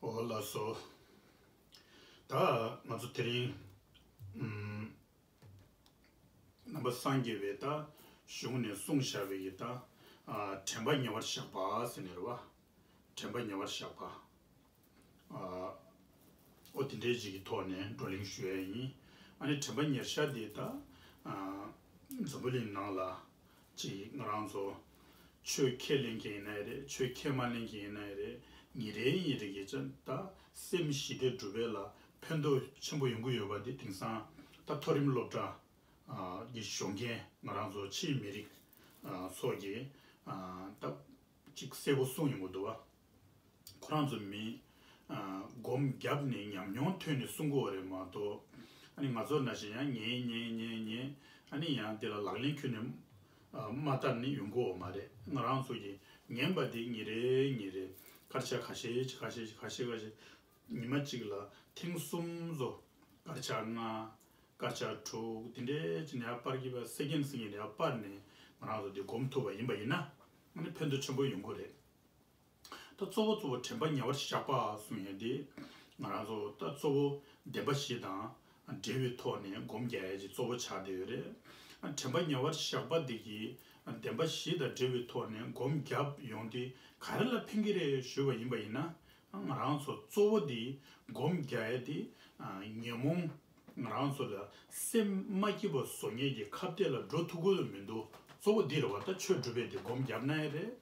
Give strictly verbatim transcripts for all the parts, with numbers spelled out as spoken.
འོ་ལགས་སོ། ད་ང་ཚོ་དེ་རིང་ཨམ་ནང་པ་སངས་རྒྱས་པའི་ད་གཞུང་ནས་གསུངས་བཞག་པའི་གི་ད་ཨ་དྲན་པ་ཉེ་བར་བཞག་པ་ཟེར་ནས་རེད་བ། དྲན་པ་ཉེ་བར་བཞག་པ། ཨ་འོ་དེ་འདྲའི་ཅིག་གི་ཐོག་ནས་བགྲོ་གླེང་ཞུ་ཡ་ཡིན། ཨ་ནི་དྲན་པ་ཉེར་བཞག་འདི་ད་ཨ་འཛམ་བུ་གླིང་ནང་ལ་ཅིག་ང་རང་ཚོ་ཆོས་ཁས་ལེན་མཁན་ཡིན་ན་ཡང་རེད། ཆོས་ཁས་མ་ལེན་མཁན་ཡིན་ན་ཡང་རེད། ཉིན་རེ་ཉིན་རེ་གི་ཅིག་ད་སེམས་ཞི་བདེ་སྒྲུབ་པ་ལ་ཕན་ཐོགས་ཆེན་པོ་ཡོང་གི་ཡོད་པ་འདི་དེང་སང་ད་མཐོ་རིམ་སློབ་གྲྭ་ཨ་གི་ཞོགས་མཁན་ང་རང་ཚོ་ཕྱིའི་མི་རིགས་ཨ་ཚོ་གི་ཨ་ད་ཅིག་གསལ་པོ་གསུངས་ཡོང་གི་འདུག་བ། ཁོ་རང་ཚོ་མི་ཨ་སྒོམ་བརྒྱབ་ནས་ཉམས་མྱོང་ཐོན་ནས་གསུང་གི་ཡོད་རེད་མ་གཏོགས། ཨ་ནི་ང་ཚོ་ནང་བཞིན་ཡང་ཉན་ཉན་ཉན་ཉན། ཨ་ནི་ཡང་དེ་ལ་ལག་ལེན་ཁྱོན་ནས་ཨ་མ་བསྟར་ནས་ཡོང་གི་ཡོད་མ་རེད། ང་རང་ཚོ་གིས་ཉན་པ་དེ་ཉིན་རེ་ཉིན་རེ་སྐར་ཆ་ཁ་ཤས་ཅིག་ཁ་ཤས་ཅིག་ཁ་ཤས་ཁ་ཤས་ཉི་མ་གཅིག་ལ་ཐེངས་གསུམ་བཟོ། སྐར་ཆ་ལྔ། སྐར་ཆ་དྲུག་དེ་འདྲའི་ཅིག་ནས་ཡར་སྤར་གྱི་བ་སེ་ཀེན་སེ་ཀེན་ཡར་སྤར་ནས་ང་རང་ཚོ་དེ་སྒོམ་ཐུབ་པ་ཡིན་པ་ཡིན་ན་ཨ་ནི་ཕན་ཐོགས་ཆེན་པོ་ཡོང་གི་རེད། ད་གཙོ་བོ་གཙོ་བོ་དྲན་པ་ཉེ་བར་བཞག་པ་གསུངས་ཡོད་དེ། ང་རང་ཚོ་ད་གཙོ་བོ་བདེན་པ་བཞི་དང་འབྲེལ་བའི་ཐོག་ནས་སྒོམ་རྒྱག་ཡ་ཅིག་གཙོ་བོ་ཆགས་བསྡད་ཡོད་རེད། དྲན་པ་ཉེ་བར་བཞག་པ་འདི་གིས་བདེན་པ་བཞི་དང་འབྲེལ་བའི་ཐོག་ནས་སྒོམ་བརྒྱབ་ཡོང་དུས་ག་རེ་ལ་ཕན་གྱི་རེད་ཞུས་པ་ཡིན་པ་ཡིན་ན། ང་རང་ཚོ་གཙོ་བོ་འདི་སྒོམ་རྒྱག་ཡ་དེ་ཉོན་མོངས་ང་རང་ཚོ་ལ་སེམས་མ་སྐྱིད་པ་བཟོ་མཁན་གྱི་ཁ་གཏད་ལ་འགྲོ་ཐུབ་ཀྱི་མི་འདུག་གཙོ་བོ་འདི་རེད་བ། ད་ཆོས་སྒྲུབ་པའི་དེ་སྒོམ་བརྒྱབ་ན་ཡང་རེད།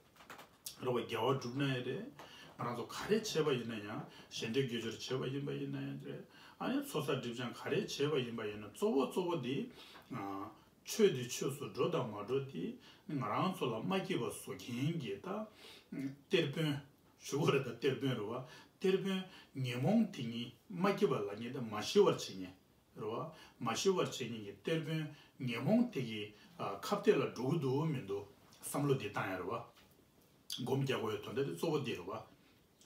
རེད་བ། དགེ་བ་བསྒྲུབ་ན་ཡང་རེད། ང་རང་ཚོ་ག་རེ་བྱས་པ་ཡིན་ན་ཡང་། ཞལ་འདོན་དགེ་སྦྱོར་བྱས་པ་ཡིན་པ་ཡིན་ན་ཡང་རེད། ཨ་ནི་ཚོགས་བསགས་སྒྲིབ་སྦྱང་ག་རེ་བྱས་པ་ཡིན་པ་ཡིན་ན་གཙོ་བོ་གཙོ་བོ་འདི་ཨ་ཆོས་འདི་ཆོས་སུ་འགྲོ་དང་མ་འགྲོ་འདི་ང་རང་ཚོ་ལ་མ་སྐྱིད་པ་བཟོ་མཁན་གྱི་ད་གཏེར་དཔོན་ཞུ་བ་རེད། ད་གཏེར་དཔོན་རེད་བ། གཏེར་དཔོན་ཉོན་མོངས་དེ་ཉིད་མ་སྐྱིད་པ་ལབ་མཁན་དེ་མ་ཞི་བར་བྱེད་མཁན་རེད་བ། མ་ཞི་བར་བྱེད་མཁན་གྱི་གཏེར་དཔོན་ཉོན་མོངས་དེ་གི་ཨ་ཁ་གཏད་ལ་འགྲོ་གི་འདུག་མི་འདུག་བསམ་བློ་འདི་བཏང་ཡ་རེད་བ། སྒོམ་རྒྱག་དགོས་ཡ་དོན་དག་དེ་གཙོ་བོ་འདི་རེད་བ།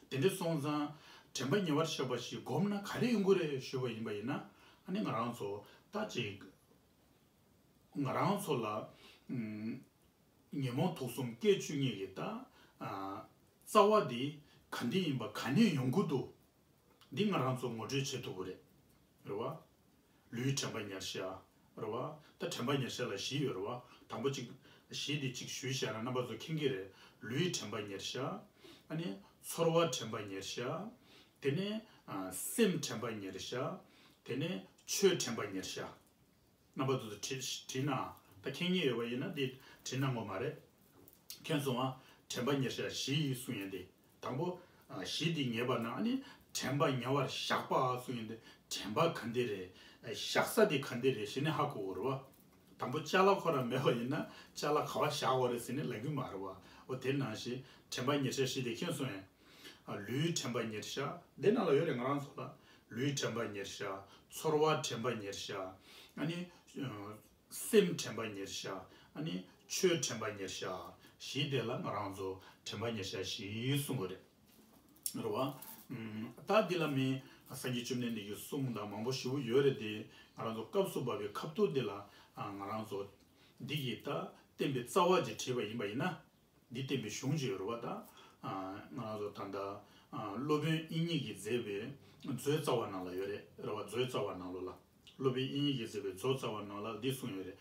དེ་འདྲ་སོང་ཙང་དྲན་པ་ཉེ་བར་བཞག་པ་ཞིག་སྒོམ་ན་ག་རེ་ཡོང་གི་རེད་ཞུས་པ་ཡིན་པ་ཡིན་ན། ཨ་ནི་ང་རང་ཚོ་ད་ཅིག་ང་རང་ཚོ་ལ་ཨམ་ཉོན་མོངས་དུག་གསུམ་སྐད་བཅུ་གཉིས་ཀྱི་ད་ཨ་རྩ་བ་འདི་ག་འདྲ་ཡིན་པ། ག་ནས་ཡོང་གི་འདུག་འདི་ང་རང་ཚོ་ངོ་སྤྲོད་བྱེད་ཐུབ་ཀྱི་རེད། རེད་བ། ལུས་དྲན་པ་ཉེར་བཞག་རེད་བ། ད་དྲན་པ་ཉེར་བཞག་ལ་བཞི་ཡོད་རེད་བ། དང་པོ་གཅིག་བཞི་འདི་གཅིག་ཞུས་བཞག་ན་རྣམ་པ་ཚོ་མཁྱེན་གྱི་རེད། ལུས་དྲན་པ་ཉེར་བཞག་ཨ་ནི་ཚོར་བ་དྲན་པ་ཉེར་བཞག་དེ་ནས་ཨ་སེམས་དྲན་པ་ཉེར་བཞག་དེ་ནས་ཆོས་དྲན་པ་ཉེར་བཞག་རྣམ་པ་ཚོ་བྲིས་བྲིས་ན། ད་མཁྱེན་ཉེ་ཡོད་པ་ཡིན་ན་འདི་བྲིས་ན་ངོ་མ་རེད། མཁྱེན་སོང་ཨ། དྲན་པ་ཉེར་བཞག་བཞི་ཡིས་གསུངས་ཡོད་དེ། དང་པོ་ཨ་བཞི་འདི་ངེས་པ་ན་ཨ་ནི་དྲན་པ་ཉེ་བར་བཞག་པ་གསུངས་ཡོད་དེ། དྲན་པ་ག་འདི་རེད། བཞག་ས་འདི་ག་འདི་རེད་ཞེས་ནས་ཧ་གོ་དགོས་རེད་བ། དང་པོ་ཅ་ལག་ཁོ་རང་མེད་པ་ཡིན་ན་ཅ་ལག་ག་བ་བཞག་དགོས་རེད་ཟེར་ནས་ལབ་གི་མ་རེད་བ། འོ་དེ་ནང་བཞིན་དྲན་པ་ཉེར་བཞག་བཞི་དེ་མཁྱེན་སོང་ཡང་། ཨ་ལུས་དྲན་པ་ཉེར་བཞག་འདི་ནང་ལ་ཡོད་རེད། ང་རང་ཚོ་ལ་ལུས་དྲན་པ་ཉེར་བཞག་ཚོར་བ་དྲན་པ་ཉེར་བཞག་ཨ་ནི་སེམས་དྲན་པ་ཉེར་བཞག་ཨ་ནི་ཆོས་དྲན་པ་ཉེར་བཞག་བཞི་དེ་ལ་ང་རང་ཚོ་དྲན་པ་ཉེར་བཞག་བཞི་གསུང་གི་རེད། རེད་བ། ཨུམ། ད་འདི་ལ་མི་སངས་རྒྱས་བཅོམ་ལྡན་འདས་ཀྱི་གསུང་དང་མང་པོ་ཞེ་པོ་ཡོད་རེད་དེ། ང་རང་ཚོ་སྐབས་སུ་བབས་པའི་ཁ་ཐུག་འདི་ལ་ཨ་ང་རང་ཚོ་འདི་གི་ད་བསྟན་པའི་རྩ་བ་ཅིག་བྲིས་པ་ཡིན་པ་ཡིན་ན། འདི་བསྟན་པའི་གཞུང་ཅིག་ཡོད་རེད་བ། ད་ཨ་ང་རང་ཚོ་ད་ལྟ་ཨ་སློབ་དཔོན་དབྱིག་གཉེན་གྱིས་མཛད་པའི་མཛོད་རྩ་བ་ནང་ལ་ཡོད་རེད། རེད་བ། མཛོད་རྩ་བ་ནང་ལོགས་ལ། སློབ་དཔོན་དབྱིག་གཉེན་གྱིས་མཛད་པའི་མཛོད་རྩ་བ་ནང་ལ་འདི་གསུངས་ཡོད་རེད།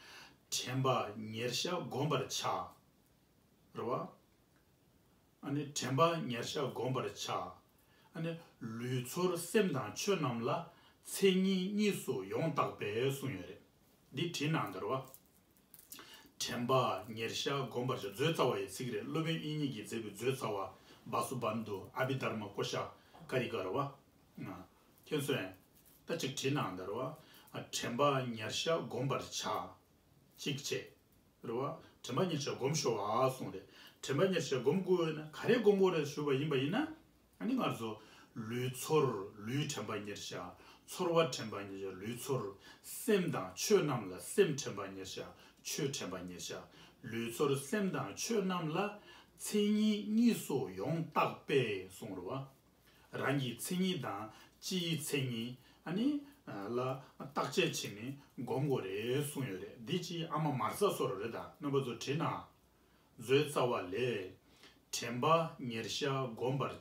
དྲན་པ་ཉེར་བཞག་བསྒོམ་པར་བྱ། རེད་བ། ཨ་ནི་དྲན་པ་ཉེར་བཞག་བསྒོམ་པར་བྱ། ཨ་ནི་ལུས་ཚོར་སེམས་དང་ཆོས་རྣམས་ལ། མཚན་ཉིད་གཉིས་སུ་ཡོངས་བརྟགས་པས་གསུངས་ཡོད་རེད། འདི་བྲིས་གནང་འདུག་རེད་བ། དྲན་པ་ཉེར་བཞག་བསྒོམ་པར་བྱ། མཛོད་རྩ་བ་ཡི་ཚིག་རེད། སློབ་དཔོན་དབྱིག་གཉེན་གྱིས་མཛད་པའི་མཛོད་རྩ་བ། བྷ་སུ་བནྡྷུ་ཨ་བྷི་དྷརྨ་ཀོ་ཤ་ཀ་ཏི་ཀ་རེད་བ། ཨ། མཁྱེན་སོང་ངས། ད་ཅིག་བྲིས་གནང་འདུག་རེད་བ། ཨ། དྲན་པ་ཉེར་བཞག་བསྒོམ་པར་བྱ། གཅིག་བྱས། རེད་བ། དྲན་པ་ཉེར་བཞག་སྒོམ་ཤོག་ཨ་གསུངས་རེད། དྲན་པ་ཉེར་བཞག་སྒོམ་དགོས་ཡོད་ན་ག་རེ་སྒོམ་དགོས་རེད་ཞུས་པ་ཡིན་པ་ཡིན་ན། ཨ་ནི་ང་ཚོ་ལུས་ཚོར་ལུས་དྲན་པ་ཉེར་བཞག་ཚོར་བ་དྲན་པ་ཉེར་བཞག་ལུས་ཚོར། སེམས་དང་ཆོས་རྣམས་ལ་སེམས་དྲན་པ་ཉེར་བཞག་ཆོས་དྲན་པ་ཉེར་བཞག་ལུས་ཚོར་སེམས་དང་ཆོས་རྣམས་ལ། མཚན་ཉིད་གཉིས་སུ་ཡོངས་བརྟགས་པས་གསུངས་རེད་བ། རང་གི་མཚན་ཉིད་དང་སྤྱིའི་མཚན་ཉིད་ཨ་ནི་ལ་བརྟག་དཔྱད་བྱས་ནས་སྒོམ་དགོས་རེད་གསུངས་ཡོད་རེད། འདི་ཅི་ཨ་མ་མར་ས་སོ་ར་རེད། ད་རྣམ་པ་ཚོ་བྲིས་ན། མཛོད་རྩ་བ་ལས། དྲན་པ་ཉེར་བཞག་བསྒོམ་པར་བྱ།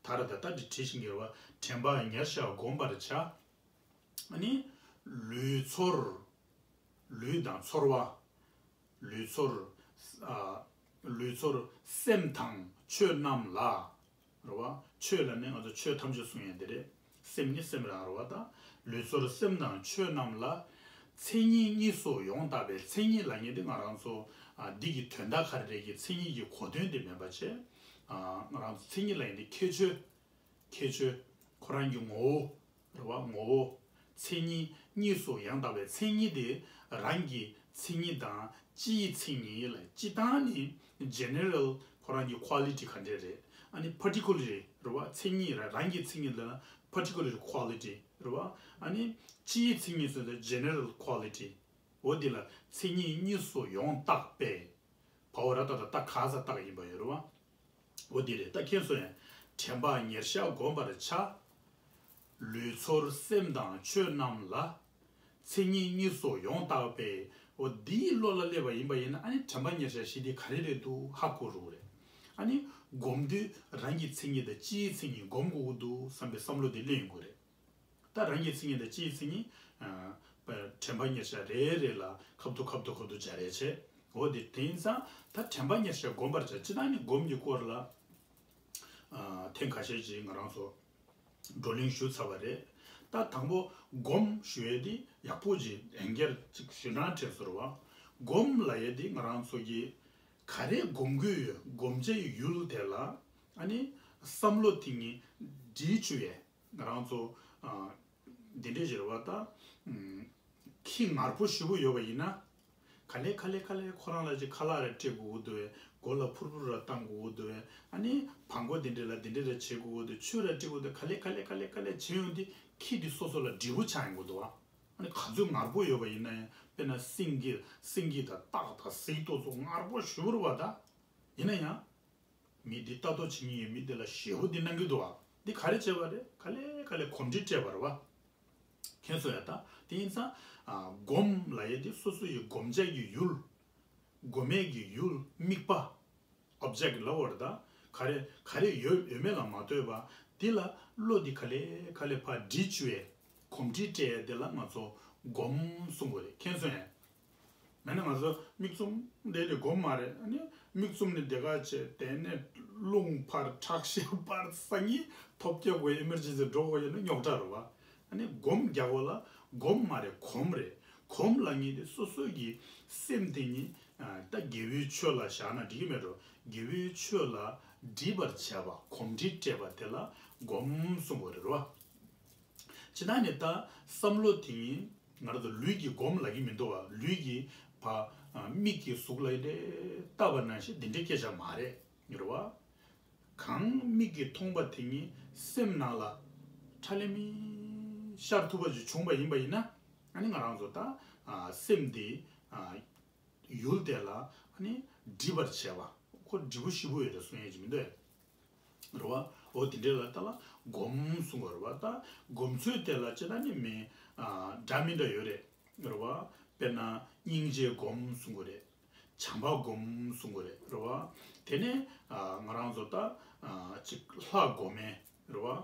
ད་ར་ད་ལྟ་འདི་བྲིས་ཤིང་གི་རེད་བ། དྲན་པ་ཉེར་བཞག་བསྒོམ་པར་བྱ། ཨ་ནི་ལུས་ཚོར། ལུས་དང་ཚོར་བ། ལུས་ཚོར། ཨ། ལུས་ཚོར་སེམས་དང་ཆོས་རྣམས་ལ། རེད་བ། ཆོས་ལ་ནི་ང་ཚོ་ཆོས་ཐམས་ཅད་གསུང་ཡས་དེ་རེད། སེམས་ནི་སེམས་རང་རེད་བ། ད་ལུས་ཚོར་སེམས་དང་ཆོས་རྣམས་ལ། མཚན་ཉིད་གཉིས་སུ་ཡོངས་བརྟགས་པའི། མཚན་ཉིད་ལབ་མཁན་དེ་ང་རང་ཚོ། ཨ། འདི་གི་དོན་དག་ག་རེ་རེད་ཀྱི་མཚན་ཉིད་ཀྱི་གོ་དོན་དེ་མེད་པ་བྱས། ཨ། ང་རང་ཚོ་མཚན་ཉིད་ལབ་མཁན་དེ་ཁྱད་ཆོས། ཁྱད་ཆོས། ཁོ་རང་གི་ངོ་བོ། རེད་བ། ངོ་བོ། མཚན་ཉིད་གཉིས་སུ་ཡང་དག་པའི་མཚན་ཉིད་དེ་རང་གི་མཚན་ཉིད་དང་སྤྱིའི་མཚན་ཉིད་ལ། སྤྱིར་བཏང་ནི་general ཁོ་རང་གི་quality ག་འདྲས་རེད། ཨ་ནི་particularly རེད་བ། མཚན་ཉིད་ར་རང་གི་མཚན་ཉིད་ལ་particular quality རེད་བ། ཨ་ནི་སྤྱིའི་མཚན་ཉིད་ཟེར་ན་general quality འོ་འདི་ལ་མཚན་ཉིད་གཉིས་སུ་ཡོངས་བརྟགས་པས། བའོ་ར་ད་ད་ད་ག་ས་བཏགས་ཡིན་པ་ཡོད་རེད་བ། འོ་འདི་རེད། ད་ཁྱེད་ཚོ་ཡང་དྲན་པ་ཉེར་བཞག་བསྒོམ་པར་བྱ། ལུས་ཚོར་སེམས་དང་ཆོས་རྣམས་ལ། མཚན་ཉིད་གཉིས་སུ་ཡོངས་བརྟགས་པས། འོ་འདིའི་བློ་ལ་སླེབས་པ་ཡིན་པ་ཡིན་ན། ཨ་ནི་དྲན་པ་ཉེར་བཞག་ཞེས་དེ་ག་རེ་རེད་འདུག་ཧ་གོ་རུ་རེད། ཨ་ནི་སྒོམ་དུས་རང་གི་མཚན་ཉིད་དང་སྤྱིའི་མཚན་ཉིད་སྒོམ་དགོས་ཀྱི་འདུག་བསམ་པའི་བསམ་བློ་དེ་སླེབས་ཡོང་གི་རེད། ད་རང་གི་མཚན་ཉིད་དང་སྤྱིའི་མཚན་ཉིད། ཨ། དྲན་པ་ཉེར་བཞག་རེ་རེ་ལ་ཁ་ཐུག་ཁ་ཐུག་ཁ་ཐུག་སྦྱར་རེ་བྱེད། འོ་དེ་དེ་ཡིན་ཙང་ད་དྲན་པ་ཉེར་བཞག་བསྒོམ་པར་བྱ། སྤྱིར་བཏང་ནི་སྒོམ་གྱི་སྐོར་ལ། ཨ། ཐེངས་ཁ་ཤས་ཅིག་ང་རང་ཚོ་བགྲོ་གླེང་ཞུས་ཚར་བ་རེད། ད་དང་པོ་སྒོམ་ཞུ་ཡས་དེ་ཡག་པོ་ཅིག་ལན་འགྱེར་ཅིག་ཞུ་ན་དྲན་སོང་རེད་བ། སྒོམ་ལབ་ཡས་དེ་ང་རང་ཚོ་གི་ག་རེ་སྒོམ་དགོས་ཡོད། སྒོམ་བྱ་ཡི་ཡུལ་དེ་ལ། ཨ་ནི་བསམ་བློ་དེ་ཉིད་སྒྲིལ་བཅུག་ཡས། ང་རང་ཚོ། ཨ། འདི་འདྲས་ཞིག་རེད་བ། ད། ཨམ། ཁྱི་ངར་པོ་ཞེ་པོ་ཡོད་པ་ཡིན་ན། ག་ལེ་ག་ལེ་ག་ལེ་ཁོ་རང་ལ་ཅིག་ཁ་ལག་རེ་སྤྲད་དགོས་ཀྱི་འདུག་བས། མགོ་ལ་ཕུར་ཕུར་ར་བཏང་དགོས་ཀྱི་འདུག་བས། ཨ་ནི་བང་མགོ་འདི་འདྲས་ལ་འདི་འདྲས་ར་བྱེད་དགོས་ཀྱི་འདུག་ཆུ་ར་སྤྲད་དགོས་འདུག་ག་ལེ་ག་ལེ་ག་ལེ་ག་ལེ་བྱེད་ཡོང་དུས་ཁྱི་འདི་སོ་སོ་ལ་འདྲིས་པོ་ཆགས་ཡོང་གི་འདུག་བ། ཨ་ནི་ག་ཚོད་ངར་པོ་ཡོད་པ་ཡིན་ན་ཡང་། དཔེར་ན་སེང་གེ། སེང་གེ་དང་སྟག་དང་གཟིག་ཏོ་ཚོ་ངར་པོ་ཞེ་པོ་རེད་བ། ད་ཡིན་ན་ཡང་། མི་འདི་ལྟ་རྟོག་བྱེད་མཁན་ཡོད་མི་འདི་ལ་ཞེ་པོ་འདི་གནང་གི་འདུག་བ། འདི་ག་རེ་བྱས་པ་རེད། ག་ལེ་ག་ལེ་གོམས་འདྲིས་སྤྲད་པ་རེད་བ། ཁྱེད་ཚོ་ཡ་ད་དེ་ཡིན་ཙང་། ཨ། སྒོམ་ལབ་ཡས་དེ་སོ་སོ་ཡི་སྒོམ་བྱ་གི་ཡུལ། སྒོམ་ཡས་ཀྱི་ཡུལ། དམིགས་པ། ཨོབ་ཇེག་ལབ་པ་རེད་ད། ག་རེ་ག་རེ་ཡོད་ཡོད་མེད་ལ་མ་ལྟོས་པ། འདི་ལ་བློ་འདི་ག་ལེ་ག་ལེ་ཕར་སྒྲིལ་བཅུག་ཡས། གོམས་འདྲིས་སྤྲད་ཡས་དེ་ལ་ང་ཚོ་སྒོམ་གསུང་གི་རེད། ཁྱེད་ཚོ་ཡ། མེད་ན་ང་ཚོ་མིག་བཙུམ་བསྡད་དེ་སྒོམ་མ་རེད། ཨ་ནི་མིག་བཙུམ་ནས་བསྡད་ཁ་བྱས། དེ་ནས་རླུང་འཕར། ཁྲག་ཤེད་འཕར། སང་ཉིན་ཐོབ་སྐྱེ་དགོས། ཨི་མར་ཇེན་སི་འགྲོ་དགོས་ཡོད་ན་རྙོག་དྲ་རེད་བ། ཨ་ནི་སྒོམ་རྒྱག་དགོས་ལ། སྒོམ་མ་རེད། གོམས་རེད། གོམས་ལབ་མཁན་དེ་སོ་སོ་གི་སེམས་དེ་ཉིད། ཨ། ད་དགེ་བའི་ཆོས་ལ་བཞག་ན་འགྲིག་གི་མེད་འགྲོ། དགེ་བའི་ཆོས་ལ་སྒྲིལ་པར་བྱས་པ། གོམས་འདྲིས་སྤྲད་པ་དེ་ལ་སྒོམ་གསུང་དགོས་རེད་བ། ཇི་ལྟར་ནི་ད་བསམ་བློ་དེ་ཉིད་ང་རང་ཚོ་ལུས་ཀྱིས་སྒོམ་ལབ་ཀྱི་མི་འདུག་བ། ལུས་ཀྱིས་ཕར། ཨ། མིག་གིས་གཟུགས་ལ་འདི་འདྲས་བལྟས་པ་ནང་བཞིན་འདི་འདྲའི་སྐད་ཆ་མ་རེད། རེད་བ། གང་མིག་གིས་མཐོང་པ་དེ་ཉིད་སེམས་ནང་ལ་ཁྲ་ལམ་མེ་ཤར་ཐུབ་པ་ཅིག་བྱུང་པ་ཡིན་པ་ཡིན་ན། ཨ་ནི་ང་རང་ཚོ་ད། ཨ། སེམས་འདི། ཨ། ཡུལ་དེ་ལ་ཨ་ནི་སྒྲིལ་པར་བྱས་པ། ཁོ་སྒྲིལ་པོ་ཞེ་པོ་ཡོད་རེད་གསུང་ཡས་ཅིག་མི་འདུག་གས། རེད་བ། འོ་དེ་འདྲས་ལ་ད་ལ་སྒོམ་གསུང་གི་རེད་བ། ད་སྒོམ་ཚུལ་དེ་ལ་སྤྱིར་བཏང་ནི་མི། ཨ། འདྲ་མི་འདྲ་ཡོད་རེད། རེད་བ། དཔེར་ན་སྙིང་རྗེ་སྒོམ་གསུང་གི་རེད། བྱམས་པ་སྒོམ་གསུང་གི་རེད། རེད་བ། དེ་ནས། ཨ། ང་རང་ཚོ་ད། ཨ། ཅིག་ལྷ་སྒོམ་མཁན། རེད་བ།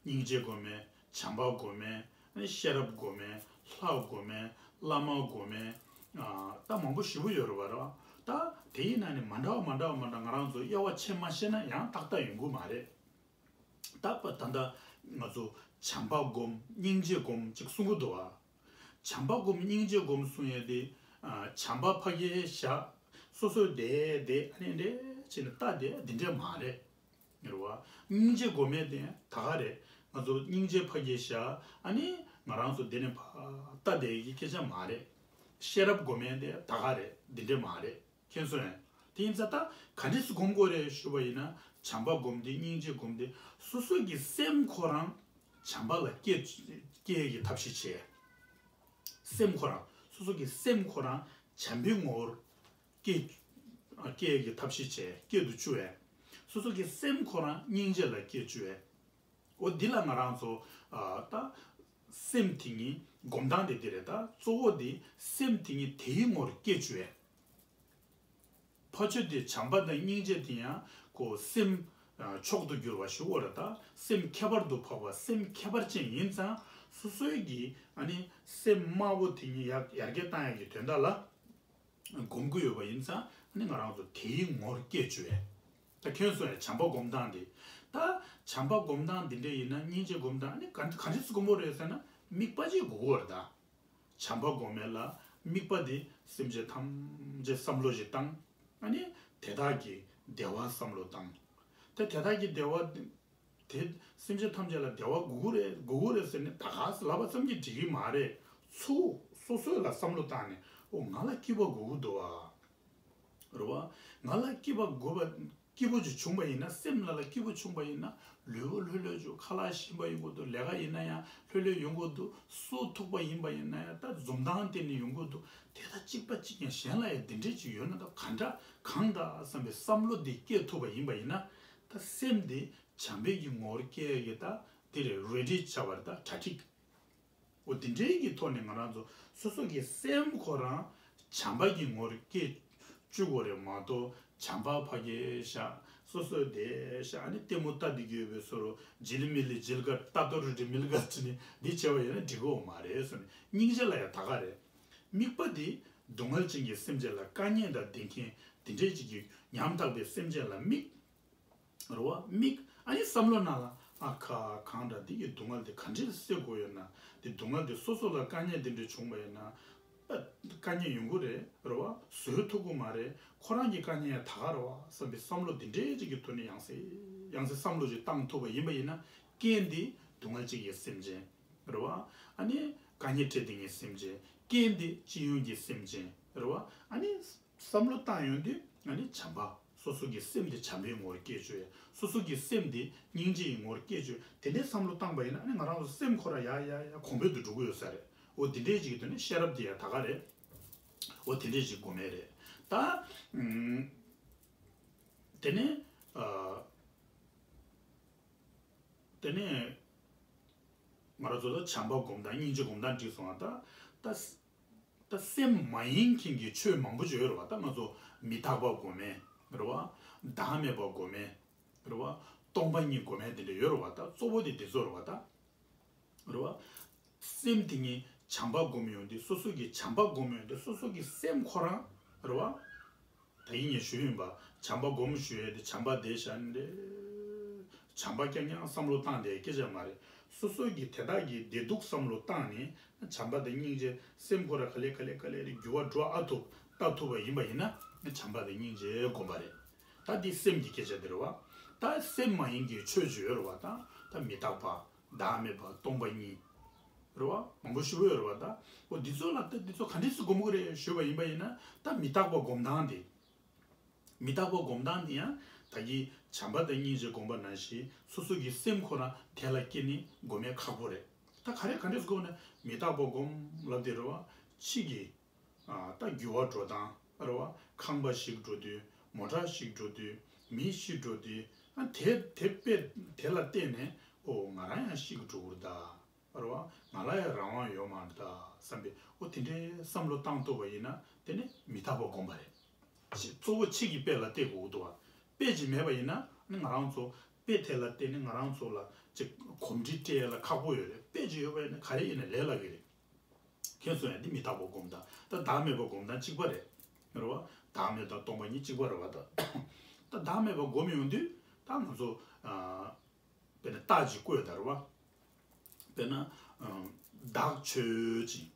སྙིང་རྗེ་སྒོམ་མཁན། བྱམས་པ་སྒོམ་མཁན། ཨ་ནི་ཤེས་རབ་སྒོམ་མཁན། ལྷ་སྒོམ་མཁན། བླ་མ་སྒོམ་མཁན། ཨ། ད་མང་པོ་ཞེ་པོ་ཡོད་རེད་བ། རེད་བ། ད་དེ་ཡིན་ན་ནི་མ་འདྲ་བ་མ་འདྲ་བ་མ་འདྲ། ང་རང་ཚོ་དབྱེ་བ་ཕྱེ་མ་ཤེས་ན་ཡང་ཏག་ཏག་ཡོང་གི་མ་རེད། ད་པ་ད་ལྟ་ང་ཚོ་བྱམས་པ་སྒོམ། སྙིང་རྗེ་སྒོམ་ཅིག་གསུང་གི་འདུག་བ། བྱམས་པ་སྒོམ། སྙིང་རྗེ་སྒོམ་གསུང་ཡས་དེ། ཨ། བྱམས་པ་ཕ་གིར་བཞག་སོ་སོ་བསྡད་བསྡད། ཨ་ནི་འདྲས་བྱས་ནས་ལྟ་བསྡད། འདི་འདྲས་མ་རེད། རེད་བ། སྙིང་རྗེ་སྒོམ་ཡས་དེ་ད་ག་རེད། ང་ཚོ་སྙིང་རྗེ་ཕ་གིར་བཞག་ཨ་ནི་ང་རང་ཚོ་འདི་ནས་ཕར་ལྟ་བསྡད་ཀྱི་སྐད་ཆ་མ་རེད། ཤེས་རབ་སྒོམ་ཡས་དེ་ད་ག་རེད། འདི་འདྲས་མ་རེད། མཁྱེན་སོང་ངས། དེ་ཡིན་ཙང་ད་ག་འདྲས་སེ་སྒོམ་དགོས་རེད་ཞུས་པ་ཡིན་ན། བྱམས་པ་སྒོམ་དེ། སྙིང་རྗེ་སྒོམ་དེ། སོ་སོ་གི་སེམས་ཁོ་རང་བྱམས་པ་ལ་སྐྱེ་སྐྱེ་ཡས་ཀྱི་ཐབས་ཤེས་བྱེད། སེམས་ཁོ་རང་། སོ་སོ་གི་སེམས་ཁོ་རང་བྱམས་པའི་ངོ་བོར་སྐྱེ་སྐྱེ་ཡས་ཀྱི་ཐབས་ཤེས་བྱེད། སྐྱེ་དུ་བཅུག་ཡས། སོ་སོ་གི་སེམས་ཁོ་རང་སྙིང་རྗེ་ལ་སྐྱེ་བཅུག་ཡས། འོ་འདི་ལ་ང་རང་ཚོ། ཨ། ད་སེམས་དེ་ཉིད་སྒོམ་སྟངས་དེ་འདི་རེད། ད་གཙོ་བོ་དེ་སེམས་དེ་ཉིད་དེའི་ངོར་སྐྱེ་བཅུག་ཡས། ཕ་ཆོས་དེ་བྱམས་པ་དང་སྙིང་རྗེ་དེ་ཡང་ཁོ་སེམས་ མཆོག་ཏུ་གྱུར་པ་ཞུ་དགོས་རེད། ད་སེམས་ཁྱད་པར་དུ་འཕགས་པ་སེམས་ཁྱད་པར་ཅན་ཡིན་ཙང་སོ་སོའི་གི་ཨ་ནི་སེམས་དམར་པོ་དེ་ཉིད་ཡར་ཡར་རྒྱས་བཏང་ཡག་གི་དོན་དག་ལ། སྒོམ་གྱི་ཡོད་པ་ཡིན་ཙང་ཨ་ནི་ང་རང་ཚོ་དེའི་ངོར་སྐྱེ་བཅུག་ཡས། ད་ཁྱོད་ཚོ་ཡང་བྱམས་པ་སྒོམ་སྟངས་དེ། ད་བྱམས་པ་སྒོམ་སྟངས་འདི་འདྲ་ཡིན་ན་སྙིང་རྗེ་སྒོམ་སྟངས་ཨ་ནི་ག་ག་འདྲ་སེ་སྒོམ་དགོས་རེད་ཟེར་ན་དམིགས་པ་ཅིག་དགོས་ཀྱི་ཡོད་རེད་ད། བྱམས་པ་སྒོམ་ཡས་ལ་དམིགས་པ་དེ་སེམས་ཅན་ཐམས་ཅད་བསམ་བློ་ཞིག་བཏང་། ཨ་ནི་དེ་དག་གི་བདེ་བ་བསམ་བློ་བཏང་། ད་དེ་དག་གི་བདེ་བ་དེ། དེ་སེམས་ཅན་ཐམས་ཅད་ལ་བདེ་བ་དགོས་ཀྱི་རེད་དགོས་ཀྱི་རེད་ཟེར་ནས་ད་ག་སེ་ལབ་པ་ཙམ་གྱིས་འགྲིག་གི་མ་རེད། ཚུར་སོ་སོ་ལ་བསམ་བློ་བཏང་ནས་ཨོ་ང་ལ་སྐྱིད་པ་དགོས་ཀྱི་འདུག་ཨ། རེད་བ། ང་ལ་སྐྱིད་པ་དགོས་པ་སྐྱིད་པོ་ཅིག་བྱུང་པ་ཡིན་ན་སེམས་ལ་ལ་སྐྱིད་པོ་བྱུང་པ་ཡིན་ན་ལུས་པོ་ལྷོད་ལྷོད་ཅིག་ཁ་ལག་ཞིམ་པ་ཡོང་གི་འདུག་ལས་ཀ་ཡིན་ན་ཡང་ལྷོད་ལྷོད་ཡོང་གི་འདུག་སུ་ཐུག་པ་ཡིན་པ་ཡིན་ན་ཡང་ད་འཛུམ་མདངས་བསྟན་ནས་ཡོང་གི་འདུག་དེ་དང་གཅིག་པ་གཅིག་རྐྱང་གཞན་ལ་ཡང་འདི་འདྲས་ཅིག་ཡོད་ན་ད་ག་འདྲ་གང་འདྲ་བསམ་པའི་བསམ་བློ་འདི་སྐྱེ་ཐུབ་པ་ཡིན་པ་ཡིན་ན་ད་སེམས་འདི་བྱམས་པའི་གི་ངོ་བོར་སྐྱེ་ཡ་གི་ད་འདི་རེད་རེ་ཌི་བྱ་བར་ད་གྲ་སྒྲིག་འོ་དེ་འདྲའི་གི་ཐོག་ནས་ང་རང་ཚོ་སོ་སོ་གི་སེམས་ཁོ་རང་བྱམས་པ་གི་ངོ་བོར་སྐྱེ་བཅུག་དགོས་རེད་མ་གཏོགས་བྱམས་པ་ཕ་གིར་བཞག་སོ་སོ་དེ་བཞག་ཨ་ནི་ལྟད་མོ་ལྟ་བསྡད་ཀྱི་ཡོད་པའི་བཟོ་འདྲ་ཇི་ལི་མི་ལི་ཇི་ལི་ག་ལྟ་ཏོ་རི་རི་མི་ལི་ག་བྱས་ནས་འདི་བྱས་པ་ཡིན་ན་འགྲིག་གི་ཡོད་མ་རེད་ཟེར་ནས་སྙིང་རྗེ་ལ་ཡང་ད་ག་རེད། དམིགས་པ་དེ་སྡུག་བསྔལ་ཅན་གྱི་སེམས་ཅན་ལ་དཀའ་ངལ་དང་ལྡན་མཁན་དེ་འདྲའི་ཅིག་གི་ཉམ་ཐག་པའི་སེམས་ཅན་ལ་དམིགས། རེད་བ། དམིགས། ཨ་ནི་བསམ་བློ་ནང་ལ་ཨ་ཁ་གང་འདྲ་འདི་གི་སྡུག་བསྔལ་འདི་ག་འདྲས་སེལ་དགོས་ཡོད་ན། འདི་སྡུག་བསྔལ་འདི་སོ་སོ་ལ་དཀའ་ངལ་འདི་འདྲས་བྱུང་བ་ཡིན་ན། ཨ་དཀའ་ངལ་ཡོང་གི་རེད། རེད་བ། བཟོད་ཐུབ་ཀྱི་མ་རེད། ཁོ་རང་གི་དཀའ་ངལ་ཡང་ད་ག་རེད་བ་བསམ་པའི་བསམ་བློ་འདི་འདྲས་ཅིག་གི་ཐོག་ནས་ཡང་སེ་ཡང་སེ་བསམ་བློ་ཅིག་བཏང་ཐུབ་པ་ཡིན་པ་ཡིན་ན། རྐྱེན་འདི་སྡུག་བསྔལ་ཅན་གྱི་སེམས་ཅན། རེད་བ། ཨ་ནི་དཀའ་ངལ་འཕྲད་བསྡད་མཁན་སེམས་ཅན། རྐྱེན་འདི་སྤྱི་ཡོངས་ཀྱི་སེམས་ཅན། རེད་བ། ཨ་ནི། བསམ་བློ་བཏང་ཡོང་དུས་ང་ནི་བྱམས་པ། སོ་སོ་གི་སེམས་དེ་བྱམས་པའི་ངོ་བོར་སྐྱེ་བཅུག་ཡ། སོ་སོ་གི་སེམས་དེ་སྙིང་རྗེའི་ངོ་བོར་སྐྱེ་བཅུག་ཡ། དེ་འདྲའི་བསམ་བློ་བཏང་པ་ཡིན་ན་ཨ་ནི་ང་རང་ཚོ་སེམས་ཁོ་རང་ཡ་ཡ་ཡ་གོང་འཕེལ་དུ་འགྲོ་གི་ཡོད་ས་རེད། འོ་དེ་འདྲའི་ཅིག་གི་དོན་ནི་ཤེས་རབ་དེ་ཡ་ད་ག་རེད། འོ་དེ་འདྲའི་ཅིག་དགོས་མེད་རེད། ད། ཨུམ། དེ་ནས། ཨ། དེ་ནས། ང་རང་ཚོ་ལ་བྱམས་པ་སྒོམ་སྟངས་སྙིང་རྗེ་སྒོམ་སྟངས་འགྲིག་སོང་ང་ད། ད། ད་སེམས་མ་ཡིན་མཁན་གྱི་ཆོས་མང་པོ་ཅིག་ཡོད་རེད་བ། ད་ང་ཚོ་མི་རྟག་པ་སྒོམ་མཁན་རེད་བ། བདག་མེད་པ་སྒོམ་མཁན་རེད་བ། སྟོང་པ་ཉིད་སྒོམ་མཁན་དེ་འདྲ་ཡོད་རེད་བ། ད་གཙོ་བོ་དེ་འདི་ཚོ་རེད་བ་ད། རེད་བ། སེམས་དེ་ཉིད་བྱམས་པ་སྒོམ་ཡོང་དུས་སོ་སོ་གི་བྱམས་པ་སྒོམ་ཡོང་དུས་སོ་སོ་གི་སེམས་ཁོ་རང་རེད་བ། ད་ཡིན་ངས་ཞུ་ཡིན་པ། བྱམས་པ་སྒོམ་ཞུ་ཡས་དེ་བྱམས་པ་དེ་བཞག་ནས་བྱམས་པ་རྐྱང་རྐྱང་བསམ་བློ་བཏང་དེ་སྐད་ཆ་མ་རེད། སོ་སོ་གི་དེ་དག་གི་བདེ་སྡུག་བསམ་བློ་བཏང་ནས་བྱམས་པ་དང་སྙིང་རྗེ་སེམས་ཁོ་ར་ག་ལེ་ག་ལེ་ག་ལེ་རེ་འགྱུར་བ་འགྲོ་ཨ་ཐུབ་ལྟ་ཐུབ་པ་ཡིན་པ་ཡིན་ན་བྱམས་པ་དང་སྙིང་རྗེ་སྒོམ་པ་རེད། ད་འདི་སེམས་ཀྱི་སྐད་ཆ་དེ་རེད་བ། ད་སེམས་མ་ཡིན་གྱི་ཆོས་ཅིག་ཡོད་རེད་བ། ད་ད་མི་རྟག་པ། བདག་མེད་པ་སྟོང་པ་ཉིད། རེད་བ། མང་པོ་ཞུ་གི་ཡོད་རེད་བ་ད། འོ་འདི་ཚོ་ལ་ད་འདི་ཚོ་ག་འདྲས་སེ་སྒོམ་དགོས་རེད་ཞུས་པ་ཡིན་པ་ཡིན་ན་ད་མི་རྟག་པ་སྒོམ་སྟངས་དེ། མི་རྟག་པ་སྒོམ་སྟངས་དེ་ཡང་ད་གི་བྱམས་པ་དང་སྙིང་རྗེ་སྒོམ་པ་ནང་བཞིན་སོ་སོ་གི་སེམས་ཁོ་རང་དེ་ལ་སྐྱེ་ནས་སྒོམ་ཡས་ཁག་པོ་རེད། ད་ག་རེ་ག་འདྲས་སེ་སྒོམ་ན་མི་རྟག་པ་སྒོམ་ལབ་དེ་རེད་བ། ཕྱི་གི་ཨ་ད་འགྱུར་བ་འགྲོ་སྟངས་རེད་བ། ཁང་པ་ཞིག་འགྲོ་དུས་མོ་ཊ་ཞིག་འགྲོ་དུས་མི་ཞིག་འགྲོ་དུས་ཨ་དེ་དེ་དཔེ་དེ་ལ་བལྟས་ནས་ཨོ་ང་རང་ཡང་ཤི་གི་འགྲོ་གི་རེད་ད། རེད་བ། ང་ལ་ཡང་རང་དབང་ཡོད་མ་རེད་ད་བསམ་པའི་ཨོ་དེ་འདྲའི་བསམ་བློ་བཏང་ཐུབ་པ་ཡིན་ན་དེ་ནི་མི་རྟག་པ་སྒོམ་པ་རེད། ཕྱི་གཙོ་བོ་ཕྱི་གི་དཔེ་ལ་བལྟས་དགོས་ཀྱི་འདུག་བ། དཔེ་ཅིག་མེད་པ་ཡིན་ན་ནི་ང་རང་ཚོ་དཔེ་དེ་ལ་བལྟས་ནས་ང་རང་ཚོ་ལ་ཅིག་གོམས་འདྲིས་སྤྲད་ཡ་ལ་ཁག་པོ་ཡོད་རེད། དཔེ་ཅིག་ཡོད་པ་ཡིན་ན་ག་རེ་ཡིན་ན་ལས་སླ་གི་རེད། ཁྱེད་ཚོ་ཡང་འདི་མི་རྟག་པ་སྒོམ་སྟངས་ད་བདག་མེད་པ་སྒོམ་སྟངས་གཅིག་པ་རེད། རེད་བ། བདག་མེད་དང་སྟོང་པ་ཉིད་གཅིག་པ་རེད་བ་ད། ད་བདག་མེད་པ་སྒོམ་ཡོང་དུས་ད་ང་ཚོ་ཨ། དཔེར་ན་རྟགས་ཅིག་བཀོད་ད་རེད་བ། དཔེར་ན་ཨ། བདག་ཆོས་ཅན།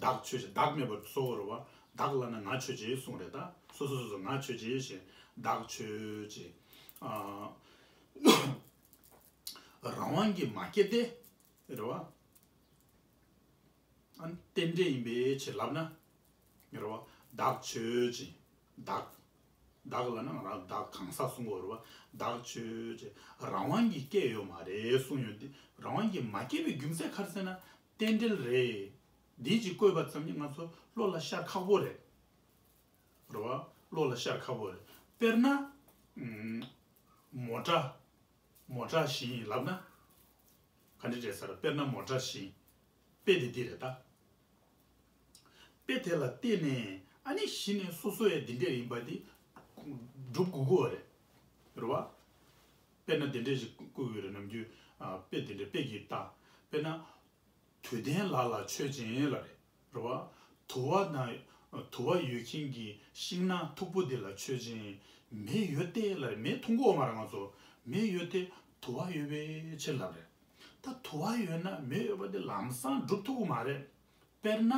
བདག་ཆོས་ཅན་བདག་མེད་པར་གསོལ་བ་རེད་བ། བདག་ལབ་ན་ང་ཆོས་ཅན་གསུངས་རེད་ད། སོ་སོ་སོ་སོ་ང་ཆོས་ཅན་ཞེས་བདག་ཆོས་ཅན། ཨ། རང་དབང་གིས་མ་སྐྱེས་ཏེ། རེད་བ། ཨ་ནི་རྟེན་འབྲེལ་ཡིན་པའི་ཕྱིར་ལབ་ན། རེད་བ། བདག་ཆོས་ཅན། བདག་བདག་ལབ་ན་ང་རང་བདག་གང་ཟག་གསུང་གི་ཡོད་རེད་བ། བདག་ཆོས་ཅན། རང་དབང་གིས་སྐྱེས་ཡོད་མ་རེད་གསུངས་ཡོད་དེ། རང་དབང་གིས་མ་སྐྱེས་པའི་རྒྱུ་མཚན་ག་རེ་ཟེར་ན། རྟེན་འབྲེལ་རེད། འདི་ཅིག་བཀོད་པ་ཙམ་གྱིས་ང་ཚོ་བློ་ལ་ཤར་ཁག་པོ་རེད། རེད་བ། བློ་ལ་ཤར་ཁག་པོ་རེད། དཔེར་ན། ཨུམ། མོ་ཊ། མོ་ཊ་བཞིན་ལབ་ན། ག་འདྲ་རེད་ཟེར། དཔེར་ན་མོ་ཊ་བཞིན། དཔེ་དེ་འདི་རེད་ད། དཔེ་དེ་ལ་བལྟས་ནས་ཨ་ནི་གཞི་ནས་སོ་སོ་ཡང་འདི་འདྲས་ཡིན་པ་འདི་སྒྲུབ་དགོས་ཀྱི་ཡོད་རེད། རེད་བ། དཔེར་ན་དེ་འདྲས་ཞིག་བཀོད་ཡོད་རེད། ནམ་རྒྱུན་ཨ་དཔེ་དེ་འདྲས་དཔེ་གི་ལྟ། དཔེར་ན། དུས་ལྡན་ལ་ལ་ཆོས་ཅན་ལ་རེད། རེད་བ། དུ་བ་དང་དུ་བ་ཡོད་མཁན་གྱི་ཤིང་ནགས་མཐུག་པོ་དེ་ལ་ཆོས་ཅན། མེ་ཡོད་དེ་ལ་རེད། མེ་འཐུང་གི་ཡོད་མ་རེད་ང་ཚོ། མེ་ཡོད་དེ་དུ་བ་ཡོད་པའི་ཕྱིར་ལབ་རེད། ད་དུ་བ་ཡོད་ན་མེ་ཡོད་པ་དེ་ལམ་སང་སྒྲུབ་ཐུབ་ཀྱི་མ་རེད། དཔེར་ན།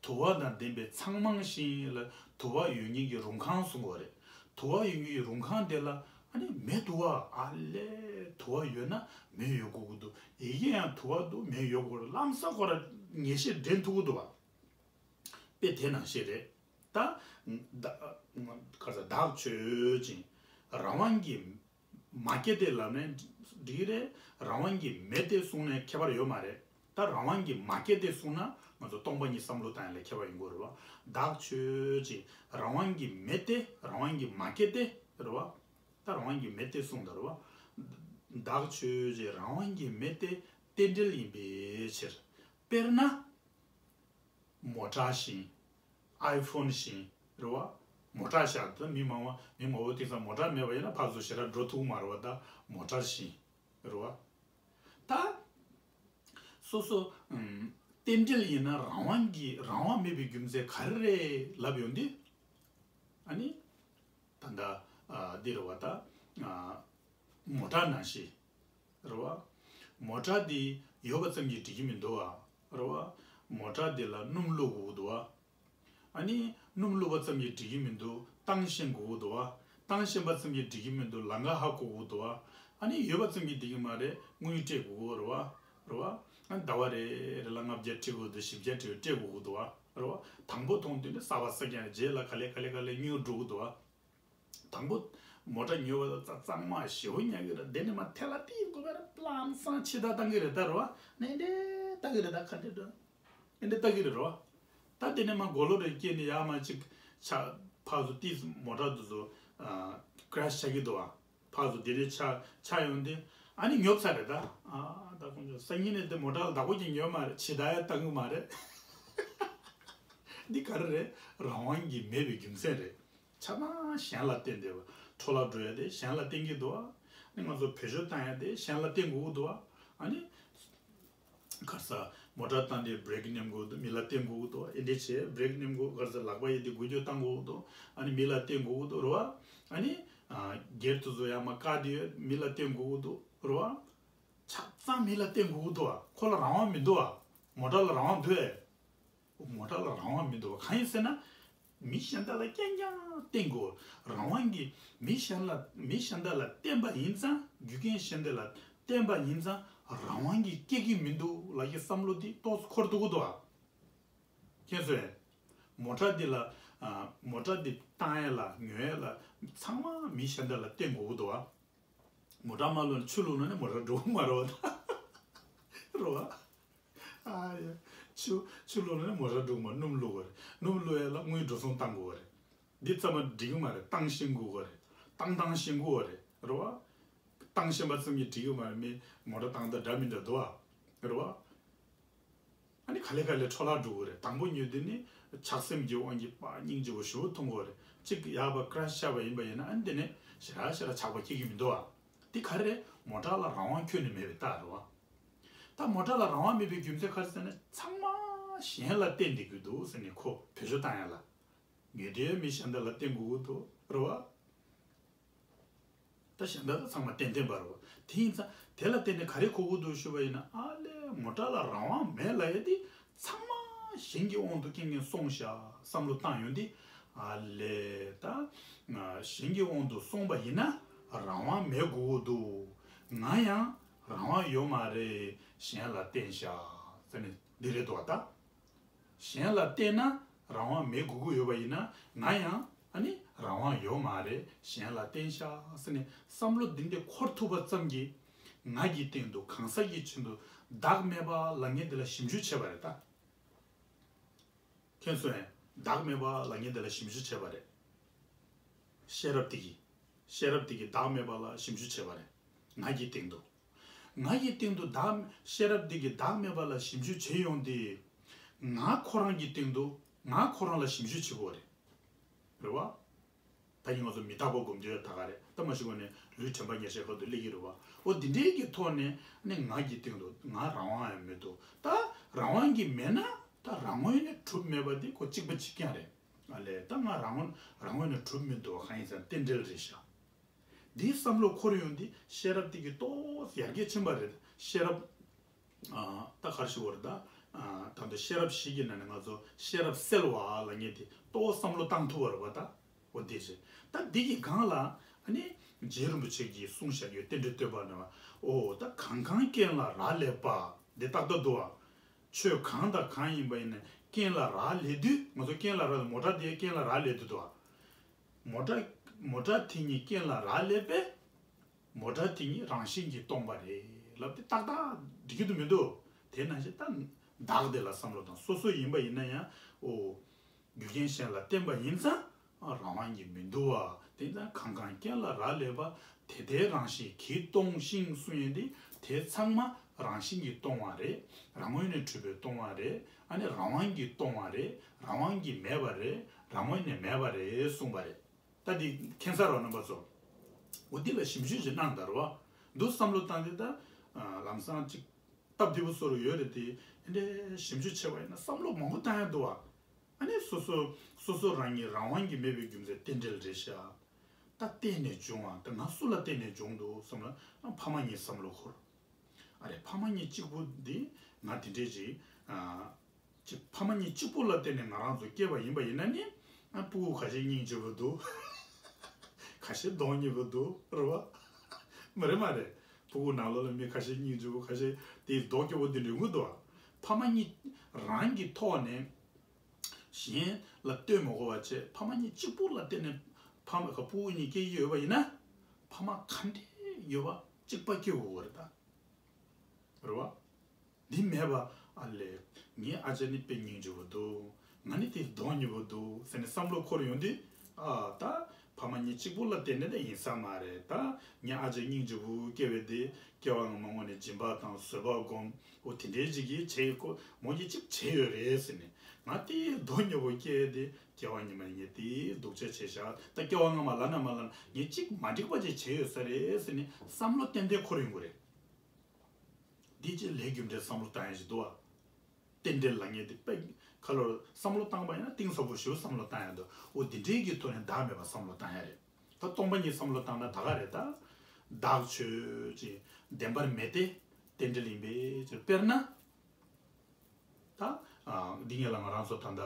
དུ་བ་དང་ལྡན་པའི་ཚང་མང་ཞིང་ལ་དུ་བ་ཡོད་མཁན་གྱི་རུང་ཁང་གསུང་གི་ཡོད་རེད། དུ་བ་ཡོད་མཁན་གྱི་རུང་ཁང་དེ་ལ་ཨ་ནི་མེ་འདུག་བ། ཨ་ལས་དུ་བ་ཡོད་ན་མེ་ཡོད་དགོས་ཀྱི་འདུག་ཡི་གེ་ཡང་དུ་བ་འདུག་མེ་ཡོད་དགོས་རེད། ལམ་སང་ཁོ་ར་ངེས་ཤེས་འདྲེན་ཐུབ་ཀྱི་འདུག་བ། དཔེ་དེ་ནང་བཞིན་རེད། ད་ད་ག་ས་བདག་ཆོས་ཅན། རང་དབང་གིས་མ་སྐྱེས་ཏེ་ལབ་ནས་འགྲིག་གི་རེད། རང་དབང་གིས་མེད་དེ་གསུངས་ནས་ཁྱད་པར་ཡོད་མ་རེད། ད་རང་དབང་གིས་མ་སྐྱེས་ཏེ་གསུངས་ན་ང་ཚོ་སྟོང་པ་ཉིད་བསམ་བློ་བཏང་ཡ་ལ་ཁྱད་པར་ཡོང་གི་རེད་བ། བདག་ཆོས་ཅན། རང་དབང་གིས་མེད་དེ་རང་དབང་གིས་མ་སྐྱེས་ཏེ་རེད་བ། ད་རང་དབང་གིས་མེད་དེ་གསུངས་ད་རེད་བ། བདག་ཆོས་ཅན། རང་དབང་གིས་མེད་དེ་རྟེན་འབྲེལ་ཡིན་པའི་ཕྱིར། དཔེར་ན། མོ་ཊ་བཞིན། ཨའི་ཕོན་བཞིན་རེད་བ། མོ་ཊ་བཞག་ད་མི་མང་བ་མི་མང་བོ་དེང་སང་མོ་ཊ་མེད་པ་ཡིན་ན་ཕར་ཚུར་ཞེ་དྲག་འགྲོ་ཐུབ་མ་རེད་བ། ད་མོ་ཊ་བཞིན་རེད་བ། ད་སོ་སོ་ཨམ་རྟེན་འབྲེལ་ཡིན་ན་རང་དབང་གི་རང་དབང་མེད་པའི་རྒྱུ་མཚན་ག་རེ་རེད་ལབ་ཡོང་དུས། ཨ་ནི། ད་ལྟ་ཨ་འདི་རེད་བ། ད་ཨ་མོ་ཊ་ནང་བཞིན་རེད་བ། མོ་ཊ་འདི་ཡོད་པ་ཙམ་གྱིས་འགྲིག་གི་མི་འདུག་བ། རེད་བ། མོ་ཊ་འདི་ལ་སྣུམ་བླུག་དགོས་འདུག་བ། ཨ་ནི་སྣུམ་བླུག་པ་ཙམ་གྱིས་འགྲིག་གི་མི་འདུག་བཏང་ཤེས་དགོས་འདུག་བ། བཏང་ཤེས་པ་ཙམ་གྱིས་འགྲིག་གི་མི་འདུག་ལམ་ཁ་ཧ་གོ་དགོས་འདུག་བ། ཨ་ནི་ཡོད་པ་ཙམ་གྱིས་འགྲིག་གི་མ་རེད། དངུལ་སྤྲད་དགོས་རེད་བ། རེད་བ། ཨ་ནི་ཟླ་བ་རེ་རེ་ལ་ལྔ་བརྒྱ་སྤྲད་དགོས་འདུག་བཞི་བརྒྱ་སྤྲད་དགོས་འདུག་བ། རེད་བ། དང་པོ་མཐོང་དུས་ནི་གསར་པ་གསར་རྐྱང་རེད། རྗེས་ལ་ག་ལེ་ག་ལེ་ག་ལེ་དངུལ་འགྲོ་གི་འདུག་བ། དང་པོ་མོ་ཊ་ཉོས་པ་དང་གཙང་མ་ཞེ་པོ་ཉར་གི་རེད། དེ་ནས་མར་ཐལ་བ་ཏིག་དགོས་པ་རེད། ལམ་སང་ཕྱི་ཐག་བཏང་གི་རེད་ད་རེད་བ། ནས་འདྲེ་ལྟ་གི་རེད། ད་ག་འདྲེ་འགྲོ་ཨེ་འདྲེ་ལྟ་གི་རེད་རེད་བ། ད་དེ་ནས་མར་གོ་ལོ་རེ་སྐྱེས་ནས་ཡར་མར་ཅིག་ཆ་ཕར་ཚུར་ཏིག་མོ་ཊ་དེ་ཚོ་ཀྲེ་ཤི་ཆགས་ཀྱི་འདུག་བ། ཕར་ཚུར་དེ་རེ་ཆགས་ཆགས་ཡོང་དུས་ཨ་ནི་ཉོབ་ཚར་རེད་ད། ཨ་ད་ཁོང་ཚོ་སང་ཉིན་ནས་དེ་མོ་ཊ་ལ་བདག་པོ་བྱེད་ཉོབ་མ་རེད། ཕྱི་ཐག་ཡང་བཏང་གི་མ་རེད། འདི་ག་རེ་རེད། རང་དབང་གིས་མེད་པའི་རྒྱུ་མཚན་རེད། ཆ་ཚང་གཞན་ལ་བརྟེན་བསྡད་པ། འཕྲོ་བརླག་འགྲོ་ཡ་དེ་གཞན་ལ་བརྟེན་གྱི་འདུག་ཨ། ནི་ང་ཚོ་བེད་སྤྱོད་བཏང་ཡ་དེ་གཞན་ལ་བརྟེན་དགོས་ཀྱི་འདུག་ཨ། ཨ་ནི། ག་རེ་ཟ། མོ་ཊ་བཏང་དུས་བྷི་རེག་མནན་དགོས་འདུག་མི་ལ་བརྟེན་དགོས་ཀྱི་འདུག་ཨེ་འདྲས་བྱས་བྷི་རེག་མནན་དགོས། ག་རེ་ཟ། ལག་པ་ཡི་དེ་འགུལ་སྐྱོད་བཏང་དགོས་ཀྱི་འདུག་ཨ་ནི་མི་ལ་བརྟེན་དགོས་ཀྱི་འདུག་རེད་བ། ཨ་ནི། སྒེར་དུ་བཟོ་ཡ་མ་བཀག་དེ་ཡོད་མི་ལ་བརྟེན་དགོས་ཀྱི་འདུག་རེད་བ། ཆ་ཚང་མི་ལ་བརྟེན་དགོས་ཀྱི་འདུག་ཨ། ཁོ་ལ་རང་དབང་མི་འདུག་ཨ། མོ་ཊ་ལ་རང་དབང་འདུག་ཨེ། མོ་ཊ་ལ་རང་དབང་མི་འདུག་བ། གང་ཡིན་ཟེར་ན། མི་གཞན་དག་ལ་རྐྱང་རྐྱང་བརྟེན་དགོས། རང་དབང་གིས་མི་གཞན་ལ་མི་གཞན་དག་ལ་བརྟེན་པ་ཡིན་ཙང་། རྒྱུ་རྐྱེན་གཞན་དག་ལ་བརྟེན་པ་ཡིན་ཙང་རང་དབང་གིས་སྐྱེ་གི་མི་འདུག་ལབ་ཀྱི་བསམ་བློ་དེ་ཏོག་ཙམ་འཁོར་འདུག་གི་འདུག་བ། མཁྱེན་སོང་ངས། མོ་ཊ་འདི་ལ་ཨ་མོ་ཊ་འདི་བཏང་ཡ་ལ་ཉོ་ཡ་ལ་ཚང་མ་མི་གཞན་དག་ལ་བརྟེན་དགོས་ཀྱི་འདུག་བ། མོ་ཊ་མ་བླུགས་ན་ཆུ་བླུགས་ན་ནི་མོ་ཊ་འགྲོ་གི་མ་རེད་བ། རེད་བ། ཨ་ཡ། ཆུ་ཆུ་བླུགས་ན་ནི་མོ་ཊ་འགྲོ་གི་མ་རེད། སྣུམ་བླུགས་དགོས་རེད། སྣུམ་བླུགས་ཡ་ལ་དངུལ་འགྲོ་སོང་བཏང་དགོས་རེད། འདི་ཚང་མ་འགྲིག་གི་མ་རེད། བཏང་ཤེས་དགོས་རེད། བཏང་བཏང་ཤེས་དགོས་རེད། རེད་བ། བཏང་ཤེས་པ་ཙམ་གྱིས་འགྲིག་གི་མ་རེད། མི་མོ་ཊ་བཏང་སྟངས་འདྲ་མི་འདྲ་འདུག་བ། རེད་བ། ཨ་ནི་ག་ལེ་ག་ལེ་འཕྲོ་བརླག་འགྲོ་གི་རེད། དང་པོ་ཉོས་དུས་ནི་ཆགས་སེམས་ཀྱི་དབང་གིས་པ་སྙིང་རྗེ་པོ་ཞེ་པོ་མཐོང་གི་རེད། གཅིག་ཡར་པ་ཀྲེ་ཤི་ཆགས་པ་ཡིན་པ་ཡིན་ན་ཨ་ནི་དེ་ནས་ཞེ་དྲག་ཞེ་དྲག་ཆགས་པ་སྐྱེ་གི་མི་འདུག་ཨ། འདི་ག་རེ་རེད། མོ་ཊ་ལ་རང་དབང་ཁྱོན་ནས་མེད་པའི་རྟགས་རེད་བ། ད་མོ་ཊ་ལ་རང་དབང་མེད་པའི་རྒྱུ་མཚན་ག་རེ་ཟེར་ན་ཚང་མ་གཞན་ལ་བརྟེན་བསྡད་ཀྱི་འདུག་ཟེར་ནས་ཁོ་བེད་སྤྱོད་བཏང་ཡ་ལ། ཉོས་དུས་མི་གཞན་དག་ལ་བརྟེན་དགོས་ཀྱི་འདུག་རེད་བ། ད་གཞན་དག་ཚང་མ་ཏན་ཏན་པ་རེད་བ། དེ་ཡིན་ཙང་དེ་ལ་བརྟེན་ནས་ག་རེ་གོ་གི་འདུག་ཞུས་པ་ཡིན་ན། ཨ་ལས་མོ་ཊ་ལ་རང་དབང་མེད་ལབ་ཡ་དེ་ཚང་མ་གཞན་གྱི་དབང་དུ་རྐྱང་རྐྱང་སོང་ཤག་བསམ་བློ་བཏང་ཡོང་དུས། ཨ་ལས་ད་ང་གཞན་གྱི་དབང་དུ་སོང་པ་ཡིན་ན་རང་དབང་མེད་དགོས་ཀྱི་འདུག་ང་ཡང་རང་དབང་ཡོད་མ་རེད། གཞན་ལ་བརྟེན་ཤག་ཟེར་ནས་འདི་རེད་འདུག་བ་ད། གཞན་ལ་བརྟེན་ན་རང་དབང་མེད་དགོས་ཀྱི་ཡོད་པ་ཡིན་ན། ང་ཡང་ཨ་ནི་རང་དབང་ཡོད་མ་རེད། གཞན་ལ་བརྟེན་ཤག་ཟེར་ནས་བསམ་བློ་འདི་འདྲ་འཁོར་ཐུབ་པ་ཙམ་གྱིས། ང་གི་སྟེང་དུ་གང་ཟག་གི་སྟེང་དུ་བདག་མེད་པ་ལབ་མཁན་དེ་ལ་ཞིབ་འཇུག་བྱས་པ་རེད་ད། མཁྱེན་སོང་ངས། བདག་མེད་པ་ལབ་མཁན་དེ་ལ་ཞིབ་འཇུག་བྱས་པ་རེད། ཤེས་རབ་དེ་གིས། ཤེས་རབ་དེ་གིས་བདག་མེད་པ་ལ་ཞིབ་འཇུག་བྱས་པ་རེད། ང་གི་སྟེང་དུ། ང་གི་སྟེང་དུ་བདག་ཤེས་རབ་དེ་གིས་བདག་མེད་པ་ལ་ཞིབ་འཇུག་བྱེད་ཡོང་དུས། ང་ཁོ་རང་གི་སྟེང་དུ་ང་ཁོ་རང་ལ་ཞིབ་འཇུག་བྱེད་དགོས་རེད། རེད་བ། ད་ཡིན་ང་ཚོ་མི་རྟག་པ་སྒོམ་དུས་ད་ག་རེད། ད་མ་གཞི་གོ་ནས་ལུས་དྲན་པ་ཉེར་ཞག་ཁ་ཐུག་སླེབས་ཀྱི་རེད་བ། འོ་འདི་འདྲའི་གི་ཐོག་ནས་ནི་ང་གི་སྟེང་དུ་ང་རང་དབང་ཡང་མི་འདུག་ད་རང་དབང་གི་མེད་ན་ད་རང་ངོས་ནས་གྲུབ་མེད་པ་འདི་ཁོ་གཅིག་པ་གཅིག་རྐྱང་རེད། ཨ་ལས་ད་ང་རང་ངོས་རང་ངོས་ནས་གྲུབ་མི་འདུག་བ། གང་ཡིན་ཟེར་ན་རྟེན་འབྲེལ་རེད་ཤག་འདིའི་བསམ་བློ་འཁོར་ཡོང་དུས་ཤེས་རབ་དེ་གི་ཏོག་ཙམ་ཡར་རྒྱས་ཕྱིན་པ་རེད། ཤེས་རབ་ཨ་ད་ག་རེ་ཞུ་དགོས་རེད་ད། ཨ་ད་ལྟ་ཤེས་རབ་བཞི་གི་ནང་ནས་ང་ཚོ་ཤེས་རབ་གསལ་བ་ལབ་མཁན་དེ་ཏོག་བསམ་བློ་བཏང་ཐུབ་པ་རེད་བ་ད། འོ་དེ་རེད། ད་འདི་གི་སྒང་ལ་ཨ་ནི་རྗེ་རིན་པོ་ཆེ་གིས་གསུངས་བཞག་ཡོད། རྟེན་འབྲེལ་བསྟོད་པ་ནང་ལ། འོ་ད་གང་གང་རྐྱེན་ལ་རག་ལས་པ། འདི་ཏག་ཏག་འདུག་བ། ཆོས་གང་དང་གང་ཡིན་པ་ཡིན་ན་རྐྱེན་ལ་རག་ལས་དུས། ང་ཚོ་རྐྱེན་ལ་རག་ལས། མོ་ཊ་དེ་རྐྱེན་ལ་རག་ལས་དུས་འདུག་བ། མོ་ཊ་མོ་ཊ་དེ་ཉིད་རྐྱེན་ལ་རག་ལས་པས། མོ་ཊ་དེ་ཉིད་རང་བཞིན་གྱིས་སྟོང་པ་རེད་ལབ་དེ་ཏག་ཏག་འགྲིག་གི་འདུག་མི་འདུག་དེ་ནང་བཞིན་ད་བདག་དེ་ལ་བསམ་བློ་བཏང་། སོ་སོ་ཡིན་པ་ཡིན་ན་ཡང་འོ་རྒྱུ་རྐྱེན་གཞན་ལ་བརྟེན་པ་ཡིན་ཙང་རང་དབང་གིས་མི་འདུག་བ། དེ་ཙང་གང་གང་རྐྱེན་ལ་རག་ལས་པ། དེ་ལྟའི་རང་བཞིན་གྱིས་སྟོང་ཞིང་གསུངས་ཡོད་དེ། དེ་ཚང་མ་རང་བཞིན་གྱིས་སྟོང་བ་རེད། རང་ངོས་ནས་གྲུབ་པའི་སྟོང་བ་རེད། ཨ་ནི་རང་དབང་གིས་སྟོང་བ་རེད། རང་དབང་གིས་མེད་པ་རེད། རང་ངོས་ནས་མེད་པ་རེད་གསུངས་པ་རེད། ད་འདི་མཁྱེན་གསལ་རོགས་རྣམ་པ་ཚོ། འོ་འདི་ལ་ཞིབ་འཇུག་ཅིག་གནང་དང་རོགས། འདུག་བསམ་བློ་བཏང་དེ་ད་ལམ་སང་ཅིག་སྟབས་བདེ་པོ་བཟོ་རུ་ཡོད་རེད་དེ། འདི་འདྲའི་ཞིབ་འཇུག་བྱས་པ་ཡིན་ན་བསམ་བློ་མང་པོ་བཏང་ཡ་འདུག་བ། ཨ་ནི་སོ་སོ་སོ་སོ་རང་ཉིད་རང་དབང་གིས་མེད་པའི་རྒྱུ་མཚན་རྟེན་འབྲེལ་རེད་ཤག་ད་བརྟེན་ནས་བྱུང་བ་ད་ང་སུ་ལ་བརྟེན་ནས་བྱུང་འདུག་བསམ་ལ་ཕ་མ་གཉིས་བསམ་བློ་འཁོར། ཨ་རེ་ཕ་མ་གཉིས་གཅིག་པུ་འདི་ང་དེ་འདྲས་ཅིག་ཨ། ཅིག་ཕ་མ་གཉིས་གཅིག་པུ་ལ་བརྟེན་ནས་ང་རང་ཚོ་སྐྱེས་པ་ཡིན་པ་ཡིན་ན་ནི། ཨ་ཕྲུ་གུ་ཁ་ཤས་སྙིང་རྗེ་པོ་འདུག་ཁ་ཤས་གདོང་ཉེས་པོ་འདུག་རེད་བ། མ་རེད་མ་རེད། ཕྲུ་གུ་ནང་ལོགས་ལ་མི་ཁ་ཤས་སྙིང་རྗེ་པོ། ཁ་ཤས་དེ་མདོག་སྐྱོ་པོ་འདི་འདྲ་ཡོང་གི་འདུག་བ། ཕ་མ་གཉིས་རང་གི་ཐོག་ནས་གཞན་ལ་ལྟོས་མ་དགོས་པ་བྱས། ཕ་མ་གཉིས་གཅིག་པུ་ལ་བརྟེན་ནས་ཕ་མ་ཕྲུ་གུ་གཉིས་སྐྱེ་གི་ཡོད་པ་ཡིན་ན། ཕ་མ་ག་འདྲས་ཡོད་པ་གཅིག་པ་སྐྱེ་དགོས་པ་རེད་ད། རེད་བ། འདི་མེད་པ། ཨ་ལས། ངའི་ཨ་ཅག་ནི་དཔེ་སྙིང་རྗེ་པོ་འདུག་ང་ནི་དེ་གདོང་ཉེས་པོ་འདུག་ཟེར་ནས་བསམ་བློ་འཁོར་ཡོང་དུས། ཨ་ད་ཕ་མ་གཉིས་གཅིག་པུ་ལ་བརྟེན་ནས་ད་ཡིན་ས་མ་རེད། ད་ངའི་ཨ་ཅག་སྙིང་རྗེ་པོ་སྐྱེ་བའི་དེ་སྐྱེ་བ་སྔ་མ་སྔོན་ནས་སྦྱིན་པ་དང་བཟོད་པ་སྒོམ། འོ་དེ་འདྲའི་ཅིག་གིས་བྱས་ཀོ་མོ་གཉིས་གཅིག་བྱས་ཡོད་རེད་ཟེར་ནས། ང་དེ་གདོང་ཉེས་པོ་སྐྱེ་དེ་སྐྱེ་བ་སྔ་མ་ངས་དེ་སྡུག་ཅག་བྱས་ཤག་ད་སྐྱེ་བ་སྔ་མ་ལ་ན་མ་ལ་ན་ངས་གཅིག་མ་འགྲིག་པ་ཅིག་བྱས་ཡོད་ས་རེད་ཟེར་ནས་བསམ་བློ་ཏན་ཏན་འཁོར་ཡོང་གི་རེད། འདི་ཅི་ལས་རྒྱུ་འབྲས་བསམ་བློ་བཏང་ཡ་ཞིག་འདུག་བ། རྟེན་འབྲེལ་ལབ་མཁན་དེ་དཔེ་ཁ་ལོར་བསམ་བློ་བཏང་པ་ཡིན་ན་གཏིང་ཟབ་པོ་ཞིག་བསམ་བློ་བཏང་ཡ་འདུག་འོ་འདི་འདྲའི་གི་ཐོག་ནས་བདག་མེད་པ་བསམ་བློ་བཏང་ཡ་རེད། ད་སྟོང་པ་ཉིད་བསམ་བློ་བཏང་ན་ད་ག་རེད་ད། བདག་ཆོས་ཅན། བདེན་པར་མེད་དེ། རྟེན་འབྲེལ་ཡིན་པའི་ཕྱིར། དཔེར་ན། ད་ཨ་འདི་ངས་ལ་ང་རང་ཚོ་ད་ལྟ་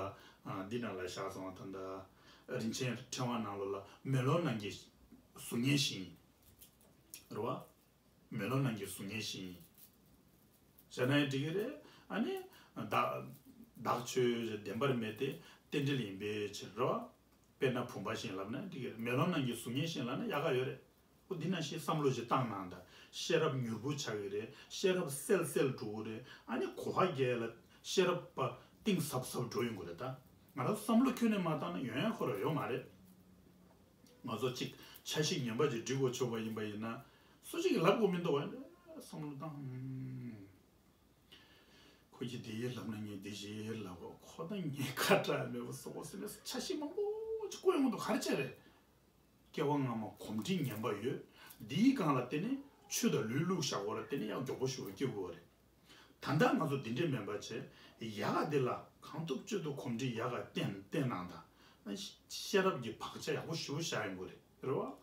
ཨ་འདི་ནང་ལ་བཞག་སོང་བ། ད་ལྟ་རིན་ཆེན་ཕྲེང་བ་ནང་ལོགས་ལ་མེ་ལོང་ནང་གི་གཟུགས་བརྙན་བཞིན། རེད་བ། མེ་ལོང་ནང་གི་གཟུགས་བརྙན་བཞིན་ཟེར་ན་ཡང་འགྲིག་གི་རེད། ཨ་ནི་བདག་བདག་ཆོས་བདེན་པར་མེད་དེ། རྟེན་འབྲེལ་ཡིན་པའི་ཕྱིར་རོ། དཔེར་ན་བུམ་པ་བཞིན་ལབ་ན་འགྲིག་གི་རེད། མེ་ལོང་ནང་གི་གཟུགས་བརྙན་བཞིན་ལབ་ན་ཡག་ག་ཡོད་རེད། འོ་འདི་ནང་བཞིན་བསམ་བློ་ཞིག་བཏང་གནང་དང་། ཤེས་རབ་མྱུར་པོ་ཆགས་ཀྱི་རེད། ཤེས་རབ་གསལ་གསལ་འགྲོ་གི་རེད། ཨ་ནི་གོ་བ་རྒྱས་ལ་ཤེས་རབ་པ་གཏིང་ཟབ་ཟབ་འགྲོ་ཡོང་གི་རེད་ད། ང་རང་བསམ་བློ་ཁྱོན་ནས་མ་བཏང་ན་ཡོང་ཡ་ཁོ་རང་ཡོད་མ་རེད། ང་ཚོ་གཅིག་འཆར་གཞི་ངན་པ་ཅིག་སྒྲིག་དགོས་ཆོག་པ་ཡིན་པ་ཡིན་ན། སུ་གཅིག་གིས་ལབ་དགོས་མི་འདུག་བ། བསམ་བློ་བཏང་། ཁོ་གིས་འདི་ལབ་ན་ངས་འདི་ཞིག་ལབ་དགོས། ཁོ་ད་ངས་ཁ་གྲག་མེད་པ་བཟོ་དགོས་ཟེར་ནས་འཆར་གཞི་མང་པོ་ཅིག་བཀོད་ཡོང་གི་འདུག་ག་རེ་བྱས་རེད། སྐྱེ་བ་སྔ་མ་གོམས་འདྲིས་ངན་པ་ཡོད། འདིའི་སྒང་ལ་བརྟེན་ནས་ཆོས་དང་ལུས་བླུགས་བཞག་པ་ལ་བརྟེན་ནས་ཡང་མགྱོགས་པོ་ཞེ་པོ་སྐྱེ་དགོས་པ་རེད། ད་ལྟ་ང་ཚོ་འདི་འདྲས་མིན་པ་བྱས། ཡག་ག་འདི་ལ་གང་ཐུབ་ཅི་ཐུབ་གོམས་འདྲིས་ཡག་ག་བསྟེན་བསྟེན་གནང་དང་། ཤེས་རབ་ཀྱི་བག་ཆགས་ཡག་པོ་ཞེ་པོ་བཞག་ཡོང་གི་རེད། རེད་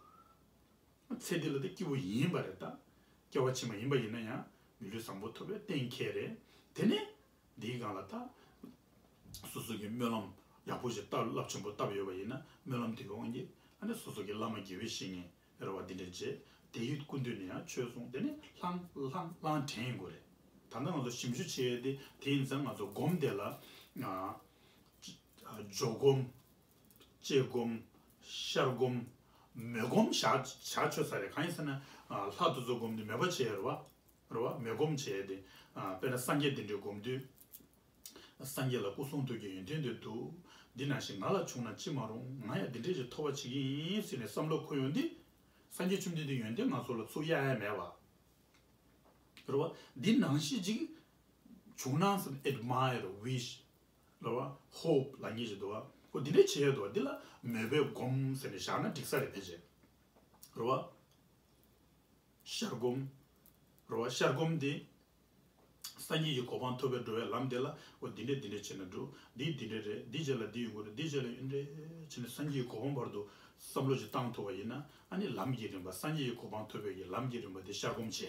བ། ཚེ་འདི་ལ་དེ་སྐྱིད་པོ་ཡིན་པ་རེད་ད། སྐྱེ་བ་ཕྱི་མ་ཡིན་པ་ཡིན་ན་ཡང་མི་ལུས་བཟང་པོ་ཐོབ་པའི་གཏན་འཁེལ་རེད། དེ་ནས་འདིའི་སྒང་ལ་ད། སོ་སོ་གི་སྨོན་ལམ་ཡག་པོ་ཞིག་བཏབ། རླབས་ཆེན་པོ་བཏབ་ཡོད་པ་ཡིན་ན་སྨོན་ལམ་དེའི་དབང་གིས་ཨ་ནི་སོ་སོ་གི་བླ་མ་དགེ་བའི་བཤེས་གཉེན་རེད་བ། འདི་འདྲ་བྱས་དེ་ཡི་སྐུ་མདུན་ནས་ཡང་ཆོས་གསུངས། དེ་ནས་ལྷང་ལྷང་ལྷང་དྲན་དགོས་རེད། ད་ལྟ་ང་ཚོ་ཞིབ་འཇུག་བྱེད་ཡས་དེ་དེ་ཡིན་ཙང་ང་ཚོ་སྒོམ་དེ་ལ་ཨ་སྦྱོར་སྒོམ། ལྕེ་སྒོམ། ཤར་སྒོམ། མོས་སྒོམ་བཞག་བཞག་ཆོག་ས་རེད། གང་ཡིན་ཟེར་ན། ལྷ་དེ་ཚོ་སྒོམ་དུས་མོས་པ་བྱེད་ཡ་རེད་བ། རེད་བ། མོས་སྒོམ་བྱེད་ཡ་དེ། དཔེར་ན་སངས་རྒྱས་དེ་འདྲའི་སྒོམ་དུས། སངས་རྒྱས་ལ་སྐུ་གསུང་ཐུགས་ཀྱི་ཡོན་ཏན་དེ་འདུག་འདི་ནང་བཞིན་ང་ལ་བྱུང་ན་ཅི་མ་རུང་། ང་ཡང་འདི་འདྲས་ཞིག་ཐོབ་པ་བྱེད་ཀྱི་ཡིན་ཟེར་ནས་བསམ་བློ་འཁོར་ཡོང་དུས། སངས་རྒྱས་བཅོམ་ལྡན་འདས་ཡོན་ཏན་ང་ཚོ་ལ་ཚུར་གཡར་ཡ་མེད་བ། རེད་བ། འདི་ནང་བཞིན་ཅིག་བྱུང་ན་བསམ། admire, wish། རེད་བ། hope ལབ་མཁན་ཞིག་འདུག་བ། འོ་འདི་འདྲ་བྱེད་ཡ་འདུག་འདི་ལ་མོས་པས་སྒོམ་ཟེར་ནས་བཞག་ན་འགྲིག་ས་རེད་ཕལ་ཆེར། རེད་བ། ཤར་སྒོམ། རེད་བ། ཤར་སྒོམ་འདི། སངས་རྒྱས་ཀྱི་གོ་འཕང་ཐོབ་པའི་འགྲོ་བའི་ལམ་དེ་ལ་འོ་འདི་འདྲས་འདི་འདྲས་བྱས་ན་འགྲོ། འདི་འདི་འདྲས་རེད། འདི་རྗེས་ལ་འདི་ཡོང་གི་རེད། འདི་རྗེས་ལ་འདི་འདྲས་བྱས་ནས་སངས་རྒྱས་ཀྱི་གོ་འཕང་བར་དུ་བསམ་བློ་ཅིག་བཏང་ཐུབ་པ་ཡིན་ན། ཨ་ནི་ལམ་གྱི་རིམ་པ། སངས་རྒྱས་ཀྱི་གོ་འཕང་ཐོབ་པའི་གི་ལམ་གྱི་རིམ་པ་དེ་ཤར་སྒོམ་བྱས།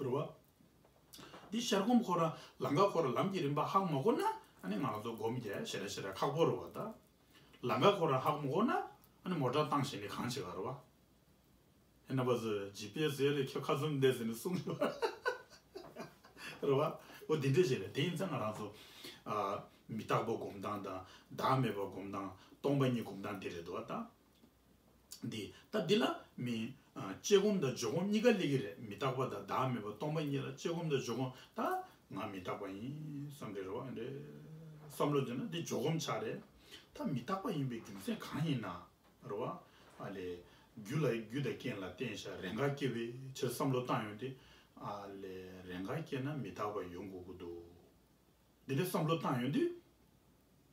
རེད་བ། འདི་ཤར་སྒོམ་ཁོ་རང་ལམ་ཁ་ཁོ་རང་ལམ་གྱི་རིམ་པ་ཧ་གོ་མ་གོ་ན། ཨ་ནི་ང་རང་ཚོ་སྒོམ་རྒྱག་ཞེ་དྲག་ཞེ་དྲག་ཁག་པོ་རེད་བ་ད། ལམ་ཁ་ཁོ་རང་ཧ་གོ་མ་གོ་ན། ཨ་ནི་མོ་ཊ་བཏང་བྱས་ནས་གང་བྱེད་ག་རེད་བ། ཨེ་རྣམ་པ་ཚོ་ཇི་པི་ཨེ་སི་ཡོད་རེད། ཁྱོད་ཁ་ཚུམ་བསྡད་ཟེར་ནས་གསུངས་ཡོད། རེད་བ། འོ་འདི་འདྲས་ཞིག་རེད། དེ་ཡིན་ཙང་ང་རང་ཚོ་ཨ་མི་རྟག་པ་སྒོམ་སྟངས་དང་བདག་མེད་པ་སྒོམ་སྟངས། སྟོང་པ་ཉིད་སྒོམ་སྟངས་འདི་རེད་འདུག་བ་ད། འདི་ད་འདི་ལ་མི་ཨ་དཔྱད་སྒོམ་དང་འཇོག་སྒོམ་གཉིས་ཀ་སླེབས་ཀྱི་རེད། མི་རྟག་པ་དང་བདག་མེད་པ་སྟོང་པ་ཉིད་ལ་དཔྱད་སྒོམ་དང་འཇོག་སྒོམ། ད་ང་མི་རྟག་པ་ཡིན་བསམ་རེད། རེད་བ། འདི་བསམ་བློ་བྱས་ན་འདི་འཇོག་སྒོམ་ཆགས་རེད། ད་མི་རྟག་པ་ཡིན་པའི་རྒྱུ་མཚན་གང་ཡིན་ན། རེད་བ། ཨ་ལས། རྒྱུ་ལ་རྒྱུ་དང་རྐྱེན་ལ་བརྟེན་བྱས་རེས་འགའ་སྐྱེ་བའི་ཕྱིར་བསམ་བློ་བཏང་ཡོང་དུས། ཨ་ལས། རེས་འགའ་སྐྱེ་ན་མི་རྟག་པ་ཡོང་དགོས་ཀྱི་འདུག་འདི་འདྲའི་བསམ་བློ་བཏང་ཡོང་དུས།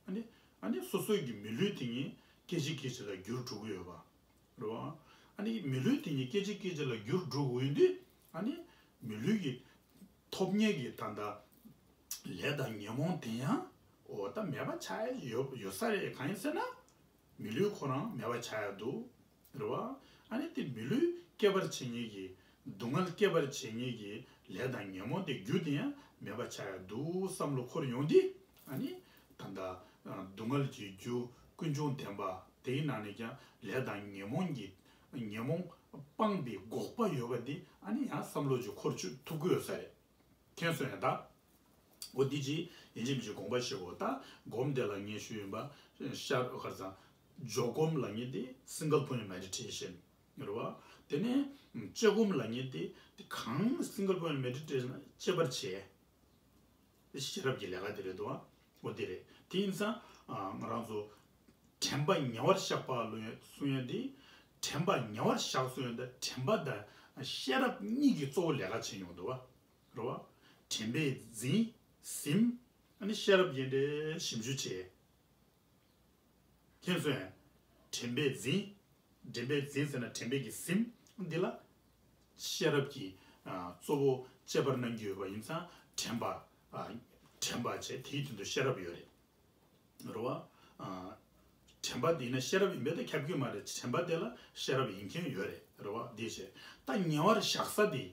ཨ་ནི། ཨ་ནི་སོ་སོའི་གི་མི་ལུས་དེ་ཉིད་སྐད་ཅིག་སྐད་ཅིག་ལ་འགྱུར་འགྲོ་གི་ཡོད་པ། རེད་བ། ཨ་ནི་མི་ལུས་དེ་ཉིད་སྐད་ཅིག་སྐད་ཅིག་ལ་འགྱུར་འགྲོ་གི་ཡོད་དུས། ཨ་ནི་མི་ལུས་ཀྱི་ཐོབ་མཁན་གྱི་ད་ལྟ་ལས་དང་ཉོན་མོངས་དེ་ཡང་འོ་ད་མེད་པ་ཆགས་ཡ་ཡོད་ཡོད་ས་རེད། གང་ཡིན་ཟེར་ན། མི་ལུས་ཁོ་རང་མེད་པ་ཆགས་ཡ་འདུག་རེད་བ། ཨ་ནི་དེ་མི་ལུས་སྐྱེད་པར་བྱེད་མཁན་གྱི། སྡུག་བསྔལ་སྐྱེད་པར་བྱེད་མཁན་གྱི་ལས་དང་ཉོན་མོངས་དེ་རྒྱུ་དེ་ཡང་མེད་པ་ཆགས་ཡ་འདུག་བསམ་བློ་འཁོར་ཡོང་དུས། ཨ་ནི་ད་ལྟ་སྡུག་བསྔལ་གྱི་རྒྱུ་ཀུན་འབྱུང་བདེན་པ་དེའི་ནང་ནས་ཀྱང་ལས་དང་ཉོན་མོངས་ཀྱི། ཉོན་མོངས་སྤངས་པའི་འགོག་པ་ཡོད་པ་འདི། ཨ་ནི་ཡང་བསམ་བློ་ཅིག་འཁོར་ཆུ་ཐུབ་ཀྱི་ཡོད་ས་རེད། མཁྱེན་སོང་ཡ་ད། འོ་འདི་ཅི་ཡིན་གཅིག་མིན་གཅིག་དགོངས་པ་བཞེས་དགོས། ད་སྒོམ་དེ་ལ་ངས་ཞུས་ཡིན་པ། ཤར་ག་རེ་ཟ། འཇོག་སྒོམ་ལབ་མཁན་དེ་single point meditation རེད་བ། དེ་ནས་དཔྱད་སྒོམ་ལབ་མཁན་དེ་དེ་གང་single point meditation དཔྱད་པར་བྱེད། ཤེས་རབ་ཀྱི་ལས་ཀ་དེ་རེད་འདུག་འོ་དེ་རེད། དེ་ཡིན་ཙང་ང་རང་ཚོ་དྲན་པ་ཉེ་བར་བཞག་པ་ལ་གསུང་ཡ་དེ། དྲན་པ་ཉེ་བར་བཞག་གསུང་ཡ་དེ། དྲན་པ་དང་ཤེས་རབ་གཉིས་ཀྱི་གཙོ་བོ་ལས་ཀ་བྱེད་ཡོང་འདུག་བ། རེད་བ། དྲན་པས་འཛིན། ཟིན། ཨ་ནི་ཤེས་རབ་ཀྱིས་འདྲེ་ཞིབ་འཇུག་བྱེད། མཁྱེན་སོང་ངས། དྲན་པས་འཛིན། དྲན་པས་འཛིན་ཟེར་ན་དྲན་པས་ཀྱིས་ཟིན། འདི་ལ་ཤེས་རབ་ཀྱིས་ཨ་གཙོ་བོ་དཔྱད་པར་གནང་རྒྱུ་ཡོད་པ་ཡིན་ཙང་། དྲན་པ། ཨ་དྲན་པ་བྱས། དེའི་དོན་དུ་ཤེས་རབ་ཡོད་རེད། རེད་བ། ཨ་དྲན་པ་འདི་ན་ཤེས་རབ་ཡིན་པས་ད་ཁྱབ་ཀྱི་མ་རེད། དྲན་པ་དེ་ལ་ཤེས་རབ་ཡིན་མཁན་ཡོད་རེད། རེད་བ། འདི་བྱས། ད་ཉེ་བར་བཞག་ས་འདི།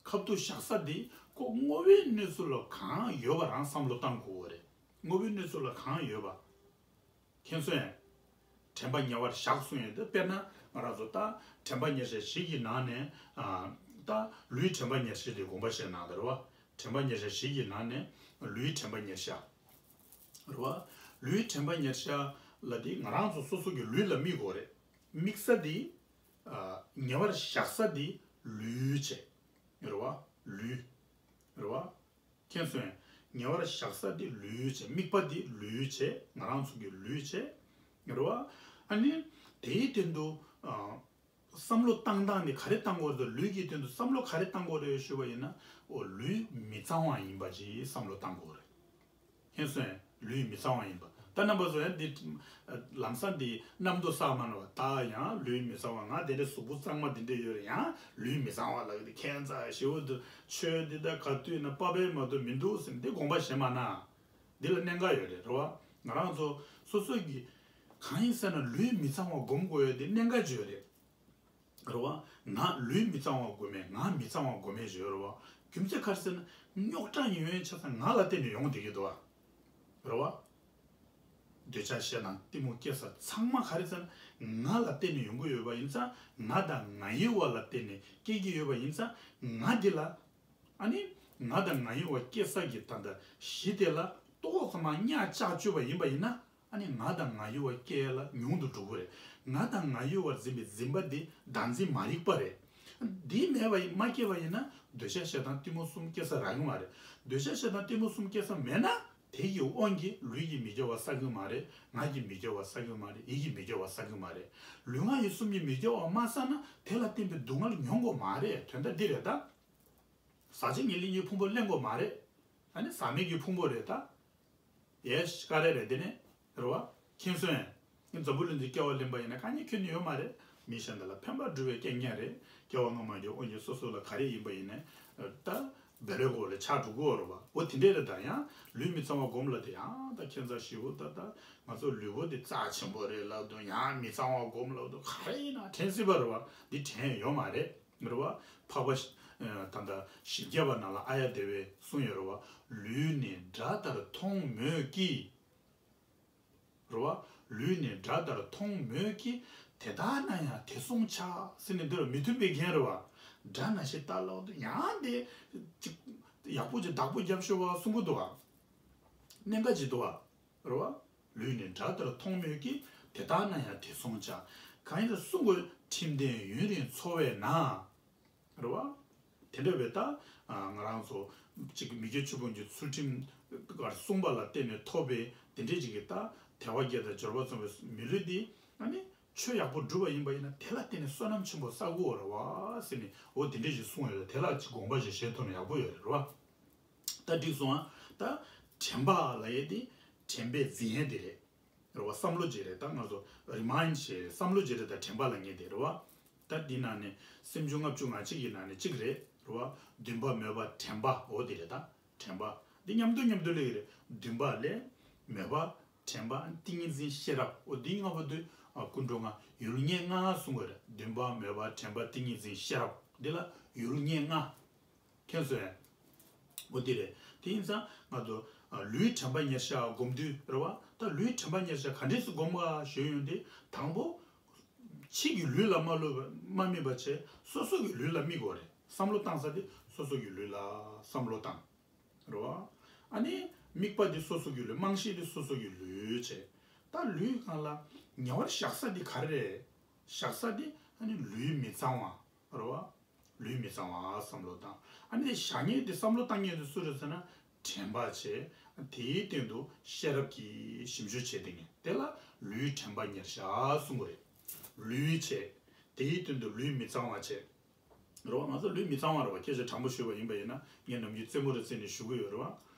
ཁབ་ཏུ་བཞག་ས་འདི་ཁོ་དངོས་པོའི་གནས་ཚུལ་ལ་གང་ཡོད་པ་རང་བསམ་བློ་བཏང་དགོས་པ་རེད། དངོས་པོའི་གནས་ཚུལ་ལ་གང་ཡོད་པ། མཁྱེན་སོང་ངས། དྲན་པ་ཉེ་བར་བཞག་གསུང་ཡས་དེ། དཔེར་ན་ང་རང་ཚོ་ད་དྲན་པ་ཉེར་བཞག་བཞི་གི་ནང་ནས། ཨ་ད་ལུས་དྲན་པ་ཉེར་བཞག་དེ་དགོངས་པ་བཞེས་གནང་དེ་རེད་བ། དྲན་པ་ཉེར་བཞག་བཞི་གི་ནང་ནས་ལུས་དྲན་པ་ཉེར་བཞག་རེད་བ། ལུས་དྲན་པ་ཉེར་བཞག་ལ་དེ་ང་རང་ཚོ་སོ་སོ་གི་ལུས་ལ་དམིགས་དགོས་རེད། དམིགས་ས་དེ་ཨ་ཉེ་བར་བཞག་ས་དེ་ལུས་བྱས། རེད་བ། ལུས། རེད་བ། མཁྱེན་སོང་ངས། ཉེ་བར་བཞག་ས་དེ་ལུས་བྱས། དམིགས་པ་དེ་ལུས་བྱས། ང་རང་ཚོ་གི་ལུས་བྱས། རེད་བ། ཨ་ནི་དེའི་སྟེང་དུ་ཨ་བསམ་བློ་བཏང་སྟངས་དེ་ག་རེ་བཏང་དགོས་རེད། ལུས་ཀྱི་སྟེང་དུ་བསམ་བློ་ག་རེ་བཏང་དགོས་རེད་ཞུས་པ་ཡིན་ན། འོ་ལུས་མི་གཙང་བ་ཡིན་པ་ཅིག་བསམ་བློ་བཏང་དགོས་རེད། མཁྱེན་སོང་ངས། ལུས་མི་གཙང་བ་ཡིན་པ། ད་རྣམ་པ་ཚོ་ཡང་འདི་ལམ་སང་འདི་རྣམ་རྟོག་བསགས་མ་ནོར་བ། ད་ཡང་ལུས་མི་གཙང་བ། ང་དེ་འདྲའི་གཟུགས་པོ་གཙང་མ་འདི་འདྲ་ཡོད་རེད། ཡང་ལུས་མི་གཙང་བ་ལབ་ཀྱི་འདུག་ཁྱད་མཚར་ཞེ་པོ་འདུག་ཆོས་འདི་ད་ག་དུས་ན་དཔའ་བོའི་མ་གཏོགས་མི་འདུག་ཟེར་ནས་འདི་དགོངས་པ་བཞེས་མ་ན། འདི་ལ་གནད་འགག་ཡོད་རེད། རེད་བ། ང་རང་ཚོ་སོ་སོ་གི་གང་ཡིན་ཟེར་ན་ལུས་མི་གཙང་བ་སྒོམ་དགོས་ཡ་དེ་གནད་འགག་ཅིག་ཡོད་རེད། རེད་བ། ང་ལུས་མི་གཙང་བ་སྒོམ་མེད། ང་མི་གཙང་བ་སྒོམ་མེད་ཞུ་ཡོད་རེད་བ། རྒྱུ་མཚན་ག་རེ་ཟེར་ན། རྙོག་དྲ་ཡོང་ཡའི་ཆ་ཚང་ང་ལ་བརྟེན་ནས་ཡོང་བསྡད་ཀྱི་འདུག་བ། རེད་བ། འདོད་ཆགས་ཞེ་སྡང་གཏི་མུག་སྐྱེ་ས་ཚང་མ་ག་རེ་ཟེར་ན་ང་ལ་བརྟེན་ནས་ཡོང་གི་ཡོད་པ་ཡིན་ཙང་། ང་དང་ང་ཡི་བ་ལ་བརྟེན་ནས་སྐྱེ་གི་ཡོད་པ་ཡིན་ཙང་། ང་འདི་ལ། ཨ་ནི་ང་དང་ང་ཡི་བ་སྐྱེ་ས་གི་ད་ལྟ་གཞི་དེ་ལ་ཏོག་ཙམ་མར་གཉའ་བཅག་བཅུག་པ་ཡིན་པ་ཡིན་ན། ཨ་ནི་ང་དང་ང་ཡི་བ་སྐྱེ་ཡ་ལ་ཉུང་དུ་འགྲོ་གི་རེད། ང་དང་ང་ཡི་བར་འཛིན་པའི་འཛིན་པ་འདི་བདག་འཛིན་མ་རིག་པ་རེད། འདི་མེད་པ་ཡིན། མ་སྐྱེས་པ་ཡིན་ན་འདོད་ཆགས་ཞེ་སྡང་གཏི་མུག་གསུམ་སྐྱེ་ས་རག་གི་མ་རེད། འདོད་ཆགས་ཞེ་སྡང་གཏི་མུག་གསུམ་སྐྱེ་ས་མེད་ན། དེ་ཡི་དབང་གིས་ལུས་ཀྱི་མི་དགེ་བ་བསགས་གི་མ་རེད། ངག་གི་མི་དགེ་བ་བསགས་གི་མ་རེད། ཡིད་ཀྱི་མི་དགེ་བ་བསགས་གི་མ་རེད། ལུས་ངག་ཡིད་གསུམ་གྱི་མི་དགེ་བ་མ་བསགས་ན་དེ་ལ་བརྟེན་པའི་སྡུག་བསྔལ་མྱོང་དགོས་མ་རེད། དོན་དག་འདི་རེད་ད། ཟག་བཅས་ཉེར་ལེན་གྱི་ཕུང་པོ་ལེན་དགོས་མ་རེད། ཨ་ནི་ཟག་མེད་ཀྱི་ཕུང་པོ་རེད་ད། ཡས་ཀ་རེ་རེད་དེ་ནས། རེད་བ། མཁྱེན་སོང་། འཛམ་བུ་གླིང་འདི་སྐྱེ་བ་ལེན་པ་ཡིན་ན་གང་ཉིད་ཁྱོན་ནས་ཡོད་མ་རེད། མི་གཞན་དག་ལ་ཕན་པ་སྒྲུབ་པའི་རྐྱེན་ངན་རེད། སྐྱེ་བ་སྔ་མ་གི་དབང་གིས་སོ་སོ་ལ་ག་རེ་ཡིན་པ་ཡིན་ནའི་ད་བེ་རེ་གོ་ལ་ཆགས་འགྲོ་གི་ཡོད་རེད་བ། འོ་དེ་འདྲས་རེད། ད་ཡང་ལུས་མི་གཙང་བ་སྒོམ་ལབ་དེ་ཡང་ད་ཁྱད་མཚར་ཞེ་པོ། ད་ད་ང་ཚོ་ལུས་པོ་འདི་རྩ་ཆེན་པོ་རེད་ལབ་དུས་ཡང་མི་གཙང་བ་སྒོམ་ལབ་དུས་ག་རེ་ཡིན་ན་དྲན་སྲིད་པ་རེད་བ། འདི་དྲན་ཡོད་མ་རེད། རེད་བ། འཕགས་པ་ཞི- ཨ་ད་ལྟ་བཞི་བརྒྱ་པ་ནང་ལ་ཨཱརྱ་དེ་བས་གསུངས་ཡོད་རེད་བ། ལུས་ནི་དགྲ་ལྟར་མཐོང་མོད་ཀྱི། རེད་བ། ལུས་ནི་དགྲ་ལྟར་མཐོང་མོད་ཀྱི། དེ་ལྟ་ན་ཡང་དེ་བསྲུང་བྱ་ཟེར་ནས་འདི་ལ་མི་མཐུན་པའི་རྐྱེན་རེད་བ། དགྲ་ནང་བཞིན་ལྟ་ལོག་ཏུ་ཡང་དེ་ཅིག་ཡག་པོ་ཅིག་བདག་པོ་རྒྱབ་ཤོག་བ་གསུང་གི་འདུག་བ། གནད་འགག་ཅིག་འདུག་བ། རེད་བ། ལུས་ནི་དགྲ་ལྟར་མཐོང་མོད་ཀྱི། དེ་ལྟ་ན་ཡང་དེ་བསྲུང་བྱ། གང་ཡིན་ལ་གསུང་དགོས་ཁྲིམས་ལྡན་ཡུན་རིང་འཚོ་བས་ན། རེད་བ། དེ་འདྲ་བའི་ད་ང་རང་ཚོ་གཅིག་མི་བསྐྱོད་ཆོས་དཔོན་གྱི་ཚུལ་ཁྲིམས་གསུངས་པ་ལ་བརྟེན་ནས་ཐོབ་པའི་དེ་འདྲའི་ཅིག་གི་ད་དལ་བ་བརྒྱད་དང་འབྱོར་པ་བཅོམ་པའི་མི་ལུས་འདི་ཨ་ནི་ཆོས་ཡག་པོ་བསྒྲུབས་པ་ཡིན་པ་ཡིན་ན་དེ་ལ་བརྟེན་ནས་བསོད་ནམས་ཆེན་པོ་བསགས་དགོས་རེད་བ་ཟེར་ནས། འོ་དེ་འདྲས་ཞིག་གསུངས་ཡོད་ལ། དེ་ལ་ཅིག་དགོངས་པ་ཞིག་བཞེས་ཐུབ་ན་ཡག་པོ་ཡོད་རེད་བ། ད་འགྲིག་སོང་ཨ། ད་དྲན་པ་ལབ་ཡས་དེ་དྲན་པའི་འཛིན་ཡས་དེ་རེད། རེད་བ། བསམ་བློ་ཅིག་རེད། ད་ང་ཚོ་རི་མའིན་ཌི་བྱས་བསམ་བློ་ཅིག་རེད། ད་དྲན་པ་ལབ་མཁན་དེ་རེད་བ། ད་འདི་ནང་ནས་སེམས་བྱུང་ལྔ་བཅུ་ང་གཅིག་གི་ནང་ནས་གཅིག་རེད། རེད་བ། འདུན་པ་མོས་པ་དྲན་པ། འོ་དེ་རེད། ད་དྲན་པ་འདི་མཉམ་དུ་མཉམ་དུ་སླེབས་ཀྱི་རེད། འདུན་པ་ལས་མོས་པ་དྲན་པ་ཏིང་ངེ་འཛིན་ཤེས་རབ། འོ་འདི་ལྔ་པོ་འདི་ཨ་ཀུན་འགྲོ་ལྔ་ཡུལ་ངེས་ལྔ་གསུང་གི་རེད། འདུན་པ་མོས་པ་དྲན་པ་ཏིང་ངེ་འཛིན་ཤེས་རབ། འདི་ལ་ཡུལ་ངེས་ལྔ། མཁྱེན་སོང་ངས། འོ་དེ་རེད། དེ་ཡིན་ཙང་ང་ཚོ་ཨ་ལུས་དྲན་པ་ཉེར་བཞག་སྒོམ་དུས་རེད་བ། ད་ལུས་དྲན་པ་ཉེར་བཞག་ག་འདྲས་སེ་སྒོམ་ག་ཞུས་ཡོང་དུས། དང་པོ་ཕྱི་གི་ལུས་ལ་མ་བསླུ་བ་མ་དམིགས་པ་བྱས། སོ་སོ་གི་ལུས་ལ་དམིགས་དགོས་རེད། བསམ་བློ་བཏང་ས་དེ་སོ་སོ་གི་ལུས་ལ་བསམ་བློ་བཏང་། རེད་བ། ཨ་ནི་དམིགས་པ་དེ་སོ་སོ་གི་ལུས། རྨང་གཞི་དེ་སོ་སོ་གི་ལུས་བྱས། ད་ལུས་སྒང་ལ་ཉེ་བར་བཞག་ས་དེ་ག་རེ་རེད། བཞག་ས་དེ་ཨ་ནི་ལུས་མི་གཙང་བ་རེད་བ། ལུས་མི་གཙང་བ་བསམ་བློ་བཏང་། ཨ་ནི་བཞག་མཁན་དེ་བསམ་བློ་བཏང་མཁན་དེ་སུ་རེད་ཟེར་ན། དྲན་པ་བྱས། དེའི་སྟེང་དུ་ཤེས་རབ་ཀྱིས་ཞིབ་འཇུག་བྱས་བསྡད་མཁན་དེ་ལ་ལུས་དྲན་པ་ཉེར་བཞག་གསུང་གི་རེད། ལུས་བྱས། དེའི་སྟེང་དུ་ལུས་མི་གཙང་བ་བྱས། རེད་བ། ང་ཚོ་ལུས་མི་གཙང་བ་རེད་བ། སྐད་ཆ་དྲང་པོ་ཞུས་པ་ཡིན་པ་ཡིན་ན། ངས་ནམ་རྒྱུན་རྩེད་མོ་རེ་རྩེས་ནས་ཞུ་གི་ཡོད་རེད་བ།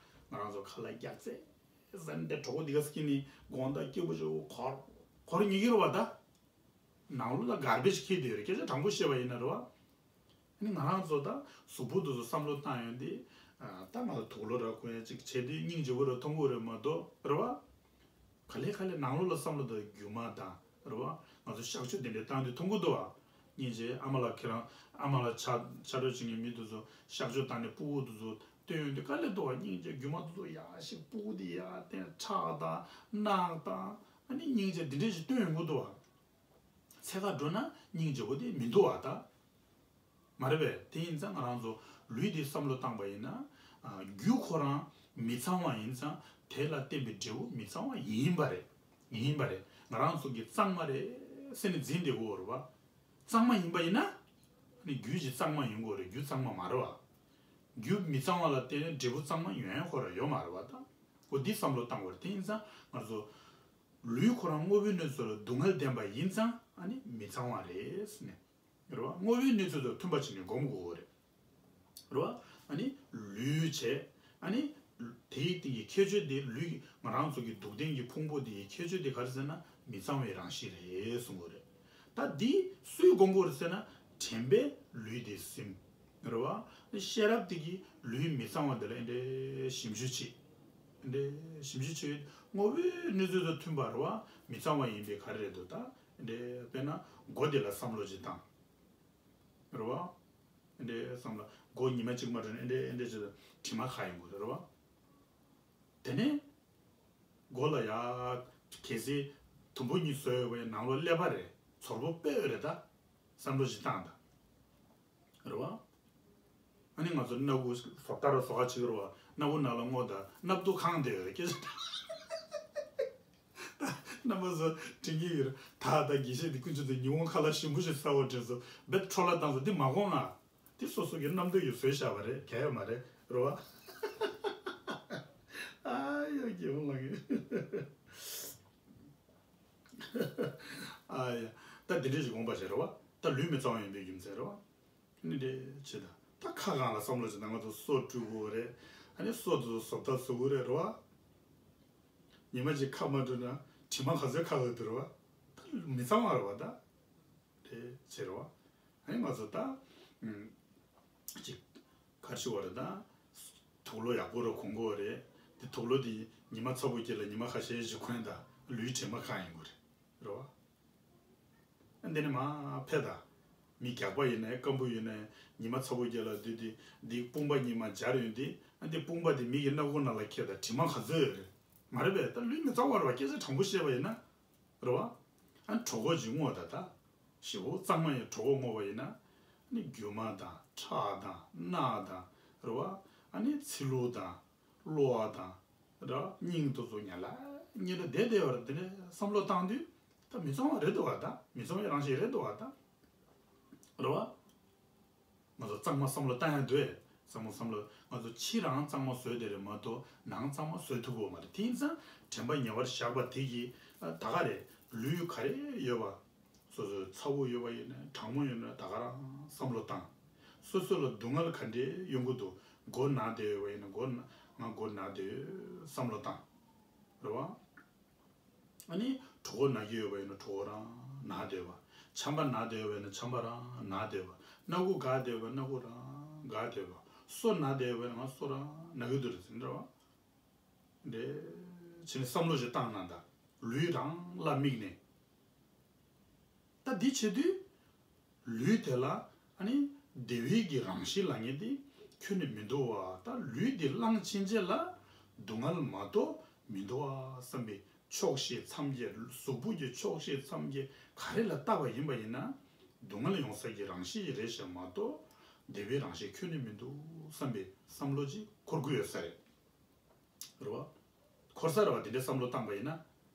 ང་རང་ཚོ་ཁ་ལག་རྒྱག་རྩེ་ཟེར་ནས་གྲོགས་པོ་འདི་ག་སྐྱེས་ནི་དགོང་དག་སྐྱིད་པོ་ཞིག་འཁོར་འཁོར་ཉལ་གྱི་རེད་བ། ད་ནང་ལོགས་ལ་གར་བེ་ཇི་འཁྱེར་བསྡད་ཡོད་རེད། སྐད་ཆ་དྲང་པོ་བཤད་པ་ཡིན་ན་རེད་བ། ཨ་ནི་ང་རང་ཚོ་ད་གཟུགས་པོ་དེ་ཚོ་བསམ་བློ་བཏང་ཡོང་དུས། ཨ་ད་ང་ཚོ་དུག་ལོག་ར་གོན་ཡ་ཅིག་བྱེད་དུས་སྙིང་རྗེ་པོ་ར་མཐོང་གི་རེད་མ་གཏོགས་རེད་བ། ག་ལེ་ག་ལེ་ནང་ལོགས་ལ་བསམ་བློ་དང་སྒྱུ་མ་དང་རེད་བ། ང་ཚོ་གཤག་བཅོས་དེ་འདྲའི་བཏང་དུས་མཐོང་གི་འདུག་བ། སྙིང་རྗེ་ཨ་མ་ལགས་ཁྱེད་རང་ཨ་མ་ལགས་ཆ་ཆ་འགྲོ་བྱེད་མཁན་མི་དེ་ཚོ་གཤག་བཅོས་བཏང་ནས་སྤུ་གུ་དེ་ཚོ་སྟོན་ཡོང་དུས་དཀའ་ལས་འདུག་བ། སྙིང་རྗེ་སྒྱུ་མ་དེ་ཚོ་ཡར་ཞིག་སྤུ་གུ་དེ་ཡར་བསྟན། ཁྲག་དང་རྣག་དང་ཨ་ནི་སྙིང་རྗེ་འདི་འདྲས་ཞིག་སྟོན་ཡོང་གི་འདུག་བ། ཚེ་ཁ་འགྲོ་ན་སྙིང་རྗེ་པོ་དེ་མི་འདུག་བ་ད། མ་རེད་པས། དེ་ཡིན་ཙང་ང་རང་ཚོ་ལུས་འདི་བསམ་བློ་བཏང་པ་ཡིན་ན། ཨ་རྒྱུ་ཁོ་རང་མི་གཙང་བ་ཡིན་ཙང་དེ་ལ་བརྟེན་པའི་འབྲས་བུ་མི་གཙང་བ་ཡིན་པ་རེད། ཡིན་པ་རེད། ང་རང་ཚོ་གི་གཙང་མ་རེད་ཟེར་ནས་འཛིན་བསྡད་དགོས་རེད་བ། གཙང་མ་ཡིན་པ་ཡིན་ན། ཨ་ནི་རྒྱུ་ཞིག་གཙང་མ་ཡིན་དགོས་རེད། རྒྱུ་གཙང་མ་མ་རེད་བ། རྒྱུ་མི་གཙང་བ་ལ་བརྟེན་ནས་འབྲས་བུ་གཙང་མ་ཡོང་ཡ་ཁོ་རང་ཡོད་མ་རེད་བ་ད། འོ་འདི་བསམ་བློ་བཏང་དགོས་རེད། དེ་ཡིན་ཙང་ང་ཚོ་ལུས་ཁོ་རང་དངོས་པོའི་གནས་ཚུལ་ལ་སྡུག་བསྔལ་ལྡན་པ་ཡིན་ཙང་ཨ་ནི་མི་གཙང་བ་རེད་ཟེར་ནས། རེད་བ། དངོས་པོའི་གནས་ཚུལ་དང་མཐུན་པ་བྱས་ནས་སྒོམ་དགོས་རེད། རེད་བ། ཨ་ནི་ལུས་བྱས། ཨ་ནི་དེའི་སྟེང་གི་ཁྱད་ཆོས་དེ། ལུས་ཀྱི་ང་རང་ཚོ་གི་སྡུག་བདེན་གྱི་ཕུང་པོ་དེའི་ཁྱད་ཆོས་དེ་ག་རེ་ཟེར་ན་མི་གཙང་བའི་རང་བཞིན་རེད་གསུང་གི་རེད། ད་འདི་སུས་སྒོམ་དགོས་རེད་ཟེར་ན། དྲན་པས་ལུས་དེ་ཟིན། རེད་བ། ཤེས་རབ་དེ་གིས་ལུས་མི་གཙང་བ་དེ་ལ་ཨེ་འདྲའི་ཞིབ་འཇུག་བྱེད། ཨེ་འདྲའི་ཞིབ་འཇུག་བྱེད། དངོས་པོའི་གནས་ཚུལ་དང་མཐུན་པ་རེད་བ། མི་གཙང་བ་ཡིན་པའི་ག་རེ་རེད་འདུག་ད་ཨེ་འདྲའི་དཔེར་ན་མགོ་དེ་ལ་བསམ་བློ་ཅིག་བཏང་། རེད་བ། ཨེ་འདྲའི་བསམ་བློ། མགོ་ཉི་མ་གཅིག་མ་འགྲོ་ན་ཨེ་འདྲའི་ཨེ་འདྲའི་ཅིག་དྲི་མ་ཁ་ཡོང་གི་རེད་བ། དེ་ནས་མགོ་ལ་ཡ་གལ་སྲིད་དུམ་བུ་གཉིས་བཟོས་ཡོད་པའི་ནང་ལོགས་ཀླད་པ་རེད། ཚོར་པོ་དཔེ་ཡོད་རེད་ད། བསམ་བློ་ཞིག་བཏང་དང་། རེད་བ། ཨ་ནི་ང་ཚོ་སྣ་ཁུག་བཟོ་ལྟ་ར་བཟོ་ཁ་བྱེད་ཀྱི་རེད་བ། སྣ་ཁུག་ནང་ལ་སྔོ་དང་སྣབས་དུ་གང་བསྡད་ཡོད་རེད། སྐད་ཆ་རྣམ་པ་ཚོ་དྲན་གྱི་ཡོད་རེད། ད་ལྟ་དགེ་བཤེས་འདི་ཀུན་སྤྱོད་དུ་ཉི་ཧོང་ཁ་ལག་ཞིམ་པོ་ཞིག་ཟ་བར་དྲན་སོང་། རྦད་འཕྲོ་བརླག་བཏང་སོང་། འདི་མ་དགོངས་ང་། འདི་སོ་སོ་གི་རྣམ་རྟོག་གིས་བཟོས་བཞག་པ་རེད། གལ་ཡོད་མ་རེད། རེད་བ། ཨ་ཡ་རྒྱལ་པོ་ལགས་ཀྱི། ཨ་ཡ། ད་འདི་འདྲས་ཞིག་དགོངས་པ་བཞེས་རེད་བ། ད་ལུས་མི་གཙང་བ་ཡིན་པའི་རྒྱུ་མཚན་རེད་བ། ནི་འདྲས་བྱེད་ད། ད་ཁ་གང་ལ་བསམ་བློ་བྱེད་ན་ང་ཚོ་སོ་བཀྲུ་དགོས་རེད། ཨ་ནི་སོ་དེ་ཚོ་བཟོ་ལྟ་བཟོ་དགོས་རེད། རེད་བ། ཉི་མ་གཅིག་ཁ་མ་བཀྲུས་ན་ དྲི་མ་ག་ཚོད་ཁ་ལོ་དུ་རེད་བ། ད་མི་གཙང་བ་རེད་བ་ད། རེད་ཟེར་བ། ཨ་ནི་ང་ཚོ་ད། ཨུམ། ཅིག་གར་ཞུ་བ་རེད་ད། དུག་ལོག་ཡག་པོ་རུ་གོན་དགོས་རེད། དེ་དུག་ལོག་དེ་ཉི་མ་ཚ་པོ་སྐྱེས་ལ་ཉི་མ་ཁ་ཤས་ཤིག་གོན་ད་ལུས་དྲི་མ་ཁ་ཡིན་དགོས་རེད། རེད་བ། འདི་ནི་མ་ཕེ་ད། མི་རྒྱགས་པ་ཡིན་ནའི་སྐམ་པོ་ཡིན་ནའི་ཉི་མ་ཚ་པོ་རྒྱག་ལ་དུས་དེ་འདི་དཔུང་པ་གཉིས་མ་སྦྱར་ཡོང་དུས་ཨ་འདི་དཔུང་པ་དེ་མི་གི་སྣ་ཁུག་ནང་ལ་ཁྱེར་ད་དྲི་མ་ག་ཚོད་ཡོད་རེད། མ་རེད་པས་ད་ལུས་མི་གཙང་བ་རེད་བ། སྐད་ཆ་དྲང་པོ་བཤད་པ་ཡིན་ན། རེད་བ། ཨ་གྲོད་ཁོག་ཅིག་རྔོ་ད་ད། ཞེ་པོ་གཙང་མ་ཡིན་གྲོད་ཁོག་རྔོ་བ་ཡིན་ན། ཨ་ནི་རྒྱུ་མ་དང་ཁྲག་དང་རྣག་དང་། རེད་བ། ཨ་ནི་ཚིལ་ལུ་དང་། གློ་བ་དང་། ར་སྙིང་དུ་ཚོ་ཉལ་ལ་གཉིད་ལ་བསྡད་བསྡད་བར་དེ་ནས་བསམ་བློ་བཏང་དུས་ད་མི་གཙང་བ་རེད་འདུག་བ་ད། མི་གཙང་བའི་རང་བཞིན་རེད་འདུག་བ་ད། རེད་བ། ང་ཚོ་གཙང་མ་བསམ་བློ་བཏང་ཡ་འདུག་ཨེ། གཙང་མ་བསམ་བློ་ང་ཚོ་ཕྱི་རང་གཙང་མ་བཟོས་དེ་རེད་མ་གཏོགས་ནང་གཙང་མ་བཟོས་ཐུབ་ཀྱི་ཡོད་མ་རེད། དེ་ཡིན་ཙང་དྲན་པ་ཉེ་བར་བཞག་པ་དེ་གིས་ད་ག་རེད། ལུས་ག་རེ་ཡོད་པ། སོ་སོའི་ཚ་བོ་ཡོད་པ་ཡིན་ན་གྲང་མོ་ཡོད་ན་ད་ག་རང་བསམ་བློ་བཏང་། སོ་སོ་ལ་སྡུག་བསྔལ་ག་འདྲའི་ཡོང་གི་འདུག་མགོ་ན་བསྡད་ཡོད་པ་ཡིན་ན་མགོ་ན་ང་མགོ་ན་བསྡད་ཡོད་བསམ་བློ་བཏང་། རེད་བ། ཨ་ནི་གྲོད་ཁོག་ན་གི་ཡོད་པ་ཡིན་ན་གྲོད་ཁོག་རང་ན་བསྡད་པ། ཆམ་པ་ན་བསྡད་ཡོད་པ་ཡིན་ན་ཆམ་པ་རང་ན་བསྡད་པ། སྣ་ཁུག་འགག་བསྡད་པ་སྣ་ཁུག་རང་འགག་བསྡད་པ། སོ་ན་བསྡད་ཡོད་པ་ཡིན་ན་ང་སོ་རང་ན་གི་འདུག་རེད་ཟེར་འདྲ་བ། འདྲེ། བྱས་ནས་བསམ་བློ་ཞིག་བཏང་ན་ད། ལུས་རང་ལ་དམིགས་ནས། ད་འདི་བྱེད་དུས། ལུས་དེ་ལ་ཨ་ནི་བདེ་བའི་གི་རང་བཞིན་ལ་ངེས་ཏེ་ཁྱོན་ནས་མི་འདུག་བ། ད་ལུས་འདི་བླངས་ཕྱིན་ཆད་ལ་སྡུག་བསྔལ་མ་གཏོགས་མི་འདུག་བ་བསམ་པའི་ཆོག་ཤེས་མཚམས་བརྒྱད་གཟུགས་པོ་གི་ཆོག་ཤེས་མཚམས་བརྒྱད་ག་རེ་ལ་བལྟ་བ་ཡིན་པ་ཡིན་ན། སྡུག་བསྔལ་ཡོང་ས་ཀྱི་རང་བཞིན་ཞིག་རེད་ཤག་མ་གཏོགས་བདེ་བའི་རང་བཞིན་ཁྱོན་ནས་མི་འདུག་བསམ་པའི་བསམ་བློ་ཅིག་འཁོར་དགོས་ཡོད་ས་རེད། རེད་བ། འཁོར་ས་རེད་བ། དེ་འདྲའི་བསམ་བློ་བཏང་པ་ཡིན་ན།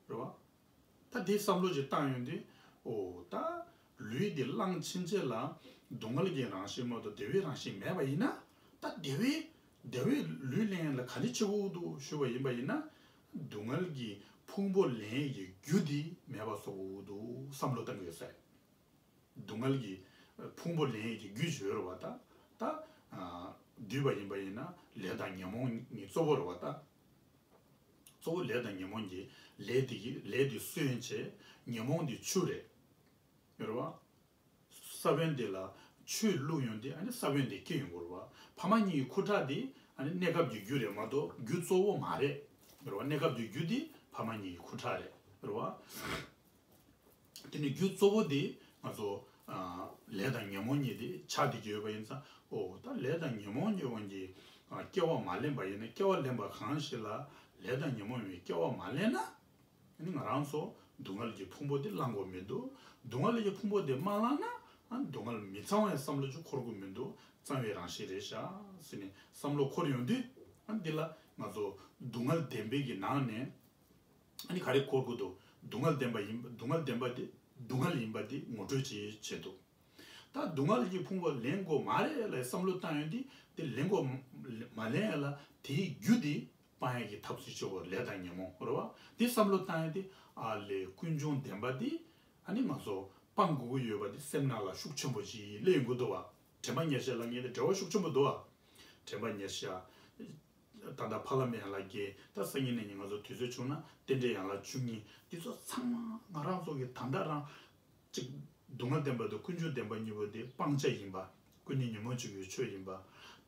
རེད་བ། ད་དེའི་བསམ་བློ་ཅིག་བཏང་ཡོང་དུས། ཨོ་ད། ལུས་འདི་བླངས་ཕྱིན་ཆད་ལ། སྡུག་བསྔལ་གྱི་རང་བཞིན་མ་གཏོགས་བདེ་བའི་རང་བཞིན་མེད་པ་ཡིན་ན། ད་བདེ་བའི། བདེ་བའི་ལུས་ལེན་ལ་ག་རེ་བྱེད་དགོས་འདུག་ཞུ་བ་ཡིན་པ་ཡིན་ན། སྡུག་བསྔལ་གྱི་ཕུང་པོ་ལེན་ཡི་རྒྱུ་འདི་མེད་པ་བཟོ་དགོས་འདུག་བསམ་བློ་བཏང་དགོས་ཟེར། སྡུག་བསྔལ་གྱི་ཕུང་པོ་ལེན་ཡས་ཀྱི་རྒྱུ་ཞིག་ཡོད་རེད་བ་ད། ད། བསྡུས་པ་ཡིན་པ་ཡིན་ན་ལས་དང་ཉོན་མོངས་གཉིས་གཙོ་བོ་རེད་བ་ད། གཙོ་བོ་ལས་དང་ཉོན་མོངས་ཀྱི་ལས་དེ་གི་ལས་དེ་སུ་ཡིན་བྱས་ཉོན་མོངས་དེ་ཆུ་རེད། ཡོད་རེད་བ། ས་བོན་དེ་ལ་ཆུ་བླུགས་ཡོང་དུས་ཨ་ནི་ས་བོན་དེ་སྐྱེ་ཡོང་གི་རེད་བ། ཕ་མ་གཉིས་ཀྱི་ཁུ་ཁྲག་དེ་ཨ་ནི་གནས་སྐབས་ཀྱི་རྒྱུ་རེད་མ་གཏོགས་རྒྱུ་གཙོ་བོ་མ་རེད། ཡོད་རེད་བ། གནས་སྐབས་ཀྱི་རྒྱུ་དེ་ཕ་མ་གཉིས་ཀྱི་ཁུ་ཁྲག་རེད། ཡོད་རེད་བ། དེ་ནི་རྒྱུ་གཙོ་བོ་དེ་ང་ཚོ་ཨ་ལས་དང་ཉོན་མོངས་གཉིས་དེ་ཆགས་བསྡད་ཀྱི་ཡོད་པ་ཡིན་ཙང་། ཨོ་ད་ལས་དང་ཉོན་མོངས་ཀྱི་དབང་གིས་ཨ་སྐྱེ་བ་མ་ལེན་པ་ཡིན་ན། སྐྱེ་བ་ལེན་པ་གང་ཞིག་ལ་ལས་དང་ཉོན་མོངས་ཀྱི་སྐྱེ་བ་མ་ལེན་ན། ཨ་ནི་ང་རང་ཚོ་སྡུག་བསྔལ་གྱི་ཕུང་པོ་དེ་བླང་དགོས་མི་འདུག་སྡུག་བསྔལ་གྱི་ཕུང་པོ་དེ་མ་བླངས་ན་ཨ་སྡུག་བསྔལ་མི་གཙང་བའི་བསམ་བློ་ཅིག་འཁོར་དགོས་མི་འདུག་གཙང་བའི་རང་བཞིན་རེད་ཤག་ཟེར་ནས་བསམ་བློ་འཁོར་ཡོང་དུས། ཨ་འདི་ལ་ང་ཚོ་སྡུག་བསྔལ་བདེན་པའི་གི་ནང་ནས། ཨ་ནི་ག་རེ་འཁོར་དགོས་འདུག་སྡུག་བསྔལ་བདེན་པ་ཡིན། སྡུག་བསྔལ་བདེན་པ་དེ་སྡུག་བསྔལ་ཡིན་པ་དེ་ངོ་སྤྲོད་བྱེད་ཆེད་དུ། ད་སྡུག་བསྔལ་གྱི་ཕུང་པོ་ལེན་དགོས་མ་རེད་ལ་བསམ་བློ་བཏང་ཡོང་དུས། དེ་ལེན་དགོས་མ་ལེན་ཡ་ལ་དེའི་རྒྱུ་དེ་སྤང་ཡ་གི་ཐབས་སུ་བྱེད་དགོས། ལས་དང་ཉོན་མོངས་རེད་བ། དེ་བསམ་བློ་བཏང་ཡོང་དུས། ཨ་ལས་ཀུན་འབྱུང་བདེན་པ་དེ་ཨ་ནི་ང་ཚོ་སྤང་དགོས་ཀྱི་ཡོད་པ་དེ་སེམས་ནང་ལ་ཤུགས་ཆེན་པོ་ཞིག་སླེབས་ཡོང་གི་འདུག་བ། དྲན་པ་ཉེར་བཞག་ལ་ངེས་དེ་འབྲེལ་བ་ཤུགས་ཆེན་པོ་འདུག་བ། དྲན་པ་ཉེར་བཞག་ད་ལྟ་ཕ་ལ་མེ་ཡན་ལག་བརྒྱད། ད་སང་ཉིན་གནངས་ཉིན་ང་ཚོ་དུས་ཚོད་བྱུང་ན་རྟེན་འབྲེལ་ཡན་ལག་བཅུ་གཉིས། འདི་ཚོ་ཚང་མ་ང་རང་ཚོ་གི་ད་ལྟ་རང་གཅིག་སྡུག་བསྔལ་བདེན་པ་དང་ཀུན་འབྱུང་བདེན་པ་གཉིས་པོ་དེ་སྤང་བྱ་ཡིན་པ། ཀུན་ནས་ཉོན་མོངས་སྤྱོད་པའི་ཆོས་ཡིན་པ།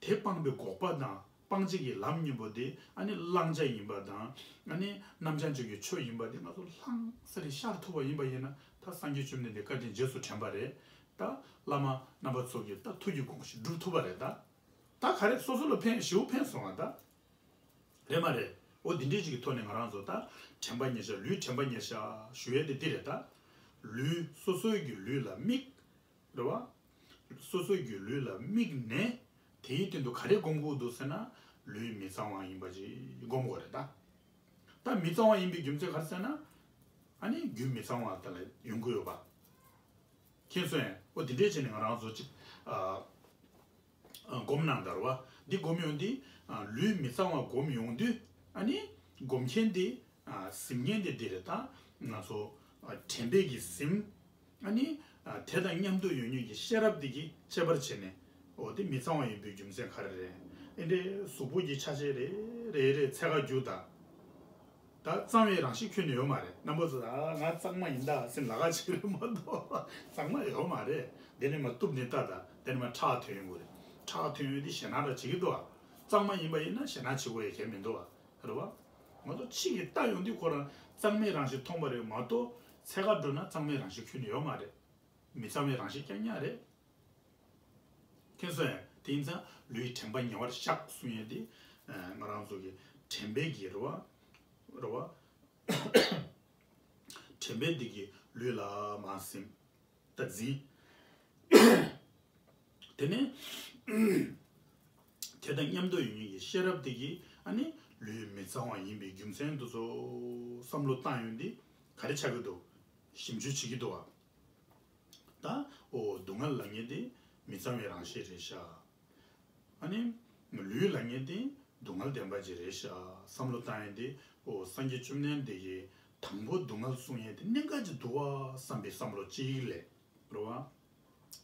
དེ་སྤངས་པའི་འགོག་པ་དང་སྤང་བྱ་གི་ལམ་གཉིས་པོ་དེ་ཨ་ནི་བླང་བྱ་ཡིན་པ་དང་། ཨ་ནི་རྣམ་བྱང་ཆོས་ཀྱི་ཆོས་ཡིན་པ་དེ་ང་ཚོ་ལྷང་ས་རེ་ཤར་ཐུབ་པ་ཡིན་པ་ཡིན་ན། ད་སངས་རྒྱས་བཅོམ་ལྡན་འདས་བཀའ་དྲིན་རྗེས་སུ་དྲན་པ་རེད། ད་བླ་མ་རྣམ་པ་ཚོ་གིས་ད་ཐུགས་ཀྱི་དགོངས་གཞི་སྒྲུབ་ཐུབ་པ་རེད་ད། ད་ག་རེ་སོ་སོ་ལ་ཕན་ཞེ་པོ་ཕན་སོང་བ་ད། རེད་མ་རེད། འོ་འདི་འདྲའི་ཅིག་གི་ཐོག་ནས་ང་རང་ཚོ་ད་དྲན་པ་ཉེར་བཞག་ལུས་དྲན་པ་ཉེར་བཞག་ཞུ་ཡས་དེ་འདི་རེད་ད། ལུས་སོ་སོའི་གི་ལུས་ལ་དམིགས། རེད་བ། སོ་སོའི་གི་ལུས་ལ་དམིགས་ནས་དེའི་སྟེང་དུ་ག་རེ་སྒོམ་དགོས་འདུག་ཟེར་ན། ལུས་མི་གཙང་བ་ཡིན་པ་ཅིག་སྒོམ་དགོས་རེད་ད། ད་མི་གཙང་བ་ཡིན་པའི་རྒྱུ་མཚན་ག་རེ་ཟེར་ན། ཨ་ནི་རྒྱུ་མི་གཙང་བ་དེ་ལ་ཡོང་གི་ཡོད་པ། མཁྱེན་སོང་ངས། འོ་འདི་འདྲས་བྱས་ནས་ང་རང་ཚོ་ཅིག་ཨ། ཨ། སྒོམ་གནང་དར་བ། འདི་སྒོམ་ཡོང་དུས། ཨ། ལུས་མི་གཙང་བ་སྒོམ་ཡོང་དུས། ཨ་ནི་སྒོམ་མཁན་དེ། ཨ། གཟིམ་མཁན་དེ་འདི་རེད་ད། ང་ཚོ། ཨ། དྲན་པའི་གི་གཟིམ། ཨ་ནི། ཨ། དེ་དང་མཉམ་དུ་ཡོད་མཁན་གྱི་ཤེས་རབ་དེ་གིས་དཔྱད་པར་བྱས་ནས། འོ་དེ་མི་གཙང་བ་ཡིན་པའི་རྒྱུ་མཚན་ག་རེ་རེད། ཨེ་འདྲའི་གཟུགས་པོ་གི་ཆ་ཤས་རེ་རེ་རེ་འཚོལ་ག་རྒྱུག་དང་། ད་གཙང་བའི་རང་བཞིན་ཁྱོན་ནས་ཡོད་མ་རེད། རྣམ་པ་ཚོ་ད་ང་གཙང་མ་ཡིན་ད་སེམས་ལ་ཁ་ཆེ་རེད་མ་གཏོགས་གཙང་མ་ཡོད་མ་རེད། དེ་ནས་མ་གཏུབ་ནས་ལྟ་ད་དེ་ནས་མ་ཁྲག་ཐོན་ཡོང་གི་རེད། ཁྲག་ཐོན་ཡོང་དུས་ཞེད་སྣང་ར་བྱེད་ཀྱི་འདུག་ཨ། གཙང་མ་ཡིན་པ་ཡིན་ན་ཞེད་སྣང་བྱེད་དགོས་ཡ་གལ་མི་འདུག་ཨ། རེད་བ། ང་ཚོ་ཕྱི་གི་ལྟ་ཡོང་དུས་ཁོ་རང་གཙང་མའི་རང་བཞིན་མཐོང་པ་རེད་མ་གཏོགས་ཚད་ག་འགྲོ་ན་གཙང་མའི་རང་བཞིན་ཁྱོན་ནས་ཡོད་མ་རེད། མི་གཙང་བའི་རང་བཞིན་རྐྱང་རྐྱང་རེད། མཁྱེན་སོང་ངས། དེ་ཡིན་ཙང་ལུས་དྲན་པ་ཉེ་བར་བཞག་གསུང་ཡས་དེ། ང་རང་ཚོ་གི་དྲན་པའི་གི་རེད་བ། རེད་བ། དྲན་པའི་དེ་གི་ལུས་ལ་མ་སེམས་ད་འཛིན། དེ་ནས་དེ་དང་མཉམ་དུ་ཡོད་མཁན་གྱི་ཤེས་རབ་དེ་གི་ཨ་ནི་ལུས་མི་གཙང་བ་ཡིན་པའི་རྒྱུ་མཚན་དེ་ཚོ་བསམ་བློ་བཏང་ཡོང་དུས་ག་རེ་ཆགས་ཀྱི་འདུག་ཞིབ་འཇུག་བྱེད་ཀྱི་འདུག་བ། ད་འོ་སྡུག་བསྔལ་ལབ་མཁན་དེ་མི་གཙང་བའི་རང་བཞིན་རེད་ཤག་ཨ་ནི་ལུས་ལབ་མཁན་དེ་སྡུག་བསྔལ་ལྡན་པ་ཅིག་རེད་ཤག་བསམ་བློ་བཏང་ཡས་དེ་འོ་སངས་རྒྱས་བཅོམ་ལྡན་འདས་ཀྱིས་དང་པོ་སྡུག་བསྔལ་གསུང་ཡས་དེ་གནད་འགག་ཅིག་འདུག་བ་བསམ་པའི་བསམ་བློ་གཅིག་ལས། རེད་བ།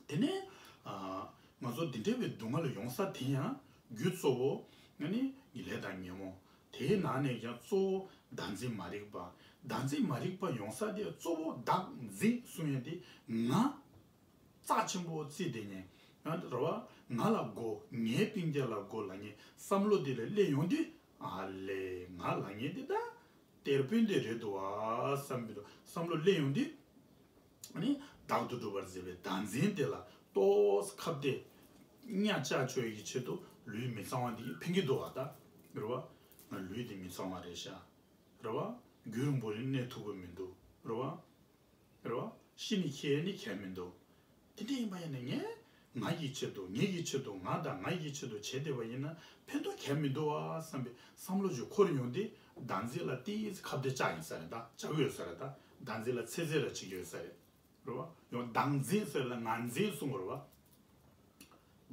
དེ་ནས་ང་ཚོ་འདི་འདྲ་བའི་སྡུག་བསྔལ་ཡོང་ས་དེ་ཡང་རྒྱུ་གཙོ་བོ་ཨ་ནི་ལས་དང་ཉོན་མོངས། དེའི་ནང་ནས་ཀྱང་གཙོ་བོ་བདག་འཛིན་མ་རིག་པ། བདག་འཛིན་མ་རིག་པ་ཡོང་ས་དེ་གཙོ་བོ་བདག་འཛིན་གསུང་ཡས་དེ་ང་རྩ་ཆེན་པོ་བརྩིས་དེ་ནས་ང་རེད་བ། ང་ལ་དགོས། ངའི་སྤུན་ཀྱག་ལ་དགོས་ལབ་མཁན་བསམ་བློ་དེ་ལ་སླེབས་ཡོང་དུས་ཨ་ལས་ང་ལབ་མཁན་དེ་ད་གཏེར་དཔོན་དེ་རེད་འདུག་བ་བསམ་པའི་བསམ་བློ་སླེབས་ཡོང་དུས། ཨ་ནི་བདག་ཏུ་སྒྲུབ་པར་བྱེད་པའི་བདག་འཛིན་དེ་ལ་ཏོག་ཙམ་ཁ་གཏད་གཉའ་བཅག་ཆོག་ཡག་གི་ཆེད་དུ་ལུས་མི་གཙང་བ་འདི་ཕན་གྱི་འདུག་བ་ད། རེད་བ། ང་ལུས་འདི་མི་གཙང་བ་རེད་ཤག་རེད་བ། རྒྱུན་རིང་པོ་རིང་གནས་ཐུབ་ཀྱི་མི་འདུག་རེད་བ། རེད་བ། ཤི་ནས་འཁྱེར་ནས་གལ་མི་འདུག་དེ་འདྲ་ཡིན་པ་ཡིན་ན་ངས་ང་ཡི་ཆེད་དུ་ངེད་ཀྱི་ཆེད་དུ་ང་དང་ང་ཡི་ཆེད་དུ་བྱས་བསྡད་པ་ཡིན་ན་ཕན་ཐོགས་གལ་མི་འདུག་བ་བསམ་པའི་བསམ་བློ་ཞིག་འཁོར་ཡོང་དུས་བདག་འཛིན་ལ་ཏོག་ཙམ་ཁ་གཏད་བཅག་ཡིན་ས་རེད་ད། བཅག་གི་ཡོད་ས་རེད་ད། བདག་འཛིན་ལ་ཚད་འཛིན་ར་བྱེད་ཀྱི་ཡོད་ས་རེད། རེད་བ། ཡང་བདག་འཛིན་ཟེར་ལ་ང་འཛིན་གསུང་གི་རེད་བ།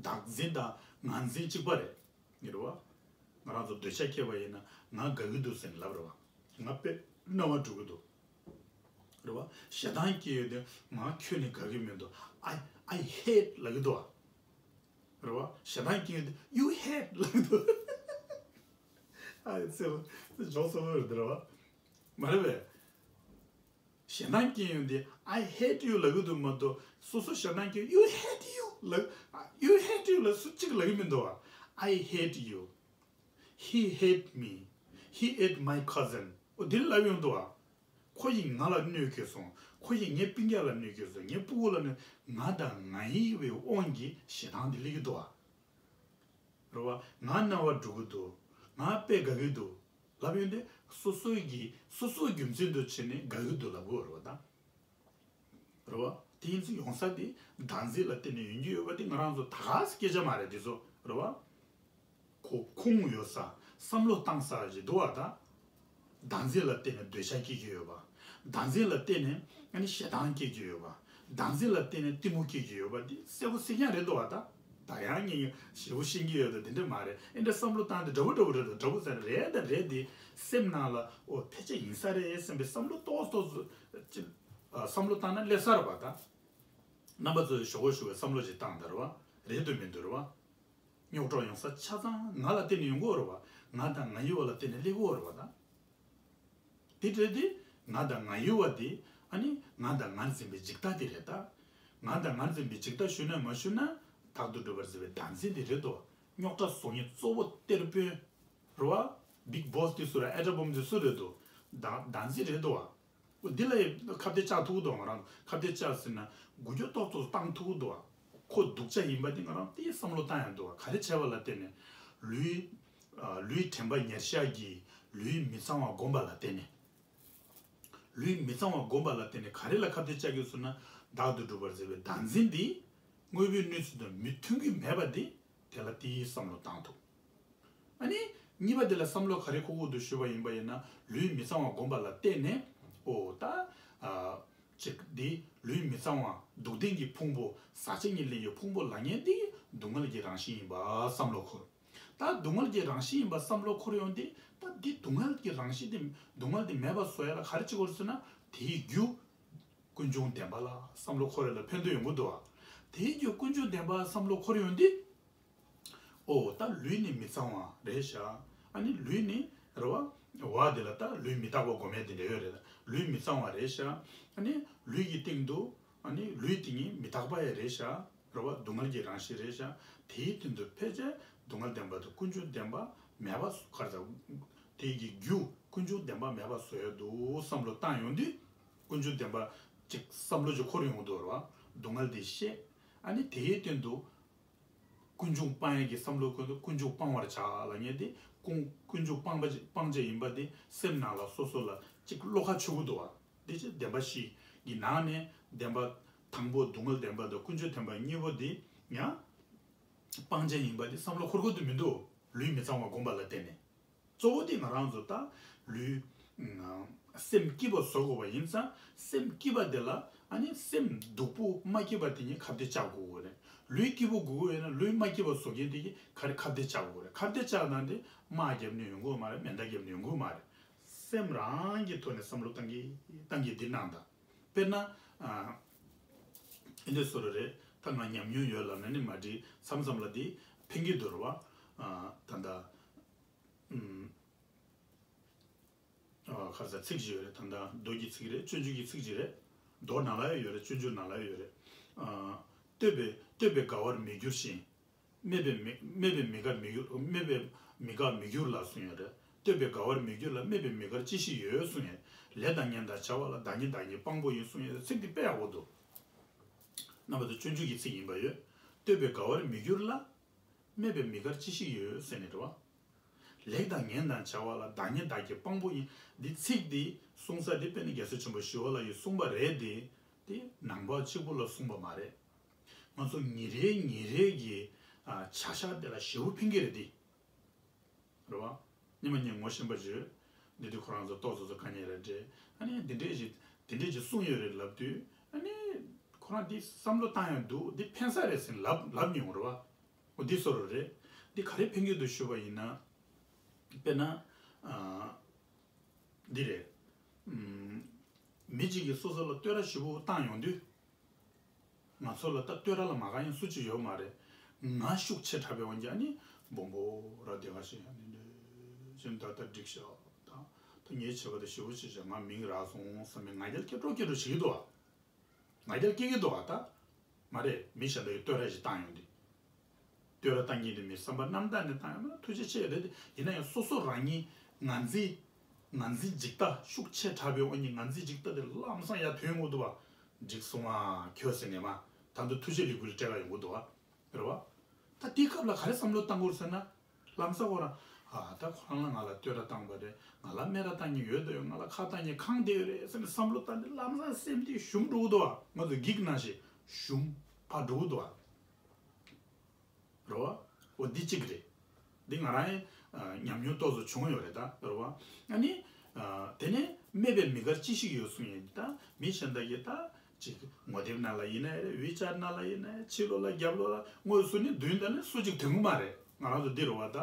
བདག་འཛིན་དང་ང་འཛིན་གཅིག་པ་རེད། རེད་བ། ང་རང་ཚོ་འདོད་ཆགས་སྐྱེས་པ་ཡིན་ན་ང་དགའ་གི་འདུག་ཟེར་ནས་ལབ་རེད་བ། ང་དཔེ་སྣང་བ་འགྲོ་གི་འདུག་རེད་བ། ཞེ་སྡང་སྐྱེས་ཡོད་དུས་ང་ཁྱོད་ནི་དགའ་གི་མི་འདུག I I hate ལབ་གི་འདུག་བ། རེད་བ། ཞེ་སྡང་སྐྱེས་ཡོད་དུས་you hate ལབ་གི་འདུག་ཨ་ཙི་ལ་ཙི་འཇོག་སོང་བ་རེད་དེ་རེད་བ། མ་རེད་པས། ཞེ་སྡང་སྐྱེས་ཡོང་དུས་I hate you ལབ་གི་འདུག་མ་གཏོགས་སོ་སོ་ཞེ་སྡང་སྐྱེས་you hate you ལབ། You hate you ལབ་སུ་གཅིག་ལབ་གི་མི་འདུག་བ། I hate you. He hate me. He ate my cousin. འོ་དེ་ལབ་ཡོང་འདུག་བ། ཁོ་ཡིས་ང་ལ་གནོད་བསྐྱལ་སོང་། ཁོ་ཡིས་ངའི་སྤུན་ཀྱག་ལ་གནོད་བསྐྱལ་སོང་། ངའི་སྤུ་གུ་ལ་གནོད། ང་དང་ང་ཡི་བའི་དབང་གིས་ཞེ་སྡང་དེ་སླེབས་ཀྱི་འདུག་བ། རེད་བ། ང་རྣ་བ་འགྲོ་གི་འདུག་ང་དཔེ་དགའ་གི་འདུག་ལབ་ཡོང་དུས་སོ་སོའི་གི་སོ་སོའི་རྒྱུ་མཚན་དུ་བྱས་ནས་དགའ་གི་འདུག་ལབ་དགོས་རེད་བ་ད། རེད་བ། དེ་ཡིན་ཚེ་ཡོང་ས་དེ་བདག་འཛིན་ལ་བརྟེན་ནས་ཡོང་རྒྱུ་ཡོད་པ་དེ་ང་རང་ཚོ་ད་ག་སེ་སྐད་ཆ་མ་རེད་དེ་ཚོ་རེད་བ། ཁོ་ཁུངས་ཡོད་ས་བསམ་བློ་བཏང་ས་ཞིག་འདུག་བ་ད། བདག་འཛིན་ལ་བརྟེན་ནས་འདོད་ཆགས་སྐྱེ་གི་ཡོད་པ། བདག་འཛིན་ལ་བརྟེན་ནས་ཨ་ནི་ཞེ་སྡང་སྐྱེ་གི་ཡོད་པ། བདག་འཛིན་ལ་བརྟེན་ནས་གཏི་མུག་སྐྱེ་གི་ཡོད་པ་འདི་གསལ་པོ་གསལ་རྐྱང་རེད་འདུག་བ་ད། ད་ཡང་ངས་ཞེ་པོ་ཤེས་ཀྱི་ཡོད་ད་དེ་འདྲ་མ་རེད། ཨེ་འདྲ་བསམ་བློ་བཏང་དེ་འདྲ་པོ་འདྲ་པོ་རེད་ད་འདྲ་པོ་ཟེར་རེད་ད་རེད་དེ་སེམས་ནང་ལ་ཨོ་ཕལ་ཆེར་ཡིན་ས་རེད་བསམ་པའི་བསམ་བློ་ཏོག་ཙམ་ཏོག་ཙམ་ཅིག་བསམ་བློ་བཏང་ན་སླེབས་ས་རེད་བ་ད། རྣམ་པ་ཚོས་ཞོག་ཁོ་ཞོག་གི་བསམ་བློ་ཅིག་བཏང་ད་རེད་བ། རེད་འདུག་མི་འདུག་རེད་བ། རྙོག་དྲ་ཡོང་ས་ཆ་ཚང་ང་ལ་བརྟེན་ནས་ཡོང་གི་ཡོད་རེད་བ། ང་དང་ང་ཡི་བ་ལ་བརྟེན་ནས་སླེབས་ཀྱི་ཡོད་རེད་བ་ད། དེ་འདྲ་དེ་ང་དང་ང་ཡི་བ་དེ་ཨ་ནི་ང་དང་ང་འཛིན་པའི་འཇིག་ལྟ་དེ་རེད་ད། ང་དང་ང་འཛིན་པའི་འཇིག་ལྟ་ཞུ་ན་མ་ཞུ་ན་བདག་ཏུ་སྒྲུབ་པར་བྱེད་པའི་བདག་འཛིན་དེ་རེད་དོ། རྙོག་དྲ་བཟོ་མཁན་གཙོ་བོ་གཏེར་དཔོན་རེད་བ། Big Boss དེ་སུ་རེད། ཨེ་ཊ་བོམ་དེ་སུ་རེད་དོ། བདག་བདག་འཛིན་རེད་དོ་བ། འོ་འདི་ལ་ཡི་ཁ་གཏད་བཅག་ཐུབ་ཀྱི་འདུག་ང་རང་ཁ་གཏད་བཅག་ཟིན་ན་འགུལ་སྐྱོད་ཏོག་ཙམ་བཏང་ཐུབ་ཀྱི་འདུག་ཁོ་སྡུག་ཅག་ཡིན་པ་འདི་ང་རང་དེའི་བསམ་བློ་བཏང་ཡང་འདུག་ག་རེ་བྱས་པ་ལ་བརྟེན་ནས་ལུས། ལུས་དྲན་པ་ཉེར་བཞག་གིས་ལུས་མི་གཙང་བ་བསྒོམས་པ་ལ་བརྟེན་ནས། ལུས་མི་གཙང་བ་བསྒོམས་པ་ལ་བརྟེན་ནས་ག་རེ་ལ་ཁ་གཏད་བཅག་གི་ཟེར་ན་བདག་ཏུ་སྒྲུབ་པར་བྱེད་པའི་བདག་འཛིན་འདི་དངོས་པོའི་གནས་ཚུལ་དང་མི་མཐུན་གྱི་མེད་པ་འདི་དེ་ལ་དེའི་བསམ་བློ་བཏང་ཐུབ། ཨ་ནི། གཉིས་པ་དེ་ལ་བསམ་བློ་ག་རེ་འཁོར་དགོས་འདུག་ཞུས་པ་ཡིན་པ་ཡིན་ན་ལུས་མི་གཙང་བ་བསྒོམས་པ་ལ་བརྟེན་ནས་ཨོ་ད། ཨ། ཅིག་འདི་ལུས་མི་གཙང་བ་སྡུག་བདེན་གྱི་ཕུང་པོ་ཟག་བཅས་ཉིད་ལས་ཀྱི་ཕུང་པོ་ལབ་མཁན་འདི་སྡུག་བསྔལ་གྱི་རང་བཞིན་ཡིན་པ་བསམ་བློ་འཁོར། ད་སྡུག་བསྔལ་གྱི་རང་བཞིན་ཡིན་པ་བསམ་བློ་འཁོར་ཡོང་དུས་ད་འདི་སྡུག་བསྔལ་གྱི་རང་བཞིན་དེ་སྡུག་བསྔལ་དེ་མེད་པ་བཟོ་ཡ་ལ་ག་རེ་བྱེད་དགོས་ཟེར་ན་དེའི་རྒྱུ། ཀུན་འབྱུང་བདེན་པ་ལ་བསམ་བློ་འཁོར་ཡ་ལ་ཕན་ཐོགས་ཡོང་གི་འདུག་བ། དེའི་རྒྱུ་ཀུན་འབྱུང་བདེན་པ་བསམ་བློ་འཁོར་ཡོང་དུས། ཨོ་ད་ལུས་ནི་མི་གཙང་བ་རེད་ཤག་ཨ་ནི་ལུས་ནི་རེད་བ། བ་དེ་ལ་ད་ལུས་མི་རྟག་པ་སྒོམ་ཡས་དེ་འདྲ་ཡོད་རེད། ལུས་མི་གཙང་བ་རེད་ཤག་ཨ་ནི་ལུས་ཀྱི་སྟེང་དུ་ཨ་ནི་ལུས་དེ་ཉིད་མི་རྟག་པ་ཡང་རེད་ཤག་རེད་བ། སྡུག་བསྔལ་གྱི་རང་བཞིན་རེད་ཤག་དེའི་སྟེང་དུ་ཕལ་ཆེར་སྡུག་བསྔལ་བདེན་པ་དང་ཀུན་འབྱུང་བདེན་པ་མེད་པ་ག་རེ་ཟེར། དེ་གི་རྒྱུ་ཀུན་འབྱུང་བདེན་པ་མེད་པ་བཟོ་ཡས་འདུག་བསམ་བློ་བཏང་ཡོང་དུས། ཀུན་འབྱུང་བདེན་པ་ཅིག་བསམ་བློ་ཅིག་འཁོར་ཡོང་གི་འདུག་རེད་བ། སྡུག་བསྔལ་དེ་ཤེས། ཨ་ནི་དེའི་སྟེང་དུ། ཀུན་འབྱུང་སྤང་ཡས་ཀྱི་བསམ་བློ་ཀུན་ཏུ་ཀུན་འབྱུང་སྤང་བར་བྱ་ལབ་མཁན་དེ་ཀུན་ཀུན་འབྱུང་སྤང་བ་སྤང་བྱ་ཡིན་པ་དེ་སེམས་ནང་ལ་སོ་སོ་ལ་གཅིག་བློ་ཁ་ཆུད་ཀྱི་འདུག་བ། དེ་ཕྱིར་བདེན་པ་བཞི་གི་ནང་ནས་བདེན་པ་དང་པོ་སྡུག་བསྔལ་བདེན་པ་དང་ཀུན་འབྱུང་བདེན་པ་གཉིས་པོ་དེ་ཡང་སྤང་བྱ་ཡིན་པ་དེ་བསམ་བློ་འཁོར་དགོས་དུ་མི་འདུག་ལུས་མི་གཙང་བ་སྒོམ་པ་ལ་བརྟེན་ནས། གཙོ་བོ་དེ་ང་རང་ཚོ་ད་ལུས། སེམས་སྐྱིད་པ་བཟོ་དགོས་པ་ཡིན་ཙང་སེམས་སྐྱིད་པ་དེ་ལ་ཨ་ནི་སེམས་སྡུག་པོ་མ་སྐྱིད་པ་དེ་ཉིད་ཁ་གཏད་བཅག་དགོས་ཀྱི་རེད། ལུས་སྐྱིད་པོ་དགོས་ཀྱི་ཡོད་ན་ལུས་མ་སྐྱིད་པ་བཟོ་མཁན་དེ་གིས་ག་རེ་ཁ་གཏད་བཅག་དགོས་རེད། ཁ་གཏད་བཅག་ན་དེ་དམག་བརྒྱབ་ནས་ཡོང་གི་མ་རེད། མེ་མདའ་བརྒྱབ་ནས་ཡོང་གི་མ་རེད། སེམས་རང་གི་ཐོག་ནས་བསམ་བློ་བཏང་གི་བཏང་གི་འདི་གནང་དང་། དཔེར་ན། ཨ་འདི་འདྲ་བཟོ་འདྲ་རེད། ད་ང་ཉམས་མྱོང་ཡོད་ལབ་ན་ནི་མ་འགྲིག་མཚམས་མཚམས་ལ་འདི་ཕན་གྱི་འདུག་རེད་བ། ཨ་ད་ལྟ། ཨུམ། ཨ་ཁ་ས་ཚིག་ཅིག་ཡོད་རེད། ད་ལྟ་མདོ་གི་ཚིག་རེད། སྤྱོད་འཇུག་གི་ཚིག་ཅིག་རེད། མདོ་ནང་ལ་ཡོད་རེད། སྤྱོད་འཇུག་ནང་ལ་ཡོད་རེད། ཨ་ལྟོས་པས་ལྟོས་པས་དགའ་བར་མི་འགྱུར་ཞིང་། སྨད་པས་མི་སྨད་པས་མི་དགའ་མི་འགྱུར། སྨད་པས་མི་དགའ་མི་འགྱུར་ལ་གསུངས་ཡོད་རེད། ལྟོས་པས་དགའ་བར་མི་འགྱུར་ལ། སྨད་པས་མི་དགར་ཅི་ཞིག་ཡོད་གསུངས་ཡོད། ལེགས་དང་ངན་དང་བྱ་བ་ལ། བདག་ཉིད་བདག་གིས་དཔང་པོ་ཡིན་གསུངས་ཡོད། ཚིག་འདི་དཔེ་ཡག་པོ་འདུག་རྣམ་པ་ཚོ་སྤྱོད་འཇུག་གི་ཚིག་ཡིན་པ་ཡོད། ལྟོས་པས་དགའ་བར་མི་འགྱུར་ལ། སྨད་པས་མི་དགར་ཅི་ཞིག་ཡོད་ཟེར་ནས་རེད་བ། ལེགས་དང་ངན་དང་བྱ་བ་ལ། བདག་ཉིད་བདག་གི་དཔང་པོ་ཡིན། འདི་ཚིག་འདི་གསུང་ས་འདི་དཔེར་ན་རྒྱལ་སྲས་ཆེན་པོ་ཞི་བ་ལྷ་ཡིས་གསུངས་པ་རེད་དེ། དེ་ནང་པ་གཅིག་པུ་ལ་གསུངས་པ་མ་རེད། ང་ཚོ་ཉིན་རེ་ཉིན་རེ་གི་ཨ་བྱ་བཞག་དེ་ལ་ཞེ་པོ་ཕན་གྱི་རེད་དེ། རེད་བ། སྙིང་མ་ཉིད་ངོ་ཤེས་པ་བརྗོད། འདི་དུས་ཁོ་རང་ཚོ་ཏོག་ཙམ་ཚོ་དཀའ་ངལ་རེད་འདྲེ། ཨ་ནི་འདི་འདྲས་ཞིག་འདི་འདྲས་ཞིག་གསུངས་ཡོད་རེད་ལབ་དུས། ཨ་ནི་ཁོ་རང་འདི་བསམ་བློ་བཏང་ཡང་འདུག་འདི་ཕན་ས་རེད་ཟེར་ལབ་ལབ་མྱོང་རེད་བ། འོ་འདི་བཟོ་འདྲ་རེད། འདི་ག་རེ་ཕན་གྱི་འདུག་ཞུས་པ་ཡིན་ན། དཔེར་ན། ཨ། འདི་རེད། ཨུམ། མི་གཅིག་གིས་སོ་སོ་ལ་བསྟོད་ར་ཞེ་པོ་བཏང་ཡོང་དུས། ང་ཚོ་ལ་ད་བསྟོད་ར་ལ་མ་དགའ་མཁན་སུ་གཅིག་ཡོད་མ་རེད། ང་ཤུགས་ཆེ་དྲགས་པའི་དབང་གིས་ཨ་ནི་སྦོམ་པོ་ར་དེ་ག་ཞིག་ཨ་ནི་འདྲ་ཞིག་ད་ལྟ་འགྲིག་ཤག་ད་ད་ངའི་བྱས་པ་དེ་ཞེ་པོ་ཅིག་བྱས། ང་མིང་རག་སོང་བསམ་པའི་ང་རྒྱལ་སྐྱེ་འགྲོ་སྐྱེ་འགྲོ་བྱེད་ཀྱི་འདུག་ཨ། ང་རྒྱལ་སྐྱེ་གི་འདུག་བ་ད། མ་རེད། མི་གཞན་དག་གིས་བསྟོད་ར་ཞིག་བཏང་ཡོང་དུས། བསྟོད་ར་བཏང་མཁན་དེ་མི་བསམ་པ་རྣམ་དག་ནས་བཏང་ཡོང་ན་ཐུགས་རྗེ་ཆེ་རེད་དེ། ཡིན་ན་ཡང་སོ་སོ་རང་ཉིད་ངར་འཛིན། ངར་འཛིན་འཇིག་ལྟ་ཤུགས་ཆེ་དྲགས་པའི་དབང་གིས་ངར་འཛིན་འཇིག་ལྟ་དེ་ལམ་སང་ཡར་ཐོན་ཡོང་གི་འདུག་བ། འགྲིག་སོང་ཨ་ཁྱོད་ཟེར་ནས་མ། ད་དུང་ཐུགས་རྗེ་ལེགས་འབུལ་སྤྲད་ག་ཡོང་གི་འདུག་བ། རེད་བ། ད་དེའི་སྐབས་ལ་ག་རེ་བསམ་བློ་བཏང་དགོས་ཟེར་ན། ལམ་སང་ཁོ་རང་། ཨ་ད་ཁོ་རང་ལ་ང་ལ་བསྟོད་ར་བཏང་པ་རེད། ང་ལ་སྨད་ར་བཏང་མཁན་ཡོད་དོ་ཡོད། ང་ལ་ཁ་བཏང་མཁན་གང་བསྡད་ཡོད་རེད་ཟེར་ནས་བསམ་བློ་བཏང་ནས་ལམ་སང་སེམས་དེ་ཞུམ་འགྲོ་གི་འདུག་བ། ང་ཚོ་འགྱིག་ནང་བཞིན་ཞུམ་ཕར་འགྲོ་གི་འདུག་བ། རེད་བ། འོ་འདི་གཅིག་རེད། འདི་ང་རང་ཨ་ཉམས་མྱོང་ཏོག་ཙམ་བྱུང་ཡོད་རེད་ད། རེད་བ། ཨ་ནི། ཨ་དེ་ནས་སྨད་པས་མི་དགར་ཅི་ཞིག་ཡོད་གསུངས་ཡོད་ད། མི་གཞན་དག་གིས་ད་ཅིག་ངོ་དེབ་ནང་ལ་ཡིན་ན་རེད། ཝི་ཆེ་ཊི་ནང་ལ་ཡིན་ན་རེད། ཕྱི་ལོགས་ལ་རྒྱབ་ལོགས་ལ་དངོས་སུ་ནི་མདུན་དང་ནི་སུ་གཅིག་དོན་གི་མ་རེད། ང་རང་ཚོ་འདི་རེད་བ་ད།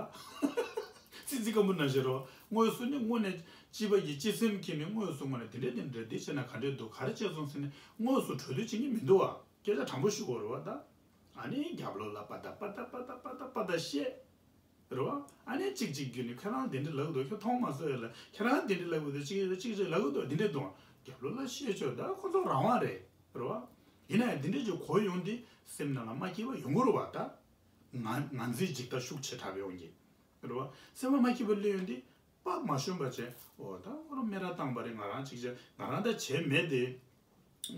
ཙི་ཙི་སྐམ་པོ་ནང་བཞིན་རེད་བ། དངོས་སུ་ནི་དངོས་གནས་སྤྱི་པ་ཡི་སྤྱི་སེམས་ཀྱིས་ནི་དངོས་སུ་དངོས་གནས་དེ་འདྲས་དེ་འདྲས་འདི་བྱས་ན་ག་འདྲས་འདུག་ག་རེ་བྱས་སོང་ཟེར་ནས་དངོས་སུ་གྲོས་བསྡུར་བྱེད་མཁན་མི་འདུག་བ། སྐད་ཆ་དྲང་པོ་ཞུ་དགོས་རེད་བ་ད། ཨ་ནི་རྒྱབ་ལོགས་ལ་པ་ཏ་པ་ཏ་པ་ཏ་པ་ཏ་པ་ཏ་བཤད། རེད་བ། ཨ་ནི་གཅིག་གཅིག་བརྒྱུད་ནས་ཁྱེད་རང་དེ་འདྲ་ལབ་འདུག་ཁྱོད་མཐོང་མ་སོང་ཡ་ལ། ཁྱེད་རང་དེ་འདྲ་ལབ་འདུག་གཅིག་གཅིག་གཅིག་ལབ་འདུག་དེ་འདྲ་འདུག་རྒྱབ་ལོགས་ལ་བཤད་ཆོག་ད་ཁོ་ཚོ་རང་དབང་རེད། རེད་བ། ཡིན་ན་ཡང་དེ་འདྲ་ཅིག་གོ་ཡོང་དུས་སེམས་ནང་ལ་མ་སྐྱིད་པ་ཡོང་གི་རེད་བ་ད། ང་ངར་འཛིན་འཇིག་ལྟ་ཤུགས་ཆེ་དྲགས་པའི་དབང་གིས། རེད་བ། སེམས་པ་མ་སྐྱིད་པ་སླེབས་ཡོང་དུས་དཔའ་མ་ཞུམ་པ་བྱས། འོ་ད་ཁོ་རང་སྨད་ར་བཏང་པ་རེད། ང་རང་ཅིག་བྱས་ང་རང་ད་བྱས་མེད་དེ།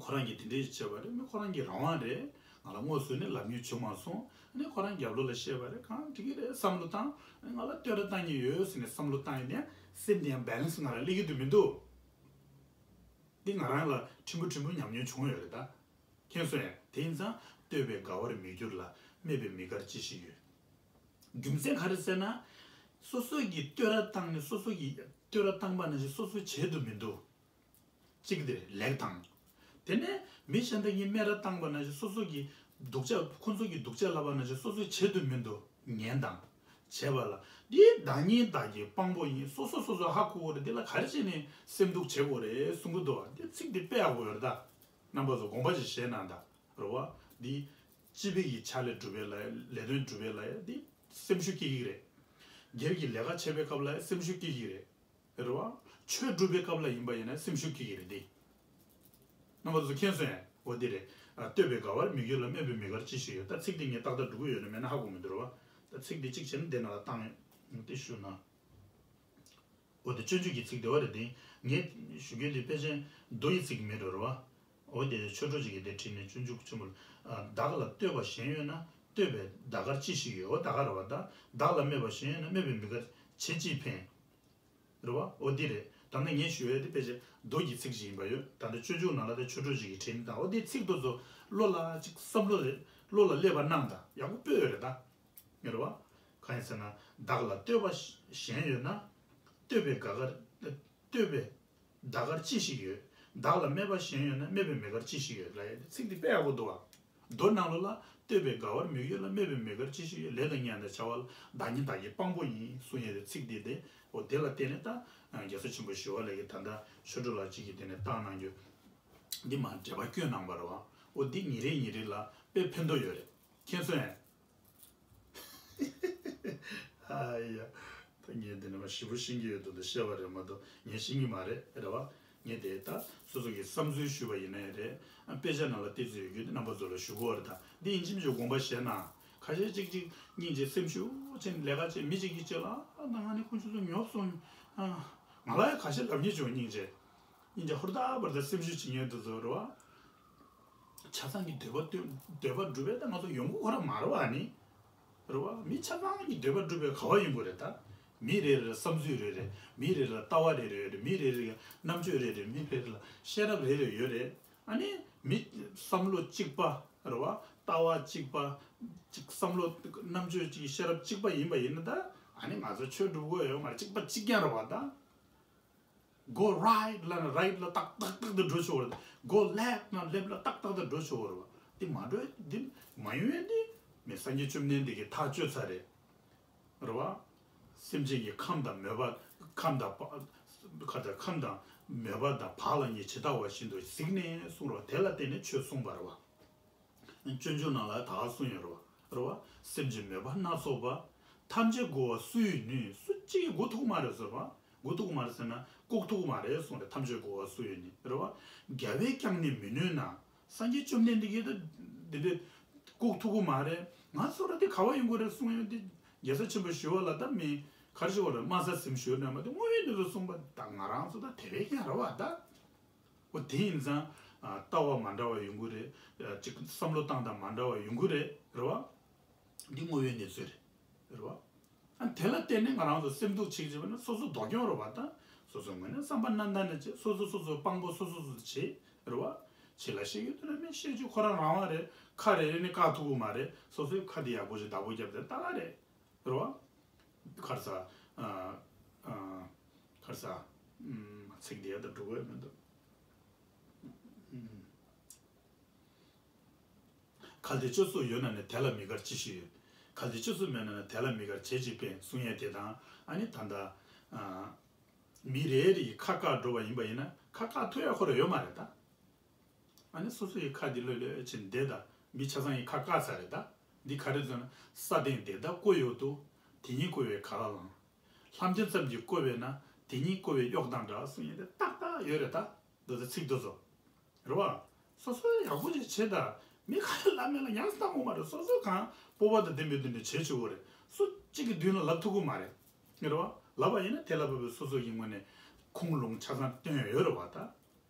ཁོ་རང་གིས་དེ་འདྲས་བྱས་པ་རེད། མི་ཁོ་རང་གི་རང་དབང་རེད། ང་ལ་དངོས་སུ་ནི་ལབ་མྱོང་བྱུང་མ་སོང་། ཨ་ནི་ཁོ་རང་རྒྱབ་ལོགས་ལ་བཤད་པ་རེད། གང་འགྲིག་གི་རེད་བསམ་བློ་བཏང་། ཨ་ནི་ང་ལ་བསྟོད་ར་བཏང་མཁན་ཡོད་ཟེར་ནས་བསམ་བློ་བཏང་ཡིན་ནའི་སེམས་དེ་ཡང་བེ་ལེན་སི་ང་རང་སླེབས་ཀྱི་འདུག་མི་འདུག་འདི་ང་རང་ལ་ཕྲན་བུ་ཕྲན་བུ་ཉམས་མྱོང་བྱུང་ཡོད་རེད་ད། མཁྱེན་སོང་ངས། དེ་ཡིན་ཙང་བསྟོད་པས་དགའ་བར་མི་འགྱུར་ལ། སྨད་པས་མི་དགར་ཅི་ཞིག་ཡོད། རྒྱུ་མཚན་ག་རེ་ཟེར་ན། སོ་སོ་གིས་བསྟོད་ར་བཏང་ནས་སོ་སོ་གིས་བསྟོད་ར་བཏང་པ་ནང་བཞིན་སོ་སོས་བྱེད་དུ་མི་འདུག་གཅིག་དེ་རེད། ལེགས་དང་། དེ་ནས་མི་གཞན་དག་གིས་སྨད་ར་བཏང་པ་ནང་བཞིན་སོ་སོ་གིས་སྡུག་ཅག་ཁོ་ཚོ་གིས་སྡུག་ཅག་ལབ་པ་ནང་བཞིན་སོ་སོས་བྱེད་དུ་མི་འདུག་ངན་དང་། བྱས་པ་ལ། འདི་བདག་ཉིད་བདག་གི་དཔང་པོ་ཡིན། སོ་སོ་སོ་སོ་ཧ་གོ་གི་རེད། འདི་ལ་ག་རེ་བྱས་ནས་སེམས་སྡུག་བྱེད་དགོས་རེད་གསུང་གི་འདུག་འདི་ཚིག་འདི་དཔེ་ཡག་པོ་ཡོད་རེད་ད། རྣམ་པ་ཚོ་དགོངས་པ་ཅིག་བཞེས་གནང་དང་། རེད་བ། འདི་སྤྱི་པའི་གི་ཕྱག་ལས་སྒྲུབ་པའི་ལ་ལས་དོན་སྒྲུབ་པའི་ལ་ཡ་འདི་སེམས་ཤུགས་སྐྱེ་གི་རེད། སྒེར་གྱི་ལས་ཀ་བྱེད་པའི་སྐབས་ལ་ཡ་སེམས་ཤུགས་སྐྱེ་གི་རེད། རེད་བ། ཆོས་སྒྲུབ་པའི་སྐབས་ལ་ཡིན་པ་ཡིན་ན་སེམས་ཤུགས་སྐྱེ་གི་རེད་དེ། རྣམ་པ་ཚོ་མཁྱེན་སོང་ངས། འོ་དེ་རེད། ཨ། བསྟོད་པའི་དགའ་བར་མི་འགྱུར་ལ། སྨད་པའི་མི་དགར་ཅི་ཞིག་ཡོད། ད་ཚིག་དེ་ངས་ཏག་ཏག་འགྲོ་གི་ཡོད་ན་མེད་ན་ཧ་གོ་མི་འདུག་རེད་བ། ད་ཚིག་དེ་གཅིག་བྱས་ན་དེ་ནང་ལ་བཏང་ཡོད་དེ་ཞུ་ན། འོ་དེ་སྤྱོད་འཇུག་གི་ཚིག་དེ་བ་རེད་དེ། ངས་ཞུ་རྒྱུ་དེ་དཔེ་ཅན་མདོ་ཡི་ཚིག་མེད་འགྲོ་རེད་བ། འོ་དེ་ཆོས་གྲོགས་ཅིག་གིས་དེ་བྲིས་ནས་སྤྱོད་འཇུག་ཆེན་མོ་ལ། ཨ། བདག་ལ་བསྟོད་པ་གཞན་ཡོད་ན། བསྟོད་པའི་ཟླ་སྐར་ཅི་ཞིག་ཡོད། འོ་ད་ག་རེད་བ། ད་བདག་ལ་སྨད་པ་གཞན་ཡོད་ན། སྨད་པའི་མི་དགར་བྱས་ཅི་ཕན། རེད་བ། འོ་འདི་རེད། ད་ནི་ངས་ཞུ་ཡས་དེ་དཔེ་ཆ་མདོ་གི་ཚིག་ཅིག་ཡིན་པ་ཡོད། ད་ནི་སྤྱོད་འཇུག་ནང་ལ་དེ་ཆོས་གྲོགས་ཅིག་གིས་བྲིས་ནི་དང་། འོ་དེ་ཚིག་དེ་ཚོ་བློ་ལ་ཅིག་བསམ་བློ་རེད། བློ་ལ་སླེབས་པ་གནང་དང་། ཡག་པོ་སྤོས་ཡོད་རེད་ད། རེད་བ། གང་ཡིན་ཟེར་ན། བདག་ལ་བསྟོད་པ་གཞན་ཡོད་ན། བསྟོད་པའི་དགའ་སྐར། བསྟོད་པའི་ཟླ་སྐར་ཅི་ཞིག་ཡོད། བདག་ལ་སྨད་པ་གཞན་ཡོད་ན། སྨད་པའི་མི་དགར་ཅི་ཞིག་ཡོད་ལབ་ཡས་དེ་ཚིག་འདི་དཔེ་ཡག་པོ་འདུག་བ། མདོ་ནང་ལོགས་ལ། བསྟོད་པའི་དགའ་བར་མི་འགྱུར་ལ། སྨད་པའི་མི་དགར་ཅི་ཞིག་ཡོད། ལས་དང་ཉམས་ལྡན་བྱ་བ་ལ། བདག་ཉིད་བདག་གི་དཔང་པོ་ཡིན། གསུང་ཡས་དེ་ཚིག་འདི་དེ། འོ་དེ་ལ་བརྟེན་ནས་ད་རྒྱལ་སྲས་ཆེན་པོ་ཞི་བ་ལྷ་གིས་ད་ལྟ་ཆོས་གྲོགས་ལགས་ཅིག་གིས་དེ་ནས་བཏང་གནང་རྒྱུ། འདི་མ་འགྲེལ་པ་བསྐྱོན་གནང་བ་རེད་བ། འོ་འདི་ཉིན་རེ་ཉིན་རེ་ལ་དཔེ་ཕན་ཐོགས་ཡོད་རེད། མཁྱེན་སོང་ངས། ཨ་ཡ། ད་ངས་འདི་ནས་མ་ཞིབ་པོ་ཤེས་ཀྱི་ཡོད་འདུག་ད་བཤད་པ་རེད་མ་གཏོགས་ངས་ཤེས་ཀྱི་མ་རེད། རེད་བ། ངས་དེ་ད་སོ་སོ་གི་བསམ་ཚུལ་ཞུས་པ་ཡིན་ན་ཡང་རེད། ཨ། དཔེ་ཆ་ནང་ལ་ཏོག་ཙམ་ཡོད་རྒྱུ་དེ་རྣམ་པ་ཚོ་ལ་ཞུ་གི་ཡོད་རེད། ད་འདི་ཡིན་གཅིག་མིན་གཅིག་དགོངས་པ་བཞེས་ན། ཁ་ཤས་གཅིག་གཅིག་སྙིང་རྗེ་སེམས་ཤུགས་ཆེན་ལས་ཀ་བྱེད་མི་གཅིག་གིས་གཅིག་ལ། ཨ། ད་ང་ནི་ཁོང་ཚོ་ཉོབ་སོང་། ཨ། ང་ལ་ཡང་ཁ་ཤས་ལབ་མཁན་བྱུང་། སྙིང་རྗེ། སྙིང་རྗེ་ཧུར་ཐག་པར་ད་སེམས་ཤུགས་བྱེད་མཁན་དེ་ཚོ་རེད་བ། ཆ་ཚང་གི་འདོད་པ་འདོད་འདོད་པ་སྒྲུབ་པའི་ད་ང་ཚོ་ཡོང་སྒོ་ཁོ་རང་མ་རེད་བ། ཨ་ནི། རེད་བ། མི་ཆ་ཚང་གི་འདོད་པ་སྒྲུབ་པའི་ག་བ་ཡོང་གི་རེད་ད། མི་རེ་རེ་ལ་བསམ་ཚུལ་རེ་རེ། མི་རེ་རེ་ལ་ལྟ་བ་རེ་རེ་ཡོད་རེད། མི་རེ་རེ་ལ་རྣམ་དཔྱོད་རེ་རེ། མི་རེ་རེ་ལ་ཤེས་རབ་རེ་རེ་ཡོད་རེད། ཨ་ནི་མི་བསམ་བློ་གཅིག་པ་རེད་བ། ལྟ་བ་གཅིག་པ། གཅིག་བསམ་བློ་རྣམ་དཔྱོད་གཅིག་ཤེས་རབ་གཅིག་པ་ཡིན་པ་ཡིན་ན་ད། ཨ་ནི་ང་ཚོ་ཆོས་སྒྲུབ་དགོས་ཡོད་མ་རེད། གཅིག་པ་གཅིག་རྐྱང་རེད་བ་ད། Go right ལབ་ན་right ལ་ཏག་ཏག་ཏག་ཏག་འགྲོ་ཆོག་རེད། Go left ལབ་ན་left ལ་ཏག་ཏག་ཏག་འགྲོ་ཆོག་རེད་བ། དེ་མ་འགྲོ་དེ་མ་ཡོང་ཡས་དེ་མི་སངས་རྒྱས་བཅོམ་ལྡན་འདས་ཀྱིས་ཐག་གཅོད་ཚར་རེད། རེད་བ། སེམས་ཅན་གྱི་ཁམས་དང་མོས་པ། ཁམས་དང་བ། ཁ་དང་ཁམས་དང་མོས་པ་དང་བག་ལ་ཉལ་ཇི་ལྟ་བ་བཞིན་དུ་གཟིགས་ནས་གསུངས་རེད་བ། དེ་ལ་བརྟེན་ནས་ཆོས་གསུངས་པ་རེད་བ། སྤྱོད་འཇུག་ནང་ལ་ད་ག་གསུངས་ཡོད་རེད་བ། རེད་བ། སེམས་ཀྱི་མོས་པ་སྣ་ཚོགས་པ། ཐམས་ཅད་མགུ་བ་སུ་ཡིས་ནུས། སུ་གཅིག་གིས་མགུ་ཐུག་མ་རེད་ཟེར་བ། མགུ་ཐུག་མ་རེད་ཟེར་ན་ལྐོག་ཐུག་མ་རེད་གསུངས་རེད། ཐམས་ཅད་མགུ་བ་སུ་ཡིས་ནུས། རེད་བ། རྒྱལ་བས་ཀྱང་ནི་མི་ནུས་ན། སངས་རྒྱས་བཅོམ་ལྡན་འདས་ཀྱིས་ད་འདི་འདྲའི་ལྐོག་ཐུག་གི་མ་རེད། ང་ཚོ་ར་དེ་ག་བ་ཡོང་གི་རེད་གསུངས་ཡོད་དེ། རྒྱལ་སྲས་ཆེན་པོ་ཞི་བ་ལྷ་ད་མི་ག་རེ་ཞིག་བ་རེད། དམའ་ས་ཟིམ་ཞོར་ནས་མ་དེ་དངོས་ཡོད་གནས་ཚུལ་གསུངས་པ་ད་ང་རང་ཚོ་ད་དེ་བས་ཀྱང་རེད་བ་ད། འོ་དེ་ཡིན་ཙང་། ཨ། ལྟ་བ་མ་འདྲ་བ་ཡོང་གི་རེད། ཨ། ཅིག་བསམ་བློ་བཏང་སྟངས་མ་འདྲ་བ་ཡོང་གི་རེད། རེད་བ། འདི་དངོས་ཡོད་གནས་ཚུལ་རེད། རེད་བ། ཨ། དེ་ལ་བརྟེན་ནས་ང་རང་ཚོ་སེམས་སྡུག་བྱེད་ཀྱི་བྱེད་པ་ནི་སོ་སོ་སྡུག་གྱོང་རེད་བ་ད། སོ་སོའི་ངོས་ནས་བསམ་པ་རྣམ་དག་ནས་བྱེད། སོ་སོ་སོ་སོའི་དཔང་པོ་སོ་སོ་སོ་བྱེད། རེད་བ། བྱེད་ལ་བཤད་རྒྱུ་དེ་ལ་མི་བཤད་རྒྱུ་ཁོ་རང་རང་དབང་རེད། ཁ་རེ་རེ་ནས་བཀག་ཐུབ་ཀྱི་མ་རེད། སོ་སོའི་ཁ་དེ་ཡག་པོ་ཞིག་བདག་པོ་རྒྱབ་དེ་ལྟ་ག་རེད། རེད་བ། ག་རེ་ཟ། ཨ། ཨ། ག་རེ་ཟ། ཨུམ། ཚིག་འདི་ཡ་ད་འགྲོ་གི་མི་འདུག་ཨུམ། གལ་ཏེ་བཅུ་གསུམ་ཡོད་ན་ནི། དེ་ལ་མི་དགར་ཅི་ཞིག་ཡོད། གལ་ཏེ་བཅུ་གསུམ་མེད་ན་ནི། དེ་ལ་མི་དགར་བྱས་ཅི་ཕན་གསུང་ཡས་དེ་དང་། ཨ་ནི་ད་ལྟ། ཨ། མི་རེ་རེ་ཡི་ཁ་བཀག་འགྲོ་བ་ཡིན་པ་ཡིན་ན་ཁ་བཀག་ཐུབ་ཡ་ཁོ་རང་ཡོད་མ་རེད་ད། ཨ་ནི་སོ་སོ་ཡི་ཁ་འདི་ལྷོད་ལྷོད་བྱས་བསྡད་ད། མི་ཆ་ཚང་ཡི་ཁ་བཀག་ཚར་རེད་ད། འདི་ག་རེ་ཟེར་ན་ས་སྟེང་བདེ་ད་བཀོད་གཡོག་ཏུ། དེ་ཉིད་བཀོལ་བས་ག་ལ་ལང་། ལྷམ་སྐྱེས་ཙམ་གྱིས་བཀོལ་བས་ན། དེ་ཉིད་བཀོལ་བས་གཡོག་དང་འདྲ་གསུང་ཡས་དེ་ཏག་ཏག་ཡོད་རེད་ད། འདི་ཚོ་ཚིག་འདི་ཚོ། རེད་བ། སོ་སོས་ཡག་པོ་ཅིག་བྱེད་ད། མི་ག་རེ་ལབ་མེད་ལ་ཉམས་སུ་བཏང་དགོས་མ་རེད། སོ་སོ་གང་སྤོབས་པ་དང་ལྡན་པའི་དོན་དུ་བྱེད་ཆོག་གི་རེད། སུ་གཅིག་གི་མདུན་ལ་ལབ་ཐུབ་ཀྱི་མ་རེད། རེད་བ། ལབ་པ་ཡིན་ན་དེ་ལ་བབས་པའི་སོ་སོ་ཡི་ངོས་ནས་ཁུངས་ལུང་ཆ་ཚང་བཏོན་ཡོད་རེད་བ་ད།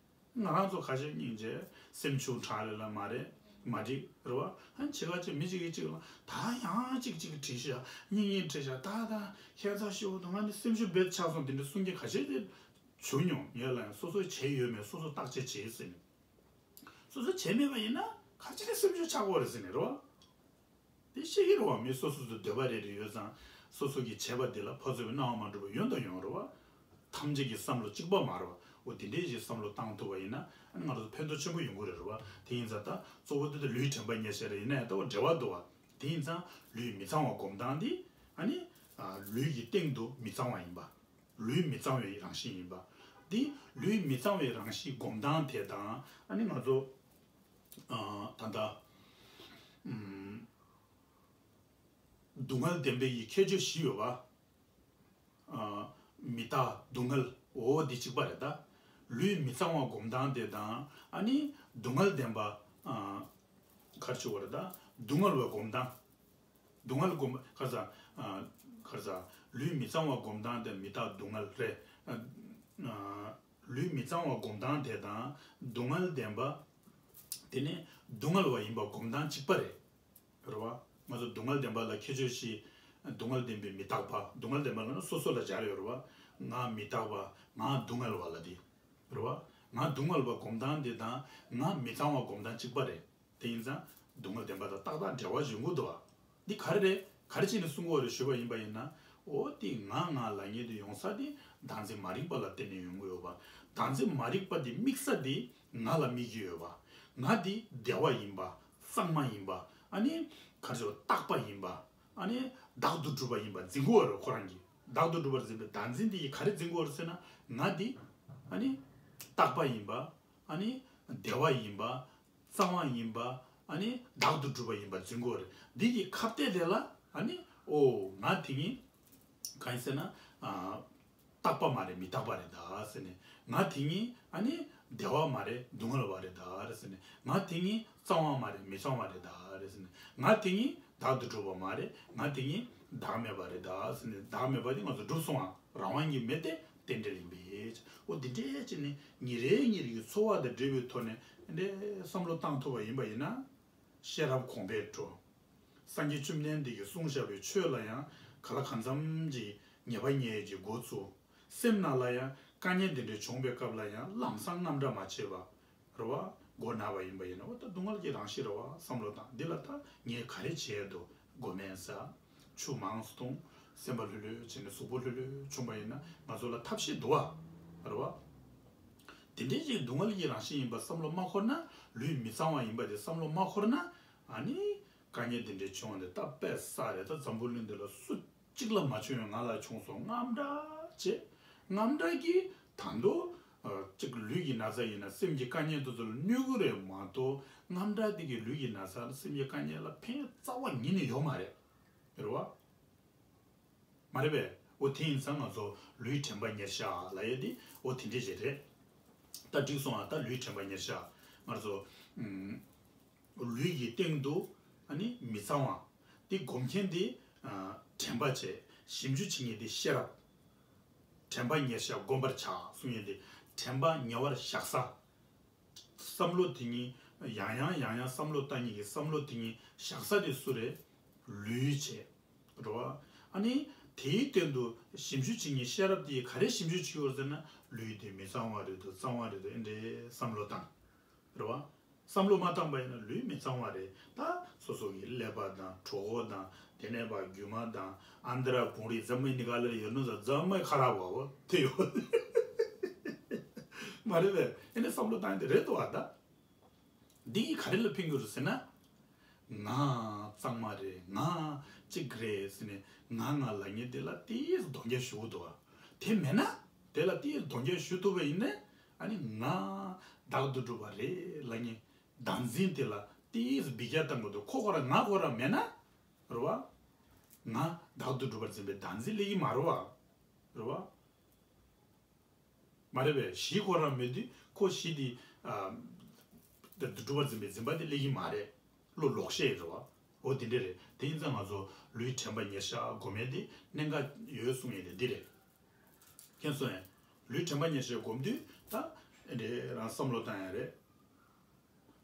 ང་རང་ཚོ་ཁ་ཤས་སྙིང་རྗེ་སེམས་ཆུང་དྲགས་རེད་ལ་མ་རེད། མ་འགྲིག་རེད་བ། ཨ་ནི་བྱེད་ཀ་ཅིག་མི་གཅིག་གིས་གཅིག་ལ་ད་ཡང་གཅིག་གཅིག་བྲིས་ཤག་གཉིས་གཉིས་བྲིས་ཤག་ད་ད་ཁྱད་མཚར་ཞེ་པོ་འདུག་ང་ནི་སེམས་ཤུགས་རྦད་ཆག་སོང་། དེ་འདྲ་གསུང་མཁན་ཁ་ཤས་དེ་བྱུང་མྱོང་། ངས་ལབ་ཡང་སོ་སོས་བྱས་ཡོད་མེད་སོ་སོ་བརྟག་དཔྱད་བྱེད་ཟེར་ནས། སོ་སོས་བྱས་མེད་པ་ཡིན་ན་ག་ཅི་ནས་སེམས་ཤུགས་ཆག་དགོས་རེད་ཟེར་ནས་རེད་བ། དེ་ཤེས་ཀྱི་རེད་བ། མི་སོ་སོ་སོའི་འདོད་པ་རེ་རེ་ཡོད་ཙང་། སོ་སོ་གིས་བྱས་པ་དེ་ལ་ཕར་ཚུར་གྱི་སྣང་བ་མ་འགྲོ་བ་ཡོང་དང་ཡོང་རེད་བ། ཐམས་ཅད་ཀྱི་བསམ་བློ་གཅིག་པ་མ་རེད་བ། འོ་དེ་འདྲའི་ཞིག་བསམ་བློ་བཏང་ཐུབ་པ་ཡིན་ན་ཨ་ནི་ང་རང་ཚོ་ཕན་ཐོགས་ཆེན་པོ་ཡོང་གི་རེད་རེད་བ། དེ་ཡིན་ཙང་ད་གཙོ་བོ་དེ་ད་ལུས་དྲན་པ་ཉེར་ཞག་རེ་ཡིན་ན་ཡང་ད་འོ་འབྲེལ་བ་འདུག་བ། དེ་ཡིན་ཙང་ལུས་མི་གཙང་བ་སྒོམ་སྟངས་འདི་ཨ་ནི། ཨ། ལུས་ཀྱི་སྟེང་དུ་མི་གཙང་བ་ཡིན་པ། ལུས་མི་གཙང་བའི་རང་བཞིན་ཡིན་པ། འདི་ལུས་མི་གཙང་བའི་རང་བཞིན་སྒོམ་སྟངས་དེ་དང་ཨ་ནི་ང་ཚོ། ཨ། ད་ལྟ། ཨམ། སྡུག་བསྔལ་བདེན་པའི་ཡི་ཁྱད་ཆོས་བཞི་ཡོད་པ། ཨ། མི་རྟག་སྡུག་བསྔལ། འོ་འདི་གཅིག་པ་རེད་ད། ལུས་མི་གཙང་བ་སྒོམ་སྟངས་དེ་དང་ཨ་ནི་སྡུག་བསྔལ་བདེན་པ། ཨ། ག་རེ་ཞུ་དགོས་རེད་ད། སྡུག་བསྔལ་བ་སྒོམ་སྟངས། སྡུག་བསྔལ་སྒོམ་ག་རེ་ཟ། ཨ། ག་རེ་ཟ། ལུས་མི་གཙང་བ་སྒོམ་སྟངས་དེ་མི་རྟག་སྡུག་བསྔལ་རེད། ཨ། ཨ། ལུས་མི་གཙང་བ་སྒོམ་སྟངས་དེ་དང་སྡུག་བསྔལ་བདེན་པ། དེ་ནི་སྡུག་བསྔལ་བ་ཡིན་པ་སྒོམ་སྟངས་གཅིག་པ་རེད། རེད་བ། ང་ཚོ་སྡུག་བསྔལ་བདེན་པ་ལ་ཁྱད་ཆོས་བཞི། སྡུག་བསྔལ་བདེན་པའི་མི་རྟག་པ། སྡུག་བསྔལ་བདེན་པ་ལ་ནི་སོ་སོ་ལ་སྦྱར་ཡོད་རེད་བ། ང་མི་རྟག་པ། ང་སྡུག་བསྔལ་བ་ལ་དེ། རེད་བ། ང་སྡུག་བསྔལ་བ་སྒོམ་སྟངས་དེ་དང་ང་མི་གཙང་བ་སྒོམ་སྟངས་གཅིག་པ་རེད། དེ་ཡིན་ཙང་སྡུག་བསྔལ་བདེན་པ་དང་ཏག་ཏག་འབྲེལ་བ་ཡོང་གི་འདུག་བ། འདི་ག་རེ་རེད། ག་རེ་བྱས་ནས་གསུང་གི་ཡོད་རེད་ཞུས་པ་ཡིན་པ་ཡིན་ན། འོ་དེ་ང་ང་ལབ་མཁན་དེ་ཡོང་ས་དེ་བདག་འཛིན་མ་རིག་པ་ལ་བརྟེན་ནས་ཡོང་གི་ཡོད་པ། བདག་འཛིན་མ་རིག་པ་དེ་དམིགས་ས་དེ་ང་ལ་དམིགས་ཀྱི་ཡོད་པ། ང་དེ་བདེ་བ་ཡིན་པ། གཙང་མ་ཡིན་པ། ཨ་ནི་ག་རེ་ཟེར། རྟག་པ་ཡིན་པ། ཨ་ནི་བདག་ཏུ་གྲུབ་པ་ཡིན་པ་འཛིན་གྱི་ཡོད་རེད་ཁོ་རང་གིས། བདག་ཏུ་གྲུབ་པར་འཛིན་པའི་བདག་འཛིན་དེ་ཡིས་ག་རེ་འཛིན་གྱི་ཡོད་རེད་ཟེར་ན། ང་འདི་ཨ་ནི་རྟག་པ་ཡིན་པ། ཨ་ནི་བདེ་བ་ཡིན་པ། གཙང་བ་ཡིན་པ། ཨ་ནི་བདག་ཏུ་གྲུབ་པ་ཡིན་པ་འཛིན་གྱི་ཡོད་རེད། འདི་ཡི་ཁ་གཏད་དེ་ལ་ཨ་ནི་ཨོ་ང་དེ་ཉིད་གང་ཡིན་ཟེར་ན། ཨ། རྟག་པ་མ་རེད། མི་རྟག་པ་རེད་ད་ཟེར་ནས། ང་དེ་ཉིད་ཨ་ནི་བདེ་བ་མ་རེད། སྡུག་བསྔལ་བ་རེད་ད་ཟེར་ནས། ང་དེ་ཉིད་གཙང་བ་མ་རེད། མི་གཙང་བ་རེད་ད་ཟེར་ནས། ང་དེ་ཉིད་བདག་ཏུ་གྲུབ་པ་མ་རེད། ང་དེ་ཉིད་བདག་མེད་པ་རེད་ད་ཟེར་ནས། བདག་མེད་པ་དེ་ང་ཚོ་གྲུབ་སོང་ང་། རང་དབང་གིས་མེད་དེ་རྟེན་འབྲེལ་ཡིན་པས། འོ་འདི་འདྲས་བྱས་ནས་ཉིན་རེ་ཉིན་རེ་གི་འཚོ་བ་དང་འབྲེལ་བའི་ཐོག་ནས་འདི་འདྲས་བསམ་བློ་བཏང་ཐུབ་པ་ཡིན་པ་ཡིན་ན། ཤེས་རབ་གོང་འཕེལ་འགྲོ། སངས་རྒྱས་བཅོམ་ལྡན་འདས་ཀྱིས་གསུངས་བཞག་པའི་ཆོས་ལ་ཡང་ག་ལ་གང་འཚམ་ཅིག་ངེས་པ་རྙེད་ཀྱི་འགོ་བཙུགས། སེམས་ནང་ལ་ཡང་དཀའ་ངལ་འདི་འདྲའི་བྱུང་བའི་སྐབས་ལ་ཡང་ལམ་སང་རྔམ་སྐྲག་མ་བྱེད་པ། རེད་བ། མགོ་ན་བ་ཡིན་པ་ཡིན་ན། འོ་ད་སྡུག་བསྔལ་གྱི་རང་བཞིན་རེད་བ། བསམ་བློ་བཏང་། འདི་ལ་ད་ངས་ག་རེ་བྱས་འདུག་སྒོ་མེ་ཟ། ཆུ་མང་ཙམ་འཐུང་། སེམས་པ་ལྷོད་ལྷོད་བྱས་ནས་གཟུགས་པོ་ལྷོད་ལྷོད་བྱུང་བ་ཡིན་ན་ང་ཚོ་ལ་ཐབས་ཤེས་འདུག་བ། རེད་བ། དེ་འདྲའི་ཅིག་སྡུག་བསྔལ་གྱི་རང་བཞིན་ཡིན་པ་བསམ་བློ་མ་འཁོར་ན། ལུས་མི་གཙང་བ་ཡིན་པ་དེ་བསམ་བློ་མ་འཁོར་ན། ཨ་ནི་དཀའ་ངལ་འདི་འདྲའི་བྱུང་བ་འདི་ད་དཔེ་གསར་རེད། ད་འཛམ་བུ་གླིང་འདི་ལ་སུ་གཅིག་ལ་མ་བྱུང་ཡང་ང་ལ་བྱུང་སོང་། རྔམ་སྐྲག་བྱེད། རྔམ་སྐྲག་གིས་ད་དུང་ཨ་གཅིག་ལུས་ཀྱི་ན་ཚ་ཡིན་ན་སེམས་ཀྱི་དཀའ་ངལ་དེ་ཚོ་ལ་གནོད་ཀྱི་རེད་མ་གཏོགས། རྔམ་སྐྲག་དེ་གིས་ལུས་ཀྱི་ན་ཚ་ལ་སེམས་ཀྱི་དཀའ་ངལ་ལ་ཕན་རྩ་བ་ཉིད་ནས་ཡོད་མ་རེད། རེད་བ། མ་རེད་པས། འོ་དེ་ཡིན་ཙང་ང་ཚོ་ལུས་དྲན་པ་ཉེར་བཞག་ལབ་ཡས་དེ་འོ་དེ་འདྲས་ཞིག་རེད། ད་འགྲིག་སོང་ང་། ད་ལུས་དྲན་པ་ཉེར་བཞག་ང་ཚོ་ཨུམ། ལུས་ཀྱི་སྟེང་དུ་ཨ་ནི་མི་གཙང་བ་དེ་སྒོམ་མཁན་དེ། ཨ། དྲན་པ་བྱས། ཞིབ་འཇུག་བྱེད་མཁན་དེ་ཤེས་རབ། དྲན་པ་ཉེར་བཞག་བསྒོམ་པར་བྱ་གསུང་ཡས་དེ། དྲན་པ་ཉེ་བར་བཞག་ས། བསམ་བློ་དེ་ཉིད་ཡང་ཡང་ཡང་ཡང་བསམ་བློ་བཏང་མཁན་གྱི་བསམ་བློ་དེ་ཉིད་བཞག་ས་དེ་སུ་རེད། ལུས་བྱས། རེད་བ། ཨ་ནི་དེའི་སྟེང་དུ་ཞིབ་འཇུག་བྱེད་མཁན་ཤེས་རབ་དེ་ག་རེ་ཞིབ་འཇུག་བྱེད་ཀྱི་ཡོད་ཟེར་ན། ལུས་དེ་མི་གཙང་བ་རེད་འདུག་གཙང་བ་རེད་འདུག་ཨེ་འདྲའི་བསམ་བློ་བཏང་། རེད་བ། བསམ་བློ་མ་བཏང་པ་ཡིན་ན་ལུས་མི་གཙང་བ་རེད། ད་སོ་སོ་གི་ཀླད་པ་དང་གྲོད་ཁོག་དང་། དེ་ནས་ཕར་རྒྱུ་མ་དང་། ཨ་འདི་ར་བུང་རིགས་ཛམ་མའི་ནི་ག་ལ་ཡོད་ནོ་ཟ། ཛམ་མའི་ཁ་ར་བ་བ་དེ་ཡོད། མ་རེད་པས། ཨེ་ནས་བསམ་བློ་བཏང་དེ་རེད་དོ་བ་ད། འདི་གིས་ག་རེ་ལ་ཕན་གྱི་རེད་ཟེར་ན། ང་གཙང་མ་རེད། ང་གཅིག་རེད་ཟེར་ནས་ང་ང་ལབ་མཁན་དེ་ལ་ཏིས་གདོང་རྒྱག་ཞུ་གི་འདུག་བ། དེ་མེད་ན། དེ་ལ་ཏིས་གདོང་རྒྱག་ཞུ་ཐུབ་པ་ཡིན་ན། ཨ་ནི་ང་བདག་ཏུ་གྲུབ་པ་རེད་ལབ་མཁན་བདག་འཛིན་དེ་ལ་ཏིས་འབུད་རྒྱག་བཏང་གི་འདུག་ཁོ་ཁོ་རང་ང་ཁོ་རང་མེད་ན། རེད་བ། ང་བདག་ཏུ་གྲུབ་པར་འཛིན་པའི་བདག་འཛིན་སླེབས་ཀྱི་མ་རེད་བ། རེད་བ། མ་རེད་པས། གཞི་ཁོ་རང་མེད་དུས་ཁོ་གཞི་དེ། ཨ། ད་དུ་གྲུབ་པར་འཛིན་པའི་འཛིན་པ་དེ་སླེབས་ཀྱི་མ་རེད། བློ་ལོག་ཤེས་རེད་བ། འོ་དེ་འདྲ་རེད། དེ་ཡིན་ཙང་ང་ཚོ་ལུས་དྲན་པ་ཉེར་བཞག་སྒོམ་ཡས་དེ་གནད་འགག་ཡོད་གསུང་ཡས་དེ་འདི་རེད། མཁྱེན་སོང་ངས། ལུས་དྲན་པ་ཉེར་བཞག་སྒོམ་དུས་ད་འདྲ་རང་བསམ་བློ་བཏང་ཡ་རེད།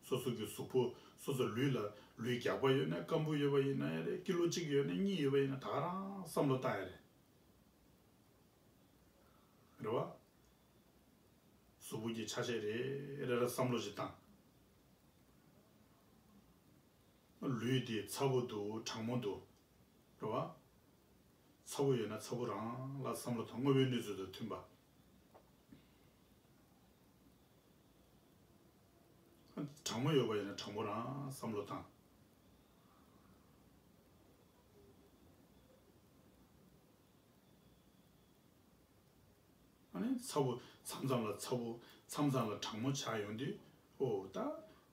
སོ་སོ་གི་གཟུགས་པོ། སོ་སོ་ལུས་ལ། ལུས་རྒྱགས་པ་ཡོད་ན། སྐམ་པོ་ཡོད་པ་ཡིན་ན་ཡང་རེད། ཀི་ལོ་གཅིག་ཡོད་ན་གཉིས་ཡོད་པ་ཡིན་ན་ད་ག་རང་བསམ་བློ་བཏང་ཡ་རེད། རེད་བ། གཟུགས་པོ་གི་ཆ་ཤས་རེ་རེ་ལ་བསམ་བློ་ཞིག་བཏང་། ལུས་དེ་ཚ་པོ་འདུག་གྲང་མོ་འདུག་རེད་བ། ཚ་པོ་ཡོད་ན་ཚ་པོ་རང་ལ་བསམ་བློ་བཏང་། དངོས་པོའི་གནས་ཚུལ་དང་མཐུན་པ། གྲང་མོ་ཡོད་པ་ཡིན་ན་གྲང་མོ་རང་བསམ་བློ་བཏང་། ཨ་ནི་ཚ་པོ་མཚམས་མཚམས་ལ་ཚ་པོ། མཚམས་མཚམས་ལ་གྲང་མོ་ཆགས་ཡོང་དུས། ཨོ་ད་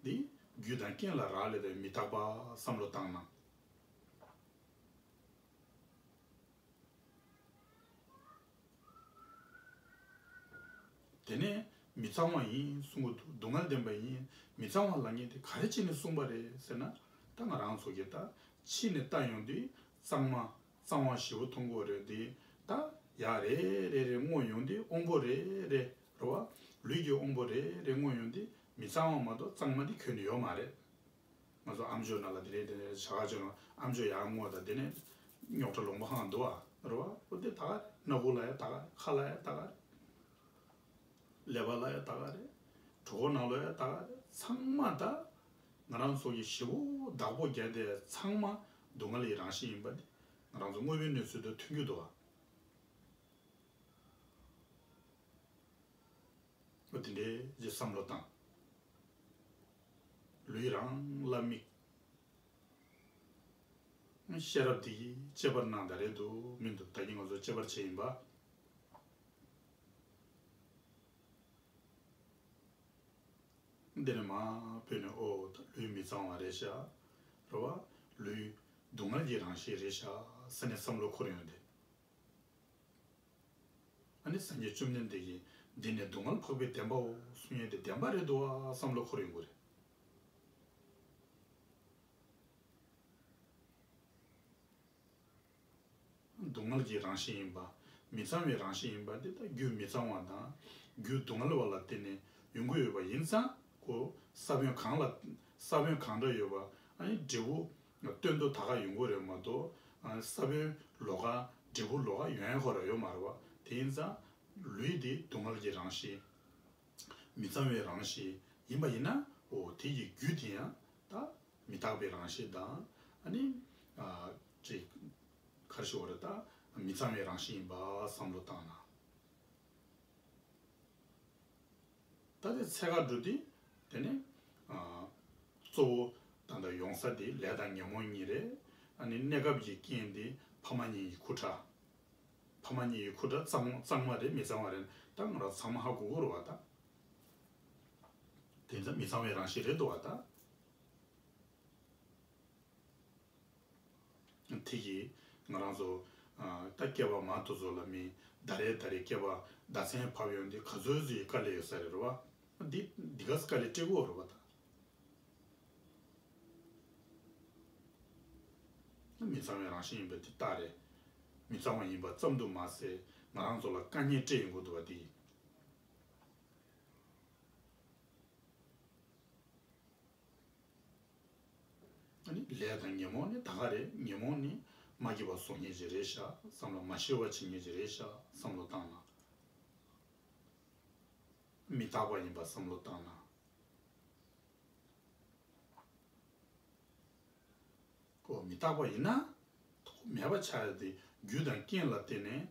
འདི་རྒྱུ་དང་རྐྱེན་ལ་རག་ལས་པའི་མི་རྟག་པ་བསམ་བློ་བཏང་ན། དེ་ནས་མི་གཙང་བ་ཡིན་གསུང་གི་འདུག་སྡུག་བསྔལ་ལྡན་པ་ཡིན། མི་གཙང་བ་ལབ་མཁན་དེ་ག་རེ་བྱས་ནས་གསུངས་པ་རེད་ཟེར་ན། ད་ང་རང་ཚོ་གིས་ད་ཕྱི་ནས་ལྟ་ཡོང་དུས་གཙང་མ་གཙང་བ་ཞེ་པོ་མཐོང་གི་ཡོད་རེད་དེ། ད་ཡ་རེ་རེ་རེ་བསྔོགས་ཡོང་དུས་དབང་པོ་རེ་རེ་རེད་བ། ལུས་ཀྱི་དབང་པོ་རེ་རེ་བསྔོགས་ཡོང་དུས་མི་གཙང་བ་མ་གཏོགས་གཙང་མ་དེ་ཁྱོན་ནས་ཡོད་མ་རེད། ང་ཚོ་ཨམ་ཅོག་ནང་ལ་དེ་རེད་དེ་རེད་བྱ་བ་བྱོས་ན་ཨམ་ཅོག་ཡར་བསྔོགས་དང་དེ་ནས་རྙོག་དྲ་ལོང་བ་ཧང་འདུག་ཨ། རེད་བ། འོ་དེ་ད་ག་རེད། སྣ་ཁུག་ལ་ཡ་ད་ག་རེད། ཁ་ལ་ཡ་ད་ག་རེད། ཀླད་པ་ལ་ཡ་ད་ག་རེད། གྲོད་ཁོག་ནང་ལ་ཡ་ད་ག་རེད། ཚང་མ་ད་ང་རང་ཚོ་གི་ཞེ་པོ་བདག་པོ་རྒྱག་དེ་ཚང་མ་སྡུག་བསྔལ་གྱི་རང་བཞིན་ཡིན་པ་དེ་ང་རང་ཚོ་དངོས་པོའི་གནས་ཚུལ་དང་མཐུན་གྱི་འདུག་ཨ། འོ་དེ་འདྲའི་ཅིག་བསམ་བློ་བཏང་། ལུས་རང་ལ་དམིགས། ཤེས་རབ་འདི་གིས་གཅེས་པར་གནང་། ད་རེད་འདུག་མི་འདུག་ད་གིན་ང་ཚོ་གཅེས་པར་བྱས་ཡིན་པ། འདི་ནས་མར་བོད་ནས་ཨོ་ད་ལུས་མི་གཙང་བ་རེད་ཤག་རེད་བ། ལུས་སྡུག་བསྔལ་གྱི་རང་བཞིན་རེད་ཤག་ཟེར་ནས་བསམ་བློ་འཁོར་ཡོང་དེ། ཨ་ནི་སངས་རྒྱས་བཅོམ་ལྡན་འདས་ཀྱིས་འདི་ནི་སྡུག་བསྔལ་འཕགས་པའི་བདེན་པའོ་གསུང་ཡས་དེ་བདེན་པ་རེད་འདུག་བ་བསམ་བློ་འཁོར་ཡོང་གི་རེད། སྡུག་བསྔལ་གྱི་རང་བཞིན་ཡིན་པ། མི་གཙང་བའི་རང་བཞིན་ཡིན་པ་འདི་ལྟ་རྒྱུ་མི་གཙང་བ་དང་རྒྱུ་སྡུག་བསྔལ་བ་ལ་བརྟེན་ནས་ཡོང་གི་ཡོད་པ་ཡིན་ཙང་ཁོ་ས་བོན་གང་ལ་ས་བོན་གང་འདྲ་ཡོད་པ་ཨ་ནི་འབྲས་བུ་སྟོན་ཏོ་ད་ག་ཡོང་གི་རེད་མ་གཏོགས་ས་བོན་ལོགས་ཀ་འབྲས་བུ་ལོགས་ཀ་ཡོང་ཡ་ཁོ་ར་ཡོད་མ་རེད་བ། དེ་ཡིན་ཙང་ལུས་འདི་སྡུག་བསྔལ་གྱི་རང་བཞིན། མི་གཙང་བའི་རང་བཞིན་ཡིན་པ་ཡིན་ན་འོ་དེ་ཡི་རྒྱུ་དེ་ཡང་ད་མི་རྟག་པའི་རང་བཞིན་དང་ཨ་ནི་ཅིག་གར་ཞོར་ད་མི་གཙང་བའི་རང་བཞིན་ཡིན་པ་བསམ་བློ་བཏང་ན། ད་དེ་ཚད་ཀ་འགྲོ་དུས་དེ་ནི་གཙོ་བོ་ད་ལྟ་ཡོང་ས་དེ་ལས་དང་ཉོན་མོངས་གཉིས་རེད། ཨ་ནི་གནས་སྐབས་ཀྱི་རྐྱེན་དེ་ཕ་མ་གཉིས་ཀྱི་ཁུ་ཁྲག་ཕ་མ་གཉིས་ཀྱི་ཁུ་ཁྲག་གཙང་གཙང་མ་རེད་མི་གཙང་བ་རེད་ད་ང་རང་ཚང་མ་ཧ་གོ་གི་རེད་བ་ད། དེ་ཚོ་མི་གཙང་བའི་རང་བཞིན་རེད་འདུག་བ་ད། དེ་གིས་ང་རང་ཚོ་ད་སྐྱེས་པ་མ་དེ་ཚོ་ལ་མི་ད་རེས་ད་རེས་སྐྱེས་པ་ཟླ་མཚན་བབས་ཡོང་དུས་ག་ཚོད་ཚོད་ཀྱི་དཀའ་ལས་ཡོད་ས་རེད་རེད་བ། འདི་འདི་ག་ས་དཀའ་ལས་སྤྲད་དགོས་རེད་བ་ད། མི་གཙང་བའི་རང་བཞིན་ཡིན་པ་འདི་རྟགས་རེད། མི་གཙང་བ་ཡིན་པ་ཙམ་དུ་མ་ཟད་ང་རང་ཚོ་ལ་དཀའ་ངལ་སྤྲད་ཡོང་གི་འདུག་བ་འདི་ཡིན། ཨ་ནི་ལས་དང་ཉོན་མོངས་ནི་ད་ག་རེད། ཉོན་མོངས་ནི་མ་སྐྱིད་པ་བཟོ་མཁན་ཅིག་རེད་ཤག་བསམ་བློ་མ་ཤེས་པ་བྱེད་མཁན་ཅིག་རེད་ཤག་བསམ་བློ་བཏང་ན། མི་རྟག་པ་ཡིན་པ་བསམ་བློ་བཏང་ན། ཨོ་མི་རྟག་པ་ཡིན་ན། མེད་པ་ཆགས་ཡ་དེ་རྒྱུ་དང་རྐྱེན་ལ་བརྟེན་ནས་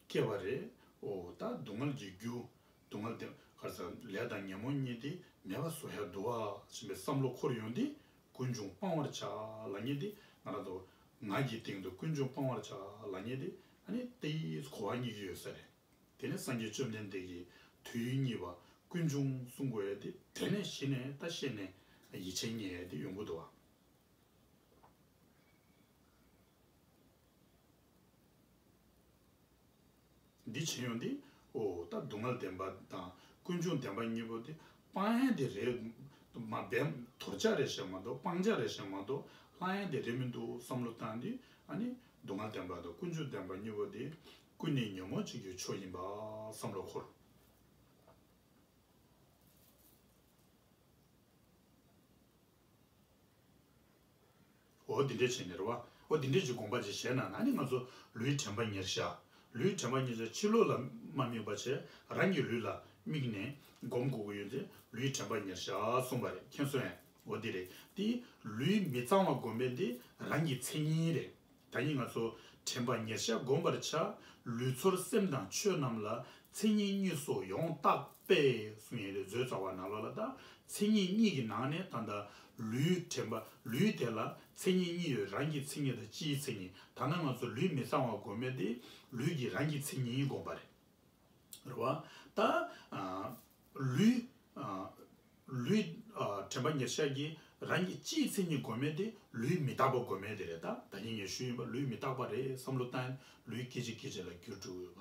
སྐྱེ་བ་རེད། ཨོ་ད་སྡུག་བསྔལ་གྱི་རྒྱུ། སྡུག་བསྔལ་དེ་ག་རེ་ཟེར་ལས་དང་ཉོན་མོངས་གཉིས་དེ་མེད་པ་བཟོ་ཡ་འདུག་བ་ཞེས་པའི་བསམ་བློ་འཁོར་ཡོང་དུས་ཀུན་འབྱུང་སྤང་བར་བྱ་ལབ་མཁན་དེ་ང་རང་ཚོ་ངག་གི་སྟེང་དུ་ཀུན་འབྱུང་སྤང་བར་བྱ་ལབ་མཁན་དེ་ཨ་ནི་དེ་གོ་བ་རྙེད་ཀྱི་ཡོད་ས་རེད། དེ་ནས་སངས་རྒྱས་བཅོམ་ལྡན་འདས་ཀྱིས་དུས་ཡུན་གཉིས་པ་ཀུན་འབྱུང་གསུང་དགོས་ཡ་དེ་དེ་ནས་གཞི་ནས་ད་ཤེས་ནས་ཡིད་ཆེས་རྙེད་ཡ་དེ་ཡོང་གི་འདུག་བ། འདི་བྱེད་ཡོང་དུས་ཨོ་ད་སྡུག་བསྔལ་བདེན་པ་དང་ཀུན་འབྱུང་བདེན་པ་གཉིས་པོ་དེ་སྤང་ཡ་དེ་རེད། མ་བདེན་དོར་བྱ་རེད་ཞེས་མ་གཏོགས་སྤང་བྱ་རེད་ཞེས་མ་གཏོགས་བླང་ཡ་དེ་རེད་མི་འདུག་བསམ་བློ་བཏང་དུས་ཨ་ནི་སྡུག་བསྔལ་བདེན་པ་དང་ཀུན་འབྱུང་བདེན་པ་གཉིས་པོ་དེ་ཀུན་ནས་ཉོན་མོངས་བྱེད་རྒྱུའི་ཆོས་ཡིན་པ་བསམ་བློ་འཁོར། འོ་འདི་འདྲས་བྱས་ནས་རེད་བ། འོ་འདི་འདྲས་ཀྱི་དགོངས་པ་ཅིག་བཞེས་ན་ན་ནི་ང་ཚོ་ལུས་དྲན་པ་ཉེར་བཞག་ལུས་དྲན་པ་ཉེར་བཞག་ཕྱི་ལོགས་ལ་མ་དམིགས་པ་བྱས་རང་གི་ལུས་ལ་དམིགས་ནས་སྒོམ་དགོས་ཀྱི་ཡོད་དེ་ལུས་དྲན་པ་ཉེར་བཞག་གསུངས་པ་རེད་མཁྱེན་སོང་ངས། འོ་འདི་རེད་དེ་ལུས་མི་གཙང་བ་སྒོམ་པའི་དེ་རང་གི་མཚན་ཉིད་རེད། ད་ནི་ང་ཚོ་དྲན་པ་ཉེར་བཞག་བསྒོམ་པར་བྱ། ལུས་ཚོར་སེམས་དང་ཆོས་རྣམས་ལ། མཚན་ཉིད་གཉིས་སོགས་ཡོངས་བརྟགས་པས། གསུངས་ཡོད་རེད་མཛོད་རྩ་བ་ནང་ལོགས་ལ་ད། མཚན་ཉིད་གཉིས་ཀྱི་ནང་ནས་ད་ལྟ་ལུས་དྲན་པ་ལུས་དེ་ལ་མཚན་ཉིད་གཉིས་ཡོད་རང་གི་མཚན་ཉིད་དང་སྤྱིའི་མཚན་ཉིད་ད་ནི་ང་ཚོ་ལུས་མི་གཙང་བ་བསྒོམ་མེད་དེ་ལུས་ཀྱི་རང་གི་མཚན་ཉིད་བསྒོམ་པ་རེད། རེད་བ། ད། ལུས། ལུས། དྲན་པ་ཉེར་བཞག་གིས་རང་གི་སྤྱིའི་མཚན་ཉིད་བསྒོམ་མེད་དེ་ལུས་མི་རྟག་པ་བསྒོམ་མེད་དེ་རེད་ད། ད་ནི་ངས་ཞུས་ཡིན་པ་ལུས་མི་རྟག་པ་རེད་བསམ་བློ་བཏང་ཡིན་ལུས་སྐད་ཅིག་སྐད་ཅིག་ལ་འགྱུར་འགྲོ་ཡོད་པ།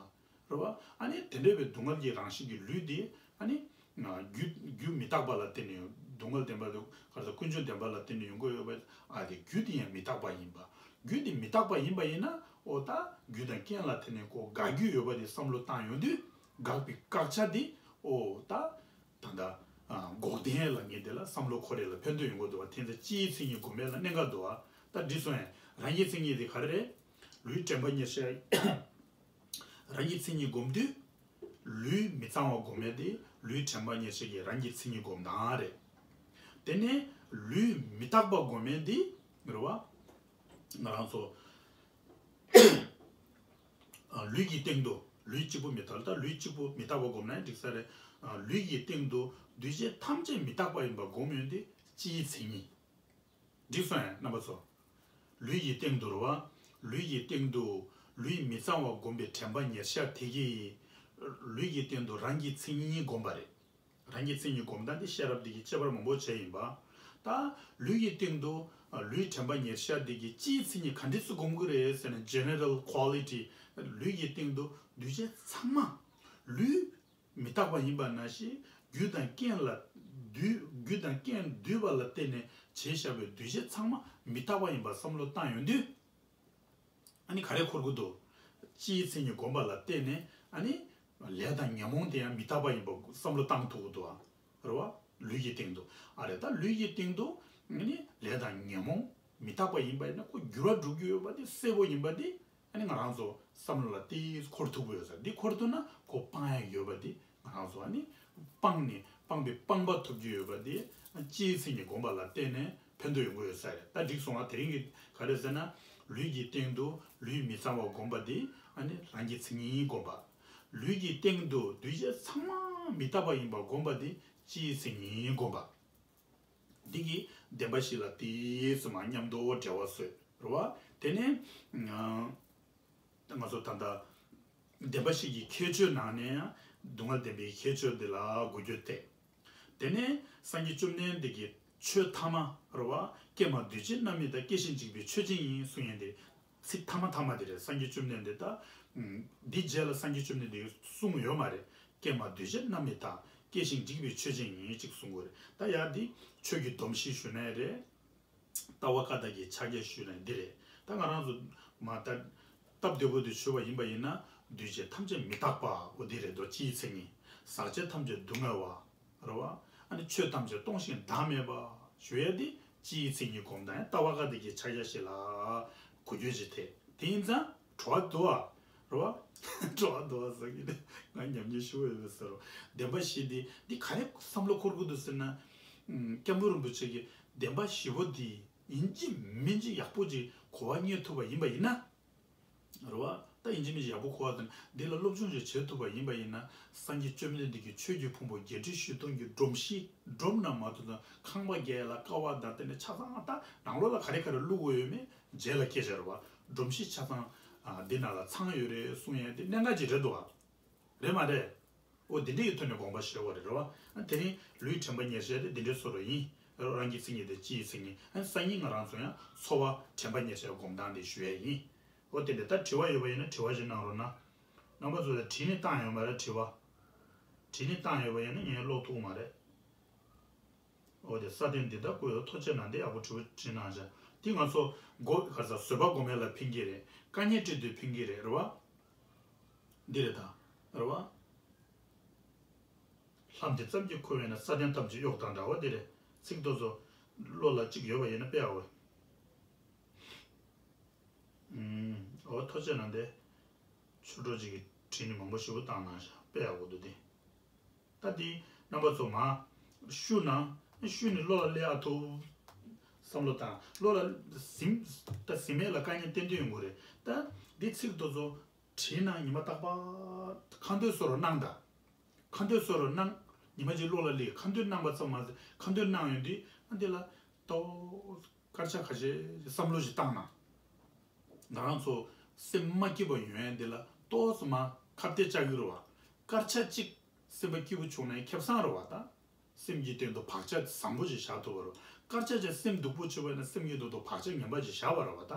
རེད་བ། ཨ་ནི་དེ་འདྲ་བའི་སྡུག་བསྔལ་གྱི་རང་བཞིན་གྱི་ལུས་དེ་ཨ་ནི་རྒྱུ་རྒྱུ་མི་རྟག་པ་ལ་བརྟེན་ནས་སྡུག་བསྔལ་བདེན་པ་དང་ག་རེ་ཟེར་ཀུན་འབྱུང་བདེན་པ་ལ་བརྟེན་ནས་ཡོང་གི་ཡོད་པ། ཨ་དེ་རྒྱུ་དེ་ཡང་མི་རྟག་པ་ཡིན་པ། རྒྱུ་དེ་མི་རྟག་པ་ཡིན་པ་ཡིན་ན་ཨོ་ད་རྒྱུ་དང་རྐྱེན་ལ་བརྟེན་ནས་ཁོ་འགག་རྒྱུ་ཡོད་པ་དེ་བསམ་བློ་བཏང་ཡོང་དུས་འགག་པའི་བཀག་ཆ་དེ་ཨོ་ད་ད་ལྟ་འགོག་བདེན་ལབ་མཁན་དེ་ལ་བསམ་བློ་འཁོར་ཡས་ལ་ཕན་ཐོགས་ཡོང་གི་འདུག་བ། དེ་ཚེ་སྤྱིའི་མཚན་ཉིད་སྒོམ་ཡས་ལ་གནད་འགག་འདུག་བ། ད་འགྲིག་སོང་ཡ། རང་གི་མཚན་ཉིད་དེ་ག་རེ་རེད། ལུས་དྲན་པ་ཉེར་ཞག་རང་གི་མཚན་ཉིད་སྒོམ་དུས། ལུས་མི་གཙང་བ་སྒོམ་ཡས་དེ་ལུས་དྲན་པ་ཉེར་ཞག་གི་རང་གི་མཚན་ཉིད་སྒོམ་སྟངས་རེད། དེ་ནས་ལུས་མི་རྟག་པ་སྒོམ་ཡས་དེ་རེད་བ། ང་རང་ཚོ་ལུས་ཀྱི་སྟེང་དུ་ལུས་གཅིག་པུ་མི་རྟག་ད་ལུས་གཅིག་པུ་མི་རྟག་པ་སྒོམ་ན་འགྲིག་ས་རེད། ལུས་ཀྱི་སྟེང་དུ་འདུས་བྱས་ཐམས་ཅད་མི་རྟག་པ་ཡིན་པ་སྒོམ་ཡོང་དུས་སྤྱིའི་མཚན་ཉིད། འགྲིག་སོང་ཡ་རྣམ་པ་ཚོ། ལུས་ཀྱི་སྟེང་དུ་རེད་བ། ལུས་ཀྱི་སྟེང་དུ་ལུས་མི་གཙང་བ་སྒོམ་པའི་དྲན་པ་ཉེར་ཞག་དེ་གིས་ལུས་ཀྱི་སྟེང་དུ་རང་གི་མཚན་ཉིད་སྒོམ་པ་རེད། རང་གི་མཚན་ཉིད་སྒོམ་སྟངས་དེ་ཤེས་རབ་དེ་གིས་དཔྱད་པ་མང་པོ་བྱས་ཡིན་པ། ད་ལུས་ཀྱི་སྟེང་དུ་ལུས་དྲན་པ་ཉེར་ཞག་དེ་གིས་སྤྱིའི་མཚན་ཉིད་ག་འདྲ་སེ་སྒོམ་གི་རེད་ཟེར་ན། general quality ལུས་ཀྱི་སྟེང་དུ་འདུས་བྱས་ཚང་མ་ལུས་མི་རྟག་པ་ཡིན་པ་ནང་བཞིན་རྒྱུ་དང་རྐྱེན་ལ་འདུས་རྒྱུ་དང་རྐྱེན་འདུས་པ་ལ་བརྟེན་ནས་བྱས་བཞག་པའི་འདུས་བྱས་ཚང་མ་མི་རྟག་པ་ཡིན་པ་བསམ་བློ་བཏང་ཡོང་དུས། ཨ་ནི་ག་རེ་འཁོར་གི་འདུག་སྤྱིའི་མཚན་ཉིད་སྒོམ་པ་ལ་བརྟེན་ནས་ཨ་ནི་ལས་དང་ཉོན་མོངས་དེ་ཡང་མི་རྟག་པ་ཡིན་པ་བསམ་བློ་བཏང་ཐུབ་ཀྱི་འདུག་ཨ། རེད་བ། ལུས་ཀྱི་སྟེང་དུ། ཨ་རེད། ད་ལུས་ཀྱི་སྟེང་དུ་ཨ་ནི་ལས་དང་ཉོན་མོངས་མི་རྟག་པ་ཡིན་པ་ཡིན་ན་ཁོ་འགྱུར་བ་འགྲོ་རྒྱུ་ཡོད་པ་དེ་གསལ་པོ་ཡིན་པ་དེ། ཨ་ནི་ང་རང་ཚོ་བསམ་བློ་ལ་ཏིས་འཁོར་ཐུབ་ཀྱི་ཡོད་ས་འདི་འཁོར་ཐུབ་ན་ཁོ་སྤང་ཡག་ཡོད་པ་འདི་ང་རང་ཚོ་ཨ་ནི་སྤངས་ནས་སྤངས་པའི་སྤངས་པ་ཐོབ་རྒྱུ་ཡོད་པ་འདི་སྤྱིའི་མཚན་ཉིད་སྒོམ་པ་ལ་བརྟེན་ནས་ཕན་ཐོགས་ཡོང་གི་ཡོད་ས་རེད། ད་འགྲིག་སོང་བ། དེ་རིང་གི་ག་རེ་ཟེར་ན་ལུས་ཀྱི་སྟེང་དུ་ལུས་མི་གཙང་བ་སྒོམ་པ་འདི་ཨ་ནི་རང་གི་མཚན་ཉིད་སྒོམ་པ། ལུས་ཀྱི་སྟེང་དུ་འདུས་བྱས་ཚང་མ་མི་རྟག་པ་ཡིན་པ་སྒོམ་པ་འདི་སྤྱིའི་མཚན་ཉིད་སྒོམ་པ། འདི་གིས་བདེན་པ་བཞི་ལ་ཏིས་མ་མཉམ་དུ་འབྲེལ་བ་བཟོས་རེད་བ། དེ་ནས་ང་ཚོ་ད་ལྟ་བདེན་པ་བཞི་གི་ཁྱད་ཆོས་ནང་ནས་ཡང་སྡུག་བསྔལ་བདེན་པའི་ཁྱད་ཆོས་འདི་ལ་གོ་རྒྱུ་སྟེ། དེ་ནས་སངས་རྒྱས་བཅོམ་ལྡན་འདས་ཀྱི་ཆོས་ཐ་མ་རེད་བ། ཀྱེ་མ་འདུས་བྱས་རྣམ་སྨིན་དང་། སྐྱེ་ཞིང་འཇིག་པའི་ཆོས་ཅན་ཡིན་གསུང་ཡས་འདི། ཚིག་ཐ་མ་ཐ་མ་དེ་རེད། སངས་རྒྱས་བཅོམ་ལྡན་འདས་ད། འདི་རྗེས་ལ་སངས་རྒྱས་བཅོམ་ལྡན་འདས་གསུངས་ཡོད་མ་རེད། ཀྱེ་མ་འདུས་བྱས་རྣམ་སྨིན་དང་། སྐྱེ་ཞིང་འཇིག་པའི་ཆོས་ཅན་ཡིན་ཅིག་གསུང་གི་རེད། ད་ཡ་འདི་ཆོས་ཀྱི་སྡོམ་བཞི་ཞུ་ནའི་རེད། ལྟ་བ་བཀའ་རྟགས་ཀྱི་ཕྱག་རྒྱ་ཞུ་ནའི་འདི་རེད། ད་ང་རང་ཚོ་མ་ད་སྟབས་བདེ་པོ་དེ་ཞུ་བ་ཡིན་པ་ཡིན་ན་འདུས་བྱས་ཐམས་ཅད་མི་རྟག་པ་འོ་འདི་རེད་དོ། སྤྱིའི་མཚན་ཉིད། ཟག་བཅས་ཐམས་ཅད་སྡུག་བསྔལ་བ། རེད་བ། ཨ་ནི་ཆོས་ཐམས་ཅད་སྟོང་ཞིང་བདག་མེད་པ་ཞུ་ཡ་དེ་སྤྱིའི་མཚན་ཉིད་སྒོམ་སྟངས་ཡང་ལྟ་བ་བཀའ་རྟགས་ཀྱི་ཕྱག་རྒྱ་ཞིག་ལ་གོ་རྒྱུ་ཞིག་ཐེ། དེ་ཡིན་ཙང་གྲོགས་འདུག་བ། རེད་བ། གྲོགས་འདུག་བ་ཟེར་གི་ནི་ང་ཉམས་ཉེས་ཞུ་བ་ཡོད་ཟེར་རོ། བདེན་པ་བཞི་དེ་འདི་ག་རེ་བསམ་བློ་འཁོར་གི་འདུག་ཟེར་ན། སྐྱབས་མགོན་རིན་པོ་ཆེ་གིས་བདེན་པ་བཞི་པོ་དེ་ཡིན་གཅིག་མིན་གཅིག་ཡག་པོ་ཅིག་གོ་བ་རྙེད་ཐུབ་པ་ཡིན་པ་ཡིན་ན། རེད་བ། ད་ཡིན་གཅིག་མིན་གཅིག་ཡག་པོ་གོ་བ་དང་འདི་ལ་སློབ་སྦྱོང་ཞིག་བྱེད་ཐུབ་པ་ཡིན་པ་ཡིན་ན། སངས་རྒྱས་བཅོམ་ལྡན་འདས་ཀྱི་ཆོས་ཀྱི་ཕུང་པོ་བརྒྱད་ཁྲི་བཞི་སྟོང་གི་སྒྲོམ་གཞི་སྒྲོམ་རྣམས་མ་ཐུབ་ཙང་ཁང་པ་རྒྱག་ཡ་ལ་ཀ་བ་དང་དེ་ནས་ཆ་ཚང་ད་ནང་ལོགས་ལ་ག་རེ་ག་རེ་བླུགས་དགོས་ཡོད་མེད་རྗེས་ལ་སྐད་ཆ་རེད་བ། སྒྲོམ་གཞི་ཆ་ཚང་ཨ་འདི་ནང་ལ་ཚང་ཡོད་རེད་གསུང་ཡ་དེ་གནད་འགག་ཅིག་རེད་འདུག་བ། རེད་མ་རེད། འོ་འདི་འདྲ་ཡི་ཐོག་ནས་དགོངས་པ་བཞེས་དགོས་རེད་རེད་བ། ཨ་དེ་རིང་ལུས་དྲན་པ་ཉེར་ཞག་དེ་འདི་འདྲའི་བཟོ་འདྲ་ཡིན། རང་གི་མཚན་ཉིད་དེ་སྤྱིའི་མཚན་ཉིད། ཨ་སང་ཉིན་ང་རང་ཚོ་ཡང་ཚོར་བ་དྲན་པ་ཉེར་ཞག་སྒོམ་སྟངས་དེ་ཞུ་ཡ་ཡིན། འོ་དེ་འདྲ་ད་དྲི་བ་ཡོད་པ་ཡིན་ན་དྲི་བ་ཞིག་གནང་རོགས་གནང་། རྣམ་པ་ཚོ་ལ་བྲིས་ནས་བཏང་ཡོད་མ་རེད་དྲི་བ། བྲིས་ནས་བཏང་ཡོད་པ་ཡིན་ན་ངས་ཀློག་ཐུབ་མ་རེད། འོ་དེ་ས་སྟེང་འདི་ལྟར་བཀོད་ཡོད། ཐུགས་རྗེ་གནང་། དེ་ཡག་པོ་དྲི་བ་དྲིས་གནང་བྱ། འདི་ང་ཚོ་མགོ་ག་ས་བཟོད་པ་སྒོམ་ཡ་ལ་ཕན་གྱི་རེད། དཀའ་ངལ་འཕྲད་དུས་ཕན་གྱི་རེད་རེད་བ། འདི་རེད་ད། རེད་བ། ལྷམ་འདི་ཙམ་གྱིས་ཁུར་བས་ན། ས་སྟེང་ཐམས་ཅད་གཡོགས་དང་འདྲ་བ་འདི་རེད། ཚིག་དེ་ཚོ་བློ་ལ་གཅིག་ཡོད་པ་ཡིན་ན་དཔེ་ཡག་པོ། ཨུམ། འོ་ཐུགས་རྗེ་གནང་སྟེ། ཆོས་གྲོགས་གཅིག་གིས་བྲིས་ནས་མང་པོ་ཞེ་པོ་བཏང་གནང་ཤག་དཔེ་ཡག་པོ་འདུག་སྟེ། ད་འདི་རྣམ་པ་ཚོ་མ་བཤུ་ན་བཤུས་ནས་བློ་ལ་སླེབས་ཨ་ཐུབ། བསམ་བློ་བཏང་། བློ་ལ་ཟིན་ད་ཟིན་མེད་ལ་དཀའ་ངལ་ཏན་ཏན་ཡོང་གི་རེད། ད་འདི་ཚིག་དེ་ཚོ་བྲིས་ན་ཉི་མ་རྟག་པར་ཁ་འདོན་བཟོ་རོགས་གནང་ད། ཁ་འདོན་བཟོ་རོགས་གནང་། ཉི་མ་གཅིག་བློ་ལ་སླེབས། ཁ་འདོན་གནང་པ་ཙམ་མ་ཟད་ཁ་འདོན་གནང་ཡོང་དུས་ཨ་འདི་ལ་ཏོ་སྐར་ཆ་ཁ་ཤས་བསམ་བློ་ཞིག་བཏང་ན། ང་རང་ཚོ་སེམས་མ་སྐྱིད་པ་ཡོང་ཡ་འདི་ལ་ཏོག་ཙམ་མ་ཁ་གཏད་བཅག་གི་རེད་བ། སྐར་ཆ་གཅིག་སེམས་པ་སྐྱིད་པོ་བྱུང་ན་ཁེ་བཟང་རེད་བ་ད། སེམས་ཀྱི་སྟེང་དུ་བག་ཆགས་བཟང་པོ་ཞིག་བཞག་ཐུབ་པ་རེད། སྐར་ཆ་ཅིག་སེམས་སྡུག་པོ་བྱུང་བ་ཡིན་ན་སེམས་ཀྱི་སྟེང་དུ་བག་ཆགས་ངན་པ་ཞིག་བཞག་པ་རེད་བ་ད།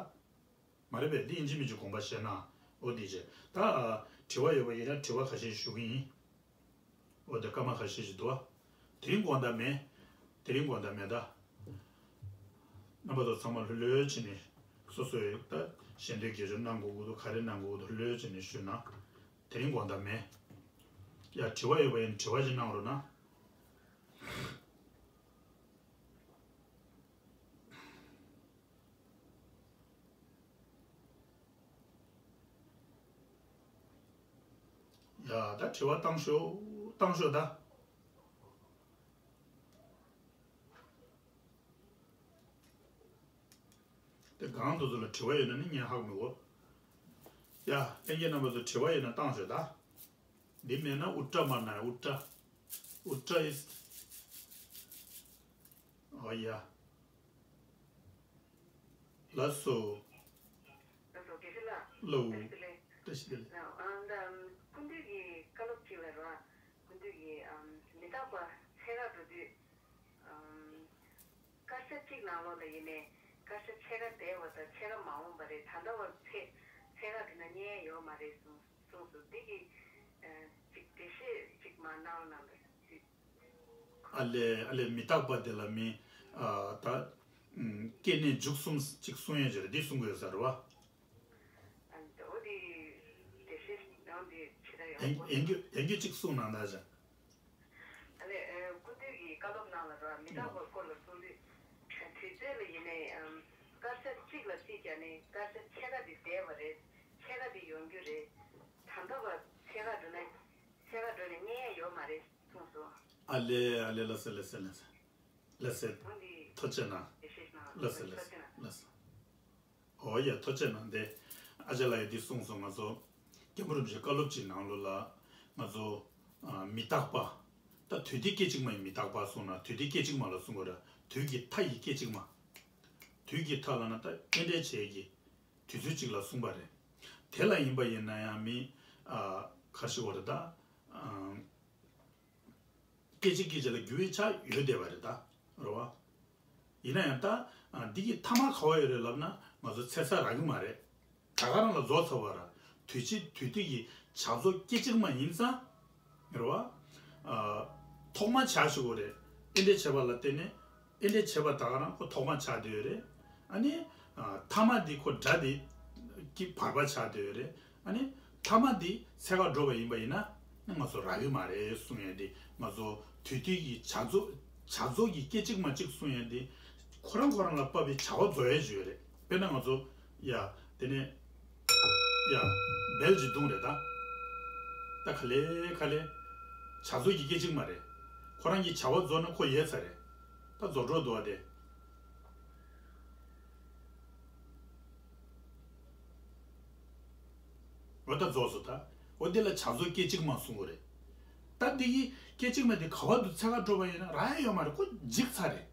མ་རེད་པས། འདི་ཡིན་གཅིག་མིན་གཅིག་དགོངས་པ་བཞེས་ན། འོ་དེ་བྱས། ད་དྲི་བ་ཡོད་པ་ཡིན་ན་དྲི་བ་ཁ་ཤས་ཞུ་གི་ཡིན། འོ་དེ་སྐར་མ་ཁ་ཤས་ཤིག་འདུག་བ། དེ་རིང་དགོང་དག་མེད། དེ་རིང་དགོང་དག་མེད་ད། རྣམ་པ་ཚོ་ཚང་མ་ལྷོད་ལྷོད་བྱས་ནས་སོ་སོའི་ད་ཞལ་འདོན་དགེ་སྦྱོར་གནང་དགོས་ཀྱི་འདུག་ག་རེ་གནང་དགོས་ཀྱི་འདུག་ལྷོད་ལྷོད་བྱས་ནས་ཞུས་ན། དེ་རིང་དགོང་དག་མེད། ཡ་དྲི་བ་ཡོད་པ་ཡིན་དྲི་བ་ཞིག་གནང་རོགས་གནང་། ཡ་ད་དྲི་བ་བཏང་ཤོག་བཏང་ཤོག་ད། དེ་གང་དུ་ཚོ་ལ་དྲི་བ་ཡོད་ན་ནི་ངས་ཧ་གོ་མི་གོ། ཡ་ལྷན་རྒྱས་རྣམ་པ་ཚོ་དྲི་བ་ཡོད་ན་བཏང་ཤོག་ད། འདི་མེད་ན་ཨུ་ཏྲ་མ་ན་ཨུ་ཏྲ། ཨུ་ཏྲ་ཨིས། ཨོ་ཡ། ལགས་སོ། ལགས་སོ་དགེ་བཤེས་ལགས། ལོ། བཀྲ་ཤིས་བདེ་ལེགས། བཀྲ་ཤིས་བདེ་ལེགས། ཨ་ད་སྐུ་མདུན་གྱི་བཀའ་སློབ་ཅིག་ལ་རོ། སྐུ་མདུན་གྱི་ཨམ་མི་རྟག་པ་ཚད་བཀག་འགྲོ་དུས་ཨམ་དཀར་ཆག་གཅིག་ནང་ལོགས་ལ་ཡིན་ནའི་དཀར་ཆག་ཕྱེད་ཀ་བསྡད་པ་དང་ཕྱེད་ཀ་མ་འོངས་པ་རེད། ད་ལྟ་བར་ཚད་ཚད་བཀག་འགྲོ་ན་རྙེད་ཡ་ཡོད་མ་རེད་གསུངས་གསུངས་སོང་། འདི་གི་ཨ་ཅིག་འགྲེལ་བཤད་ཅིག་མར་གནང་རོགས་གནང་། ཨ་ལས་ཨ་ལས་མི་རྟག་པ་དེ་ལ་མི་ཨ་ད་ཨམ་སྐྱེ་གནས་འཇིག་གསུམ་ཅིག་གསུང་ཡས་ཅིག་རེད། འདི་གསུང་དགོས་ས་རེད་བ། ཨ་འོ་དེ་འགྲེལ་བཤད་གནང་དེ་ཇི་ལྟར་ཡོང་ཡན་དགོས། ཡན་གྱི་ཡན་གྱི་ཅིག་གསུང་གནང་ད་ཅང་། ཨ་ལས་ཨ་སྐུ་མདུན་གྱི་བཀའ་སློབ་ནང་ལ་རེད་བ། མི་རྟག་པའི་སྐོར་ལ་གསུང་དུས་དུས་ཚོད་ལ་ཡིན་ནའི་ཨམ་དཀར་ཆག་གཅིག་ལ་རྩིས་བརྒྱབ་ནས་དཀར་ཆག་ཕྱེད་ཀ་དེ་བསྡད་པ་རེད། ཕྱེད་ཀ་དེ་ཡོང་རྒྱུ་རེད། ད་ལྟ་བར་ཕྱེད་ཀ་འགྲོ་ན་ཕྱེད་ཀ་འགྲོ་ནས་རྙེད་ཡ་ཡོད་མ་རེད། གསུངས་སོང་། ཨ་ལས་ཨ་ལས་ལགས་སེ་ལགས་སེ་ལགས་སེ་ལགས་སེ། འོན་ཏེ་ཐུགས་རྗེ་གནང་། ཡེ་ཤེས་གནང་། ལགས་སེ་ལགས་སེ་ཐུགས་རྗེ་གནང་། ལགས་སེ། འོ་ཡ་ཐུགས་རྗེ་གནང་། དེ་ཨ་ཅག་ལགས་ཡ་འདི་གསུངས་སོང་། ང་ཚོ་སྐྱབས་མགོན་རིན་པོ་ཆེའི་བཀའ་སློབ་ཅིག་ནང་ལོགས་ལ་ང་ཚོ་ཨ་མི་རྟག་པ། ད་དུས་དེ་སྐད་ཅིག་མ་ཡི་མི་རྟག་པ་གསུངས་ན་དུས་དེ་སྐད་ཅིག་མ་ལ་གསུང་དགོས་ར། དུས་ཀྱི་མཐའ་ཡི་སྐད་ཅིག་མ། དུས་ཀྱི་མཐའ་ལ་ན་ད་རྟེན་འབྲེལ་བྱེད་ཀྱི་དུས་ཚོད་ཅིག་ལ་གསུངས་པ་རེད། དེ་ལ་ཡིན་པ་ཡིན་ན་ཡང་མི་ཨ་ག་རེ་ཞུ་དགོས་རེད་ད། ཨ་སྐད་ཅིག་སྐད་ཅིག་ལ་འགྱུར་བའི་ཆ་ཡོད་བསྡད་པ་རེད་ད། རེད་བ། ཡིན་ན་ཡང་ད་ཨ་འདི་གི་མཐའ་མ་ག་བ་ཡོད་རེད་ལབ་ན་ང་ཚོ་ཚེ་ས་རག་གི་མ་རེད། ད་ག་རང་ལ་རྫོགས་ཚར་བ་ར། དུས་ཕྱིས་དུས་དེ་གི་བྱ་རྫོགས་སྐད་ཅིག་མ་ཡིན་ཙང་། རེད་བ། ཨ་ཐོག་མ་ཆགས་ཞུ་དགོས་རེད། རྟེན་འབྲེལ་བྱས་པ་ལ་བརྟེན་ནས་རྟེན་འབྲེལ་བྱས་པ་ད་ག་རང་ཁོ་ཐོག་མ་ཆགས་བསྡད་ཡོད་རེད། ཨ་ནི་ཨ་མཐའ་མ་འདི་ཁོ་སྒྲ་འདི་གི་བར་པ་ཆགས་བསྡད་ཡོད་རེད། ཨ་ནི་མཐའ་མ་འདི་ཚད་བཀག་འགྲོ་བ་ཡིན་པ་ཡིན་ན་ང་ཚོ་རག་གི་མ་རེད་གསུང་ཡས་འདི་ང་ཚོ་དུས་དུས་ཀྱི་བྱ་རྫོགས་བྱ་རྫོགས་ཀྱི་སྐད་ཅིག་མ་གཅིག་གསུང་ཡས་འདི་ཁོ་རང་ཁོ་རང་ལ་དཔག་པའི་བྱ་བ་རྫོགས་ཡས་ཅིག་ཡོད་རེད། དཔེར་ན་ང་ཚོ་ཡ་དེ་ནས་ཡ་བེལ་གྱི་རྡུང་རེད་ད། ད་ག་ལེ་ག་ལེ་བྱ་རྫོགས་ཀྱི་སྐད་ཅིག་མ་རེད། ཁོ་རང་གི་བྱ་བ་རྫོགས་ན་ཁོ་ཡལ་ཚར་རེད། ད་རྫོགས་འགྲོ་འདུག་བ་དེ། འོ་ད་རྫོགས་སོ་ད། འོ་འདི་ལ་བྱ་རྫོགས་སྐད་ཅིག་མ་གསུང་གི་རེད། ད་འདི་གི་སྐད་ཅིག་མ་དེ་ག་བ་དུ་ཚད་བཀག་འགྲོ་བ་ཡིན་ན་རག་ཡ་ཡོད་མ་རེད། ཁོ་འཇིག་ཚར་རེད།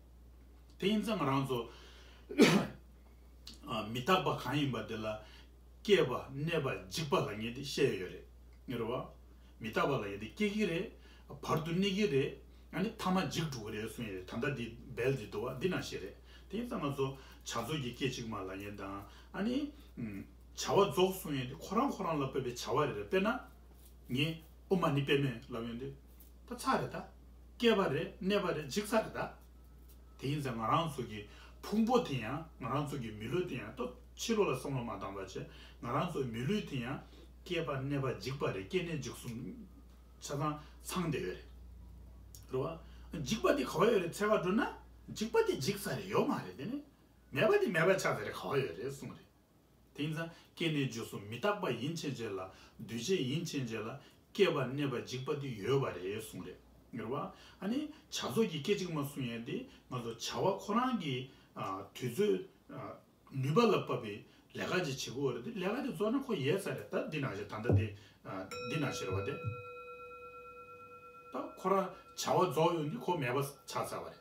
དེ་ཡིན་ཙང་ང་རང་ཚོ་ཨ་མི་རྟག་པ་གང་ཡིན་པ་དེ་ལ་སྐྱེས་པ་གནས་པ་འཇིག་པ་ལབ་མཁན་དེ་བཤད་ཡོད་རེད། ངེས་རེད་བ། མི་རྟག་པ་ལབ་མཁན་དེ་སྐྱེ་གི་རེད། བར་དུ་གནས་ཀྱི་རེད། ཨ་ནི་མཐའ་མ་འཇིག་འགྲོ་གི་རེད་གསུངས་ཡོད་རེད། ད་ལྟ་འདི་བེལ་འདི་འདུག་བ་འདི་ནང་བཞིན་རེད། དེ་ཡིན་ཙང་ང་ཚོ་བྱ་རྫོགས་ཀྱི་སྐད་ཅིག་མ་ལབ་མཁན་དང་ཨ་ནི་ཨམ་བྱ་བ་རྫོགས་གསུངས་ཡོད་དེ་ཁོ་རང་ཁོ་རང་ལ་དཔག་པའི་བྱ་བ་རེད་རེད། དཔེར་ན་ངས་ཨོཾ་མ་ཎི་པདྨེ་ལབ་ཡོད་དེ་ད་ཚར་རེད་ད། སྐྱེས་པ་རེད། གནས་པ་རེད། འཇིག་ཚར་རེད་ད། དེ་ཡིན་ཙང་ང་རང་ཚོ་གི་ཕུང་པོ་དེ་ཡང་ང་རང་ཚོ་གི་མི་ལུས་དེ་ཡང་ཏོ་ཕྱི་ལོགས་ལ་བསམ་བློ་མ་བཏང་བ་བྱས་ང་རང་ཚོ་མི་ལུས་དེ་ཡང་སྐྱེས་པ་གནས་པ་འཇིག་པ་རེད། སྐྱེ་གནས་འཇིག་གསུམ་ཆ་ཚང་ཚང་བསྡད་ཡོད་རེད། རེད་བ། འཇིག་པ་དེ་ག་བ་ཡོད་རེད་ཚད་བཀག་འགྲོ་ན་འཇིག་པ་དེ་འཇིག་ཚར་རེད། ཡོད་མ་རེད། དེ་ནི་མེད་པ་དེ་མེད་པ་ཆགས་ཚར་རེད། ག་བ་ཡོད་རེད་གསུངས་རེད། དེ་ཡིན་ཙང་སྐྱེ་གནས་འཇིག་གསུམ་མི་རྟག་པ་ཡིན་ཕྱིན་ཆད་ལ་འདུས་བྱས་ཡིན་ཕྱིན་ཆད་ལ་སྐྱེས་པ་གནས་པ་འཇིག་པ་དེ་ཡོད་པ་རེད་གསུངས་རེད། ངེས་རེད་བ། ཨ་ནི་བྱ་རྫོགས་ཀྱི་སྐད་ཅིག་མ་གསུངས་ཡས་དེ་ང་ཚོ་བྱ་བ་ཁོ་རང་གི་ཨ་དུས་ཚོད་ཨ་ནུས་པ་ལ་དཔག་པའི་ལས་ཀ་ཅིག་བྱེད་དགོས་རེད་དེ་ལས་ཀ་དེ་རྫོགས་ན་ཁོ་ཡལ་ཚར་རེད། ད་འདི་ནང་བཞིན་ད་ལྟ་དེ་ཨ་འདི་ནང་བཞིན་རེད་བ་དེ། ད་ཁོ་རང་བྱ་བ་རྫོགས་ཡོང་དུས་ཁོ་མེད་པ་ཆགས་ཚར་བ་རེད།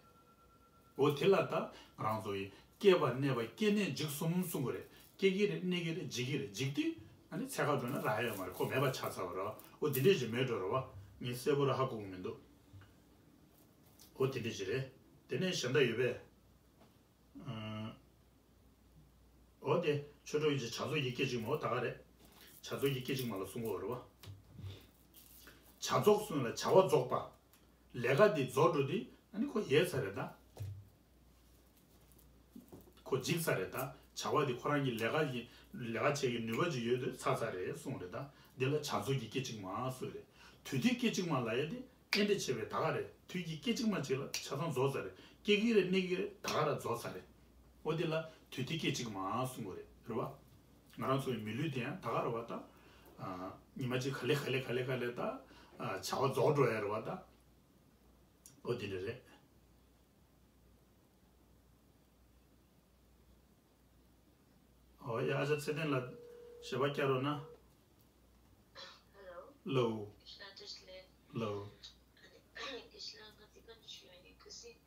འོ་དེ་ལ་ད་ང་རང་ཚོ་ཡི་སྐྱེས་པ་གནས་པ་སྐྱེ་གནས་འཇིག་གསུམ་གསུང་གི་རེད། སྐྱེ་གི་རེད། གནས་ཀྱི་རེད། འཇིག་གི་རེད། འཇིག་དུས་ཨ་ནི་ཚད་བཀག་འགྲོ་ན་རག་ཡ་ཡོད་མ་རེད། ཁོ་མེད་པ་ཆགས་ཚར་བ་རེད་བ། འོ་དེ་འདྲས་ཞིག་མེད་འགྲོ་རེད་བ། ངས་གསལ་པོ་ར་ཧ་གོ་གི་མི་འདུག་འོ་དེ་འདྲས་ཞིག་རེད། དེ་ནས་གཞན་དག་ཡོད་པས། ཨ། འོ་དེ་ཆོས་གྲོགས་ཡིན་གྱི་བྱ་རྫོགས་ཀྱི་སྐད་ཅིག་མ་འོ་ད་ག་རེད། བྱ་རྫོགས་ཀྱི་སྐད་ཅིག་མ་ལ་གསུང་གི་ཡོད་རེད་བ། བྱ་རྫོགས་གསུངས་ལ་བྱ་བ་རྫོགས་པ། ལས་ཀ་དེ་རྫོགས་འགྲོ་དུས་ཨ་ནི་ཁོ་ཡལ་ཚར་རེད་ད། ཁོ་འཇིག་ཚར་རེད་ད། བྱ་བ་དེ་ཁོ་རང་གི་ལས་ཀ་ཡི་ལས་ཀ་བྱེད་ཀྱི་ནུས་པ་ཅིག་ཡོད་དུས་ཚར་ཚར་རེད་གསུངས་རེད་ད། འདི་ལ་བྱ་རྫོགས་ཀྱི་སྐད་ཅིག་མ་གསུངས་རེད། དུས་མཐའི་སྐད་ཅིག་མ་ལབ་ཡ་དེ་ཨེ་འདྲ་བྱས་པའི་ད་ག་རེད། དུས་ཀྱི་སྐད་ཅིག་མ་ཅིག་ལ་ཆ་ཚང་རྫོགས་ཚར་རེད། སྐྱེ་གི་རེད། གནས་ཀྱི་རེད། ད་ག་ར་རྫོགས་ཚར་རེད། འོ་དེ་ལ་དུས་མཐའི་སྐད་ཅིག་མ་གསུང་གི་རེད། རེད་བ། ང་རང་ཚོའི་མི་ལུས་དེ་ཡང་ད་ག་རེད་བ་ད། ཨ། ཉི་མ་གཅིག་ག་ལེ་ག་ལེ་ག་ལེ་ག་ལེ་ད། ཨ། བྱ་བ་རྫོགས་འགྲོ་ཡ་རེད་བ་ད། འོ་དེ་འདྲ་རེད། ཨོ་ཡ། ཨ་ཅག་ཚེ་བརྟན་ལགས་ཞལ་པར་བསྐྱར་རོགས་གནང་། ཧེ་ལོ། ལོ། ལོ། ཨ་ནི་དགེ་བཤེས་ལགས། ང་འདི་ག་འདྲ་ཞུ་ཡ་ཡིན། ཁ་སང་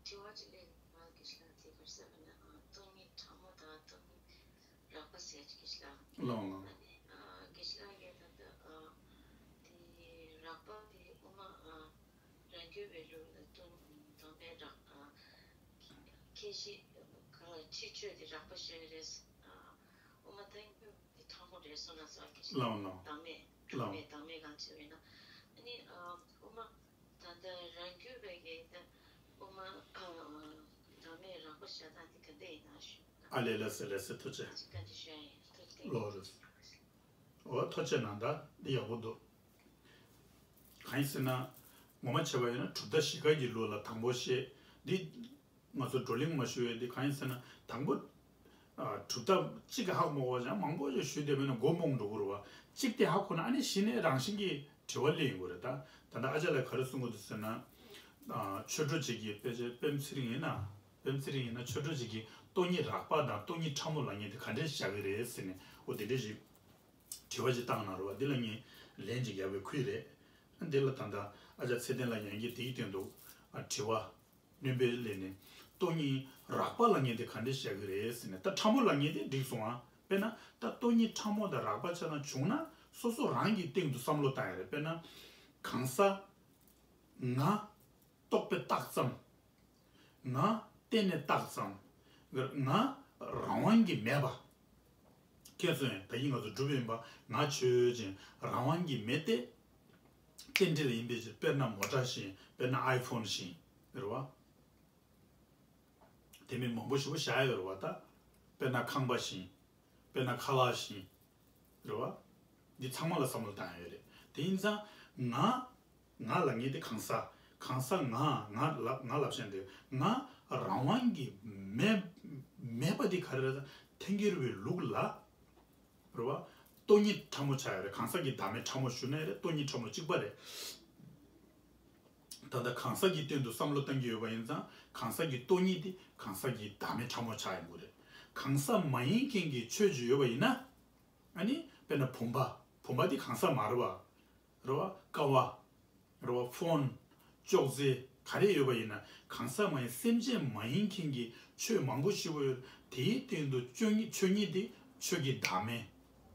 དྲི་བ་ཅིག་སླེབས་འདུག་དགེ་བཤེས་ལགས། དེ་ག་རེ་ཟེར་བ་ན། ཨ། སྟོང་ཉིད་ཕྲ་མོ་དང་སྟོང་ཉིད་རགས་པ་ཟེར་ཅིག་དགེ་བཤེས་ལགས། ལོ་ལོ། ཨ་ནི། ཨ། དགེ་བཤེས་ལགས་ཀྱིས་ད་ལྟ། ཨ། དེ་རགས་པ་དེ་དབུ་མ། ཨ། རང་རྒྱུད་པའི་ལུགས་ལ་སྟོང་། བདག་མེད་རགས། ཨ། ཁྱད་གཞི་གང་ལ་ཁྱད་ཆོས་དེ་རགས་པ་བཤད་རེད། ཨ། དབུ་མ་ཐལ་འགྱུར་དེ་ཕྲ་མོ་རེད་གསུངས་ན་ཟེར་བ་གི། ལའོ་ལའོ། བདག་མེད། བདག་ལའོ། མེད་བདག་མེད་གང་བྱས་པས་ན། ཨ་ནི། ཨ། དབུ་མ་ད་ལྟ་རང་རྒྱུད་པའི་གི་ད་དབུ་མ། ཨ། བདག་མེད་རགས་པ་བཤད་སྟངས་དེ་ག་འདྲ་ཡིན་ན་ཞུ། ཨ་ལས། ལགས་སེ་ལགས་སེ། ཐུགས་རྗེ་ཆེ། ཅིག་བཀའ་འདྲི་ཞུ་ཡ་ཡིན། ཐུགས་རྗེ་ཆེ། ལོ་རེད། འོ་ཐུགས་རྗེ་གནང་། ད་འདི་ཡག་པོ་འདུག་གང་ཡིན་ཟེར་ན། ངོ་མ་བྱས་པ་ཡིན་ན་གྲུབ་མཐའ་བཞི་ཀ་གི་ལུགས་ལ་དང་པོ་བཤད། འདི་ང་ཚོ་བགྲོ་གླེང་མ་ཞུ་ཡས་འདི་གང་ཡིན་ཟེར་ན། དང་པོ། ཨ། གྲུབ་མཐའ་གཅིག་གི་ཧ་གོ་མ་གོ་ཅང་མང་པོ་ཞིག་ཞུས་བསྡད་པ་ཡིན་ན་མགོ་རྨོངས་འགྲོ་གི་རེད་བ། གཅིག་དེ་ཧ་གོ་ན་ཨ་ནི་གཞི་ནས་རང་བཞིན་གྱིས་དྲི་བ་སླེབས་ཡོང་གི་རེད་ད། ད་ལྟ་ཨ་ཅག་ལགས་ག་རེ་གསུང་གི་འདུག་ཟེར་ན། ཨ། ཆོས་གྲོགས་ཅིག་གིས། དཔེ་ཆ་པེམ་ཚེ་རིང་ཡིན་ན། པེམ་ཚེ་རིང་ཡིན་ན་ཆོས་གྲོགས་ཅིག་གིས་སྟོང་ཉིད་རགས་པ་དང་སྟོང་ཉིད་ཕྲ་མོ་ལབ་མཁན་དེ་ག་འདྲས་བཞག་གི་རེད་ཟེར་ནས། འོ་དེ་འདྲས་ཞིག་དྲི་བ་ཅིག་བཏང་གནང་རོགས། འདི་ལ་ངས་ལན་ཅིག་རྒྱག་པའི་ཁུལ་རེད། འདི་ལ་ད་ལྟ་ཨ་ཅག་ཚེ་བརྟན་ལགས་ཡང་བསྐྱར་དེའི་སྟེང་དུ། ཨ། དྲི་བ་སྣོན་པ་སླེབས་ནས། སྟོང་ཉིད་རགས་པ་ལབ་མཁན་དེ་ག་འདྲས་བཞག་གི་རེད་ཟེར་ནས། ད་ཕྲ་མོ་ལབ་མཁན་དེ་འགྲིག་སོང་ཨ། དཔེར་ན་ད་སྟོང་ཉིད་ཕྲ་མོ་དང་རགས་པ་ཆ་ཚང་བྱུང་ན་སོ་སོ་རང་གི་སྟེང་དུ་བསམ་བློ་བཏང་ཡ་རེད། དཔེར་ན་གང་ཟག་ང་རྟོག་པས་བཏགས་ཙམ། ང་བརྟེན་ནས་བཏགས་ཙམ། ང་རང་དབང་གིས་མེད་པ། ཁྱེད་ཚོས་ད་གིན་ང་ཚོ་སྒྲུབ་ཡིན་པ། ང་ཆོས་ཅན། རང་དབང་གིས་མེད་དེ། རྟེན་འབྲེལ་ཡིན་པའི་ཕྱིར། དཔེར་ན་མོ་ཊ་བཞིན། དཔེར་ན་ཨའི་ཕོན་བཞིན། རེད་བ། དེ་མིན་མང་པོ་ཞེ་པོ་བཞག་ཡོད་རེད་བ་ད། དཔེར་ན་ཁང་པ་བཞིན། དཔེར་ན་ཁ་ལག་བཞིན། རེད་བ། འདི་ཚང་མ་ལ་བསམ་བློ་བཏང་ཡ་ཡོད་རེད། དེ་ཡིན་ཙང་ང་། ང་ལབ་མཁན་དེ་གང་ཟག་གང་ཟག་ང་། ང་ལབ། ང་ལབ་བཞིན་དེ། ང་རང་དབང་གིས་མེད། མེད་པ་དེ་ག་རེ་རེད་ཟེར། ཐལ་འགྱུར་བའི་ལུགས་ལ། རེད་བ། སྟོང་ཉིད་ཕྲ་མོ་ཆགས་ཡོད་རེད། གང་ཟག་གི་བདག་མེད་ཕྲ་མོ་ཞུ་ན་ཡང་རེད། སྟོང་ཉིད་ཕྲ་མོ་གཅིག་པ་རེད། ད་ལྟ་གང་ཟག་གི་སྟེང་དུ་བསམ་བློ་བཏང་གི་ཡོད་པ་ཡིན་ཙང་། གང་ཟག་གི་སྟོང་ཉིད་དེ་གང་ཟག་གི་བདག་མེད་ཕྲ་མོ་ཆགས་ཡོང་གི་རེད། གང་ཟག་མ་ཡིན་མཁན་གྱི་ཆོས་ཅིག་ཡོད་པ་ཡིན་ན། ཨ་ནི་དཔེར་ན་བུམ་པ། བུམ་པ་དེ་གང་ཟག་མ་རེད་བ། རེད་བ། ཀ་བ། རེད་བ། ཕོན། ཅོག་ཙེ། ག་རེ་ཡོད་པ་ཡིན་ན་གང་ཟག་མ་ཡིན། སེམས་ཅན་མ་ཡིན་མཁན་གྱི་ཆོས་མང་པོ་ཞིག་ཡོད། དེའི་སྟེང་དུ་ཆོས་ཉིད། ཆོས་ཉིད་དེ་ཆོས་ཀྱི་བདག་མེད།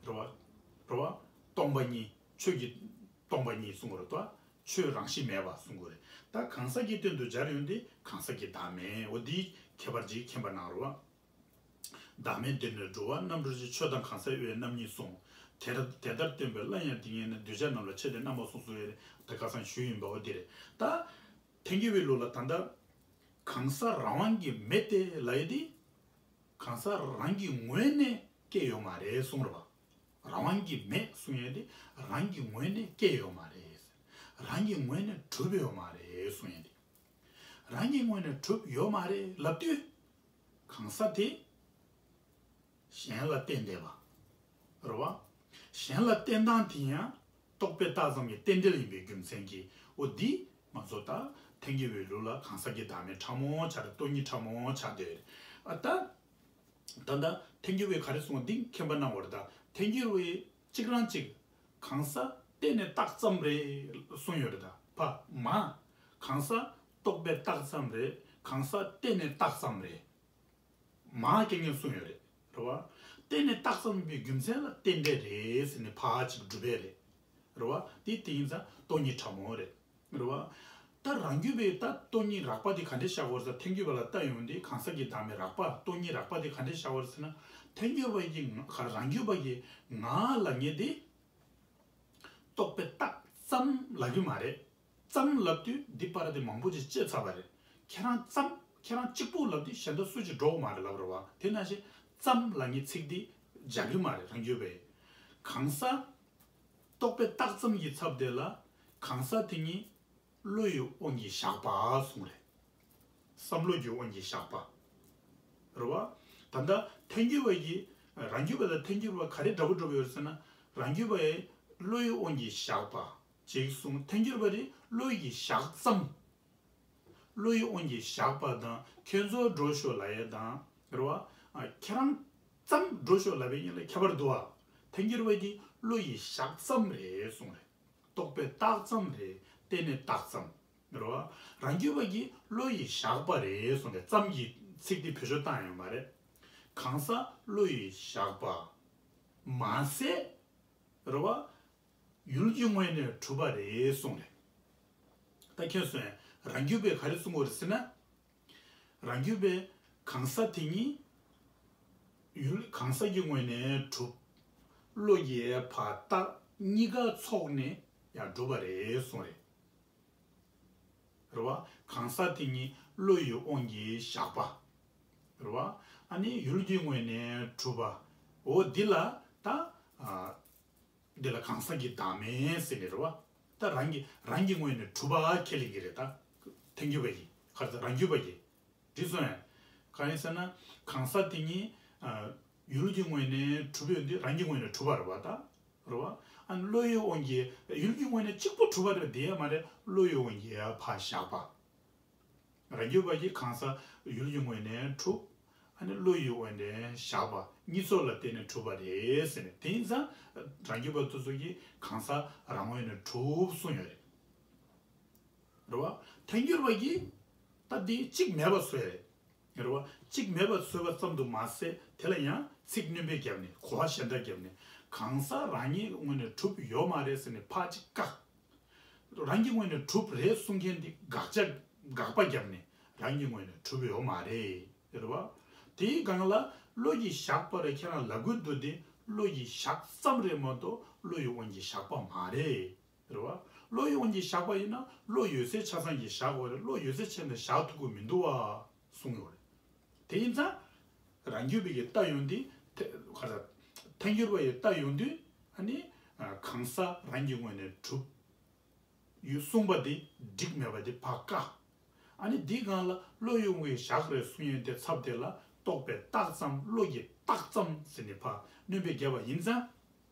རེད་བ། རེད་བ། སྟོང་པ་ཉིད། ཆོས་ཀྱི་སྟོང་པ་ཉིད་གསུང་གི་རེད་དོ། ཆོས་རང་བཞིན་མེད་པ་གསུང་གི་རེད། ད་གང་ཟག་གི་སྟེང་དུ་སྦྱར་ཡོང་དུས་གང་ཟག་གི་བདག་མེད། འོ་འདིའི་ཁྱད་པར་ཅིག་མཁྱེན་པ་གནང་རོགས། བདག་མེད་འདིར་ནི་འགྲོ་བ་རྣམ་གྲོལ་ཕྱིར། ཆོས་དང་གང་ཟག་དབྱེ་བས་རྣམ་གཉིས་གསུངས། དེ་ལྟར་དེ་ལྟར་སྟོན་པས་སླར་ཡང་འདི་ཉིད་ནི། གདུལ་བྱ་རྣམས་ལ་ཆོས་དེ་རྣམ་པར་གསུངས་གསུངས་ཡོད་རེད། ད་ཁ་སང་ཞུས་ཡིན་པ། འོ་འདི་རེད། ད་ཐལ་འགྱུར་བའི་ལུགས་ལ་ད་ལྟ་གང་ཟག་རང་དབང་གིས་མེད་དེ་ལབ་ཡས་དེ་གང་ཟག་རང་གི་ངོས་ནས་སྐྱེས་ཡོད་མ་རེད་གསུངས་རེད་བ། རང་དབང་གིས་མེད་གསུང་ཡས་དེ་རང་གི་ངོས་ནས་སྐྱེས་ཡོད་མ་རེད། རང་གི་ངོས་ནས་གྲུབ་ཡོད་མ་རེད་གསུང་ཡས་དེ། རང་གི་ངོས་ནས་གྲུབ་ཡོད་མ་རེད་ལབ་དུས། གང་ཟག་དེ་གཞན་ལ་བརྟེན་བསྡད་པ་རེད་བ། གཞན་ལ་བརྟེན་སྟངས་དེ་ཡང་རྟོག་པས་བཏགས་ཙམ་གྱི་རྟེན་འབྲེལ་ཡིན་པའི་རྒྱུ་མཚན་གྱིས། འོ་འདི་ང་ཚོ་ད་ཐལ་འགྱུར་བའི་ལུགས་ལ་གང་ཟག་གི་བདག་མེད་ཕྲ་མོ་ཆགས་རེད། སྟོང་ཉིད་ཕྲ་མོ་ཆགས་བསྡད་རེད། ཨ་ད། ད་ལྟ་ཐལ་འགྱུར་བས་ག་རེ་གསུངས་པ་འདི་མཁྱེན་པ་གནང་བ་རེད་ད། ཐལ་འགྱུར་བས་གཅིག་རང་གཅིག་གང་ཟག་བརྟེན་ནས་བཏགས་ཙམ་རེད་གསུངས་ཡོད་རེད་ད། ཕ་མ། གང་ཟག་རྟོག་པས་བཏགས་ཙམ་རེད། གང་ཟག་བརྟེན་ནས་བཏགས་ཙམ་རེད། མ་རྐྱང་རྐྱང་གསུངས་ཡོད་རེད། རེད་བ། བརྟེན་ནས་བཏགས་ཙམ་ཡིན་པའི་རྒྱུ་མཚན་ལ་རྟེན་འབྲེལ་རེད་ཟེར་ནས་ཕར་ཅིག་སྒྲུབ་པ་རེད། རེད་བ། དེ་དེ་ཡིན་ཙང་སྟོང་ཉིད་ཕྲ་མོ་རེད། རེད་བ། ད་རང་རྒྱུད་པའི་ད་སྟོང་ཉིད་རགས་པ་དེ་ག་འདྲས་བཞག་དགོས་རེད་ཟེར། ཐལ་འགྱུར་བ་ལ་ལྟ་ཡོང་དུས་གང་ཟག་གི་བདག་མེད་རགས་པ། སྟོང་ཉིད་རགས་པ་དེ་ག་འདྲས་བཞག་དགོས་རེད་ཟེར་ན། ཐལ་འགྱུར་བ་གི་ང་། རང་རྒྱུད་པ་གི་ང་ལབ་མཁན་དེ་རྟོག་པས་བཏགས་ཙམ་ལབ་ཀྱི་མ་རེད། ཙམ་ལབ་དུས་འདི་པར་དེ་མང་པོ་ཅིག་བཅད་ཚར་བ་རེད། ཁྱེད་རང་ཙམ། ཁྱེད་རང་གཅིག་པུ་ལབ་དུས་གཞན་དག་སུ་ཅིག་འགྲོ་གི་མ་རེད་ལབ་རེད་བ། དེ་ནང་བཞིན་ཙམ་ལབ་མཁན་ཚིག་འདི་སྦྱར་གྱི་མ་རེད། རང་རྒྱུད་པས་གང་ཟག་རྟོག་པས་བཏགས་ཙམ་གྱི་ཚབ་དེ་ལ་གང་ཟག་དེ་ཉིད་བློ་ཡི་དབང་གིས་བཞག་པ་གསུངས་རེད། བསམ་བློ་གི་དབང་གིས་བཞག་པ་རེད་བ། ད་ལྟ་ཐལ་འགྱུར་བ་གིས། རང་རྒྱུད་པ་དང་ཐལ་འགྱུར་བ་ག་རེ་འདྲ་པོ་འགྲོ་གི་ཡོད་ཟེར་ན། རང་རྒྱུད་པ་ཡིས་བློ་ཡི་དབང་གིས་བཞག་པ་ཅིག་གསུངས། ཐལ་འགྱུར་བ་དེ་བློ་ཡིས་བཞག་ཙམ། བློ་ཡི་དབང་གིས་བཞག་པ་དང་ཁྱོད་ཚོ་འགྲོ་ཤོག་ལབ་ཡས་དང་རེད་བ། ཨ། ཁྱེད་རང་ཙམ་འགྲོ་ཤོག་ལབ་པའི་གཉིས་ལ་ཁྱད་པར་འདུག་བ། ཐལ་འགྱུར་བ་གིས་བློ་ཡིས་བཞག་ཙམ་རེད་གསུངས་རེད། རྟོག་པས་བཏགས་ཙམ་རེད། གཏན་ནས་བཏགས་ཙམ་རེད་བ། རང་རྒྱུད་པ་གིས་བློ་ཡིས་བཞག་པ་རེད་གསུངས་ཏེ་ཙམ་གྱི་ཚིག་དེ་བེད་སྤྱོད་བཏང་ཡོད་མ་རེད། གང་ཟག་བློ་ཡིས་བཞག་པ་མ་ཟད་རེད་བ། ཡུལ་གྱི་ངོས་ནས་གྲུབ་པ་རེད་གསུངས་རེད། ད་ཁྱེད་ཚོས་རང་རྒྱུད་པས་ག་རེ་གསུང་གི་ཡོད་རེད་ཟེར་ན། རང་རྒྱུད་པས་གང་ཟག་དེ་ཉིད་ཡུལ། གང་ཟག་གི་ངོས་ནས་གྲུབ། བློ་ཡིས་ཕར་བཏགས། གཉིས་ཀ་ཚོགས་ནས་ཡང་གྲུབ་པ་རེད་གསུངས་རེད། རེད་བ། གང་ཟག་དེ་ཉིད་བློ་ཡི་དབང་གིས་བཞག་པ། རེད་བ། ཨ་ནི་ཡུལ་གྱི་ངོས་ནས་གྲུབ་པ། འོ་འདི་ལ་ད། ཨ། འདི་ལ་གང་ཟག་གི་བདག་མེད་ཟེར་ནས་རེད་བ། ད་རང་གི། རང་གི་ངོས་ནས་གྲུབ་པ་ཁས་ལེན་གྱི་རེད་ད། ཐལ་འགྱུར་བ་གིས། ག་རེ་ཟེར། རང་རྒྱུད་པ་གིས། འགྲིག་སོང་ངས། གང་ཡིན་ཟེར་ན། གང་ཟག་དེ་ཉིད། ཨ། ཡུལ་གྱི་ངོས་ནས་གྲུབ་ཡོད་དུས་རང་གི་ངོས་ནས་གྲུབ་པ་རེད་བ་ད། རེད་བ། ཨ་ནི་བློ་ཡི་དབང་གིས་ཡུལ་གྱི་ངོས་ནས་གཅིག་པུ་གྲུབ་པ་རེད་བ། དེ་ཡང་མ་རེད། བློ་ཡི་དབང་གིས་ཡར་ཕར་བཞག་པ། རང་རྒྱུད་པ་གིས་གང་ཟག་ཡུལ་གྱི་ངོས་ནས་གྲུབ། ཨ་ནི་བློ་ཡི་དབང་ནས་བཞག་པ་གཉིས་ཚོགས་ལ་བརྟེན་ནས་གྲུབ་པ་རེད་ཟེར་ནས། དེ་ཡིན་ཙང་རང་རྒྱུད་པ་དེ་ཚོ་གིས་གང་ཟག་རང་ངོས་ནས་གྲུབ་གསུངས་ཡོད་རེད། རེད་བ། ཐལ་འགྱུར་བ་གིས་ད་དེ་གཅིག་མེད་པ་བཟོས་རེད། རེད་བ། གཅིག་མེད་པ་བཟོས་པ་ཙམ་དུ་མ་ཟད། དེ་ལ་ཡང་ཚིག་སྣོན་པ་བརྒྱབ་ནས། གོ་བ་གཞན་དག་བརྒྱབ་ནས། གང་ཟག་རང་ཉིད་ངོས་ནས་གྲུབ་ཡོད་མ་རེད་ཟེར་ནས་ཕར་གཅིག་བཀག་རང་གི་ངོས་ནས་གྲུབ་རེད་གསུང་མཁན་དེ་དགག་བྱ། དགག་པ་བརྒྱབ་ནས། རང་གི་ངོས་ནས་གྲུབ་ཡོད་མ་རེད། རེད་བ། དེའི་སྒང་ལ་བློ་ཡིས་བཞག་པ་རེད་ཁྱེད་རང་ལབ་དགོས་འདུག་སྟེ། བློ་ཡིས་བཞག་ཙམ་རེད་མ་གཏོགས་བློ་ཡི་དབང་གིས་བཞག་པ་མ་རེད། རེད་བ། བློ་ཡི་དབང་གིས་བཞག་པ་ཡིན་ན་བློ་ཡོད་ཚད་ཆ་ཚང་གིས་བཞག་དགོས་རེད། བློ་ཡོད་ཚད་ཆད་ནས་བཞག་ཐུབ་ཀྱི་མི་འདུག་བ་གསུངས་ཡོད་རེད། དེ་ཡིན་ཙང་། རང་རྒྱུད་པ་གིས་ལྟ་ཡོང་དུས། ཐལ། ག་རེ་ཟེར། ཐལ་འགྱུར་བ་ཡིས་ལྟ་ཡོང་དུས། ཨ་ནི། ཨ། གང་ཟག་རང་གི་ངོས་ནས་གྲུབ་ཡོད་གསུངས་པ་དེ་འགྲིག་མེད་པ་དེ་ཕར་བཀག་ཨ་ནི་འདིའི་སྒང་ལ་བློ་ཡི་དབང་གིས་བཞག་རེད་གསུང་ཡས་དེ་ཚབ་དེ་ལ་རྟོག་པས་བཏགས་ཙམ། བློ་ཡིས་བཏགས་ཙམ་ཟེར་ནས་ཕར་སྣོན་པ་བརྒྱབ་པ་ཡིན་ཙང་།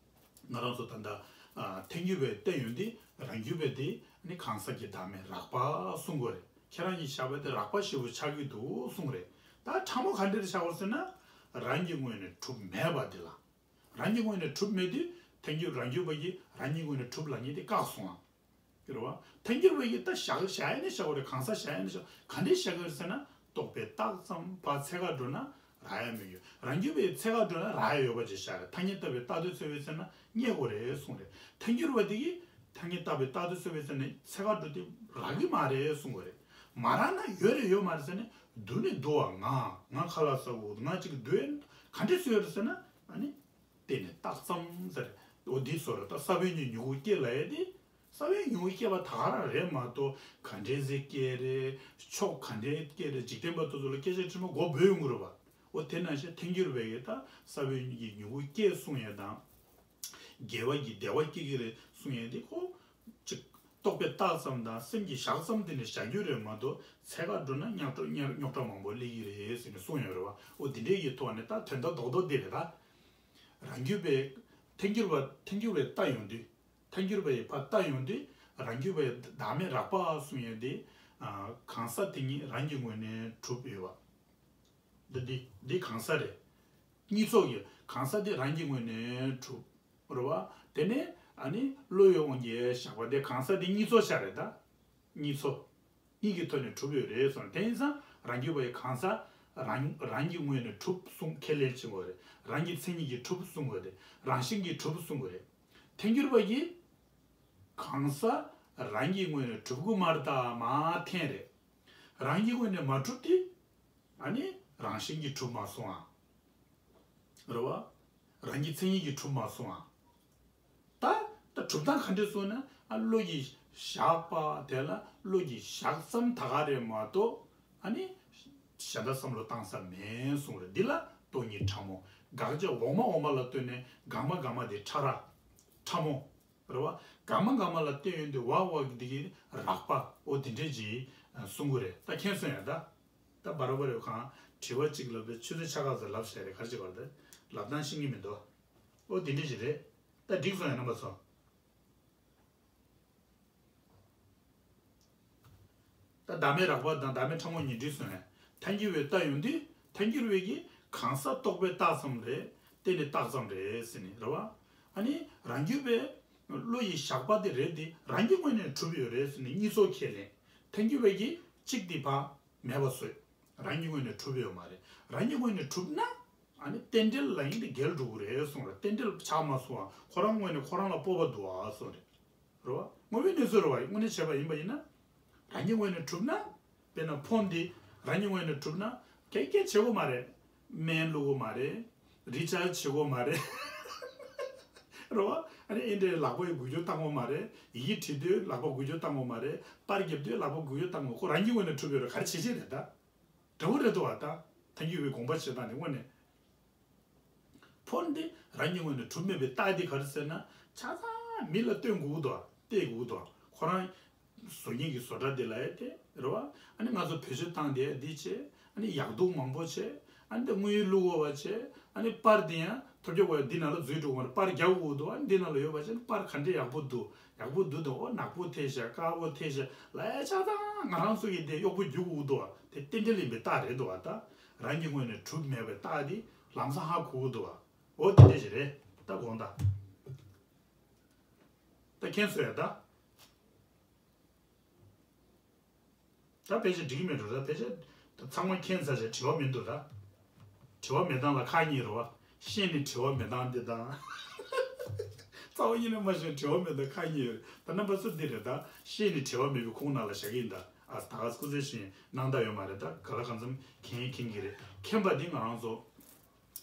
ང་རང་ཚོ་ད་ལྟ། ཨ། ཐལ་འགྱུར་བས་བལྟས་ཡོང་དུས་རང་རྒྱུད་པས་དེ་ནི་གང་ཟག་གི་བདག་མེད་རགས་པ་གསུང་གི་ཡོད་རེད། ཁྱེད་རང་གིས་བཞག་པ་དེ་རགས་པ་ཞེ་པོ་ཆགས་ཀྱི་འདུག་གསུང་གི་ཡོད་རེད། ད་ཕྲ་མོ་ག་འདྲ་བཞག་པ་ཟེར་ན། རང་གི་ངོས་ནས་གྲུབ་མེད་པ་དེ་ལ། རང་གི་ངོས་ནས་གྲུབ་མེད་དུས་ཐལ་འགྱུར། རང་རྒྱུད་པ་གིས་རང་ཉིད་ངོས་ནས་གྲུབ་ལབ་མཁན་དེ་བཀག་སོང་ཨ། རེད་བ། ཐལ་འགྱུར་བ་གིས་ད་བཞག་བཞག་ཡ་ནི་བཞག་གི་རེད། གང་ཟག་བཞག་ཡ་ནི་བཞག་ག་འདྲས་བཞག་གི་རེད་ཟེར་ན། རྟོག་པས་བཏགས་ཙམ། ཕར་ཚད་བཀག་འགྲོ་ན་རག་ཡ་མི་ཡོད། རང་རྒྱུད་པས་ཚད་བཀག་འགྲོ་ན་རག་ཡ་ཡོད་པ་ཅིག་བཞག་རེད། ཐ་སྙད་བཏགས་པའི་བཏགས་དོད་གཙོ་བོའི་ཚེ་ན་རྙེད་དགོས་རེད་གསུངས་རེད། ཐལ་འགྱུར་བ་དེ་གིས་ཐ་སྙད་བཏགས་པའི་བཏགས་དོད་གཙོ་བོའི་ཚེ་ན་ཚད་བཀག་འགྲོ་དེ་རག་གི་མ་རེད་གསུངས་དགོས་རེད། མ་རག་ན་ཡོད་རེད་ཡོད་མ་རེད་ཟེར་ནས་སྡུག་ནི་སྡུག་བ། ང་ང་ཁ་ལག་ཟ་དགོས། ང་ཅིག་སྡོད་ག་འདྲས་སུ་ཡོད་རེད་ཟེར་ན། ཨ་ནི། གཏན་ནས་བཏགས་ཙམ་ཟེར། འོ་འདི་བཟོ་རེད། ད་ས་བོན་གྱི་མྱུ་གུ་སྐྱེ་ལབ་ཡ་དེ། ས་བོན་མྱུ་གུ་སྐྱེ་བ་ད་ག་རང་རེད་མ་གཏོགས། ག་འདྲས་སེ་སྐྱེ་རེད། ཕྱོགས་ག་འདྲས་སྐྱེ་རེད། འཇིག་རྟེན་པ་དེ་ཚོ་ལ་སྐད་ཆ་དྲི་མ་མགོ་འབོད་ཡོང་གི་རེད་པ། འོ་དེ་ནང་བཞིན་ཐལ་འགྱུར་བས་ད་ས་བོན་གྱི་མྱུ་གུ་སྐྱེ་གསུང་ཡ་དང་། དགེ་བ་གྱི་བདེ་བ་སྐྱེ་གི་རེད་གསུང་ཡ་དེ་ཁོ། ཅིག་རྟོག་པས་བཏགས་ཙམ་དང་སེམས་ཀྱིས་བཞག་ཙམ་དེ་ནི་བཞག་རྒྱུ་རེད་མ་གཏོགས། ཚད་བཀག་འགྲོ་ན་རྙོག་དྲ་རྙོག་དྲ་མང་པོ་སླེབས་ཀྱི་རེད་ཟེར་ནས་གསུངས་ཡོད་རེད་པ། འོ་འདི་འདྲའི་གི་ཐོག་ནས་ད་དོན་དག་རྡོག་རྡོག་འདི་རེད་ད། རང་རྒྱུད་པས་ཐལ་འགྱུར་བ། ཐལ་འགྱུར་བས་བལྟ་ཡོང་དུས། ཐལ་འགྱུར་བས་ཕར་བལྟ་ཡོང་དུས། རང་རྒྱུད་པས་བདག་མེད་རགས་པ་གསུང་ཡོད་དེ། ཨ། གང་ཟག་དེ་ཉིད་རང་གི་ངོས་ནས་གྲུབ་ཡོད་པ། འདི་འདི་འདི་གང་ཟག་རེད། གཉིས་ཚོགས་ཀྱི་གང་ཟག་དེ་རང་གི་ངོས་ནས་གྲུབ། རེད་བ། དེ་ནས་ཨ་ནི་བློ་ཡི་དབང་གིས་བཞག་པ་དེ་གང་ཟག་དེ་གཉིས་ཚོགས་ཤ་རེད་ད། གཉིས་ཚོགས། གཉིས་ཀྱི་ཐོག་ནས་གྲུབ་ཡོད་རེད་གསུངས། དེ་ཡིན་ཙང་རང་རྒྱུད་པ་ཡི་གང་ཟག་རང་རང་གི་ངོས་ནས་གྲུབ་གསུངས་ཁས་ལེན་བྱེད་དགོས་རེད། རང་གི་མཚན་ཉིད་ཀྱིས་གྲུབ་གསུང་དགོས་རེད། རང་བཞིན་གྱིས་གྲུབ་གསུང་དགོས་རེད། ཐལ་འགྱུར་བ་ཡིས་གང་ཟག་ རང་གི་ངོས་ནས་གྲུབ་ཀྱི་མ་རེད་ད་མ་འཐེན་རེད། རང་གི་ངོས་ནས་མ་གྲུབ་དེ། ཨ་ནི་རང་བཞིན་གྱིས་གྲུབ་མ་སོང་ཨ། རེད་བ། རང་གི་མཚན་ཉིད་ཀྱིས་གྲུབ་མ་སོང་ཨ། ད་ད་གྲུབ་སྟངས་ག་འདྲས་སོང་ན་ཨ་བློ་ཡིས་བཞག་པ་དེ་ལ་བློ་ཡིས་བཞག་ཙམ་ད་ག་རེད་མ་གཏོགས་ཨ་ནི་གཞན་དག་བསམ་བློ་བཏང་ས་མེད་གསུངས་རེད། འདི་ལ་སྟོང་ཉིད་ཕྲ་མོ། དགག་བྱ་འོག་མ་འོག་མ་ལ་ལྟོས་ནས་འགག་མ་འགག་མ་དེ་ཕྲ་ར་ཕྲ་མོ། རེད་བ། འགག་མ་འགག་མ་ལ་བརྟེན་ཡོད་དེ་བ་བ་གི་འདི་གི་རགས་པ་འོ་དེ་འདྲས་ཀྱིས་གསུང་གི་རེད། ད་མཁྱེན་སོང་ཡ་ད། ད་བར་བར་ཡོད་གང་དྲི་བ་གཅིག་ལབ་པའི་ཆུ་ཚོད་ཆ་ག་ཚོད་ལབ་བྱས་རེད། ག་རེ་བྱེད་པར་དེ་ལབ་སྟངས་ཤེས་ཀྱི་མི་འདུག་འོ་དེ་འདྲས་ཀྱི་རེད། ད་འགྲིག་སོང་ཡ་རྣམ་པ་ཚོ། ད་བདག་མེད་རགས་པ་དང་བདག་མེད་ཕྲ་མོ་གཉིས་འགྲིག་སོང་ཡ། ཐལ་འགྱུར་བའི་ལྟ་ཡོང་དུས་ཐལ་འགྱུར་བའི་གི་གང་ཟག་རྟོག་པས་བཏགས་ཙམ་རེད། བརྟེན་ནས་བཏགས་ཙམ་རེད་ཟེར་ནས་རེད་བ། ཨ་ནི་རང་རྒྱུད་པའི་བློ་ཡི་བཞག་པ་དེ་རེད་དེ་རང་གི་ངོས་ནས་གྲུབ་ཡོད་རེད་ཟེར་ནས་གཉིས་ཚོགས་ཁས་ལེན། ཐལ་འགྱུར་བའི་གི་གཅིག་དེ་ཕར་མེད་པ་བཟོས། རང་གི་ངོས་ནས་གྲུབ་ཡོད་མ་རེད། རང་གི་ངོས་ནས་གྲུབ་ན་ཨ་ནི་རྟེན་འབྲེལ་ལ་ཡིན་ཏེ་འགལ་འགྲོ་གི་རེད་གསུངས་རེད། རྟེན་འབྲེལ་ཆགས་མ་སོང་བ་ཁོ་རང་ངོས་ནས་ཁོ་རང་ལ་སྤོབས་པ་འདུག་ཨ་གསུངས་རེད། རེད་བ། དངོས་པོའི་གནས་ཚུལ་རེད་བ། དངོས་གནས་བྱས་པ་ཡིན་པ་ཡིན་ན། རང་གི་ངོས་ནས་གྲུབ་ན། དཔེར་ན་ཕོན་འདི་རང་གི་ངོས་ནས་གྲུབ་ན། གལ་གལ་བྱེད་དགོས་མ་རེད། སྨན་བླུག་དགོས་མ་རེད། རི་ཆ་བྱེད་དགོས་མ་རེད། རེད་བ། ཨ་ནི་ཨེ་འདྲའི་ལག་པ་ཡི་འགུལ་སྐྱོད་བཏང་དགོས་མ་རེད། ཡི་གེ་བྲིས་དུས་ལག་པ་འགུལ་སྐྱོད་བཏང་དགོས་མ་རེད། པར་རྒྱབ་དུས་ལག་པ་འགུལ་སྐྱོད་བཏང་དགོས། ཁོ་རང་གི་ངོས་ནས་གྲུབ་ཡོད་རེད། ག་རེ་བྱེད་བྱེད་རེད་ད། འདྲ་བོ་རེད་འདུག་བ་ད། ཐལ་འགྱུར་བའི་དགོངས་པ་བཞེས་སྟངས་དེ་དངོས་གནས། ཕོན་འདི་རང་གི་ངོས་ནས་གྲུབ་མེད་པའི་རྟགས་འདི་ག་རེ་ཟེར་ན། ཆ་ཚང་མི་ལ་སྟོན་དགོས་ཀྱི་འདུག་བ། བལྟས་དགོས་ཀྱི་འདུག་བ། ཁོ་རང་བཟོ་མཁན་གྱི་བཟོ་གྲྭ་འདི་ལ་ཡ་དེ་རེད་བ། ཨ་ནི་ང་ཚོ་བེད་སྤྱོད་བཏང་དེ་འདི་བྱས། ཨ་ནི་ཡག་སྡུག་མང་པོ་བྱས། ཨ་ནི་དངུལ་བླུག་དགོས་པ་བྱས། ཨ་ནི་པར་འདི་ཡང་ཐོབ་རྒྱག་དགོས་འདི་ནང་ལ་འཛུལ་འགྲོ་དགོས་པར་པར་རྒྱག་དགོས་འདུག་ཨ་ནི་འདི་ནང་ལ་ཡོད་པ་བྱས་ཨ་ནི་པར་ག་འདྲས་ཡག་པོ་འདུག་ཡག་པོ་འདུག་དང་ཨོ་ནག་པོ་ཐེབས་ཤག་དཀར་པོ་ཐེབས་ཤག་ལབ་ཡ་ཆ་ཚང་ང་རང་ཚོ་གིས་དེ་གཡོག་པོ་རྒྱུག་དགོས་འདུག་བ། དེ་རྟེན་འབྲེལ་ཡིན་པའི་རྟགས་རེད་འདུག་བ་ད། རང་གི་ངོས་ནས་གྲུབ་མེད་པའི་རྟགས་འདི་ལམ་སང་ཧ་གོ་གི་འདུག་བ། འོ་དེ་འདྲས་ཞིག་རེད། ད་དགོངས་དག་ད་མཁྱེན་སོང་ཡ་ད། ད་ཕལ་ཆེར་འགྲིག་གི་མེད་འགྲོ། ད་ཕལ་ཆེར་ད་ཚང་མ་མཁྱེན་ཚར་བྱས་དྲི་བ་མི་འདུག་ད། དྲི་བ་མེད་སྟངས་ལ་ཁག་གཉིས་རེད་བ། ཤེས་ནས་དྲི་བ་མེད་སྟངས་འདི་དང་། རྩ་བ་ཉིད་ནས་མ་ཤེས་དྲི་བ་མེད་སྟངས་ཁག་གཉིས་ཡོད། ད་རྣམ་པ་ཚོ་འདི་རེད་ད། ཤེས་ནས་དྲི་བ་མེད་པའི་ཁུངས་ནང་ལ་བཞག་གི་ཡིན་ད། ཨ་ད་ག་སྐུ་ཚེ་ཞིང་གནང་ད་ཡོད་མ་རེད་ད། ག་ལ་གང་འཚམ་མཁྱེན་མཁྱེན་གྱི་རེད། མཁྱེན་པ་འདི་ང་རང་ཚོ།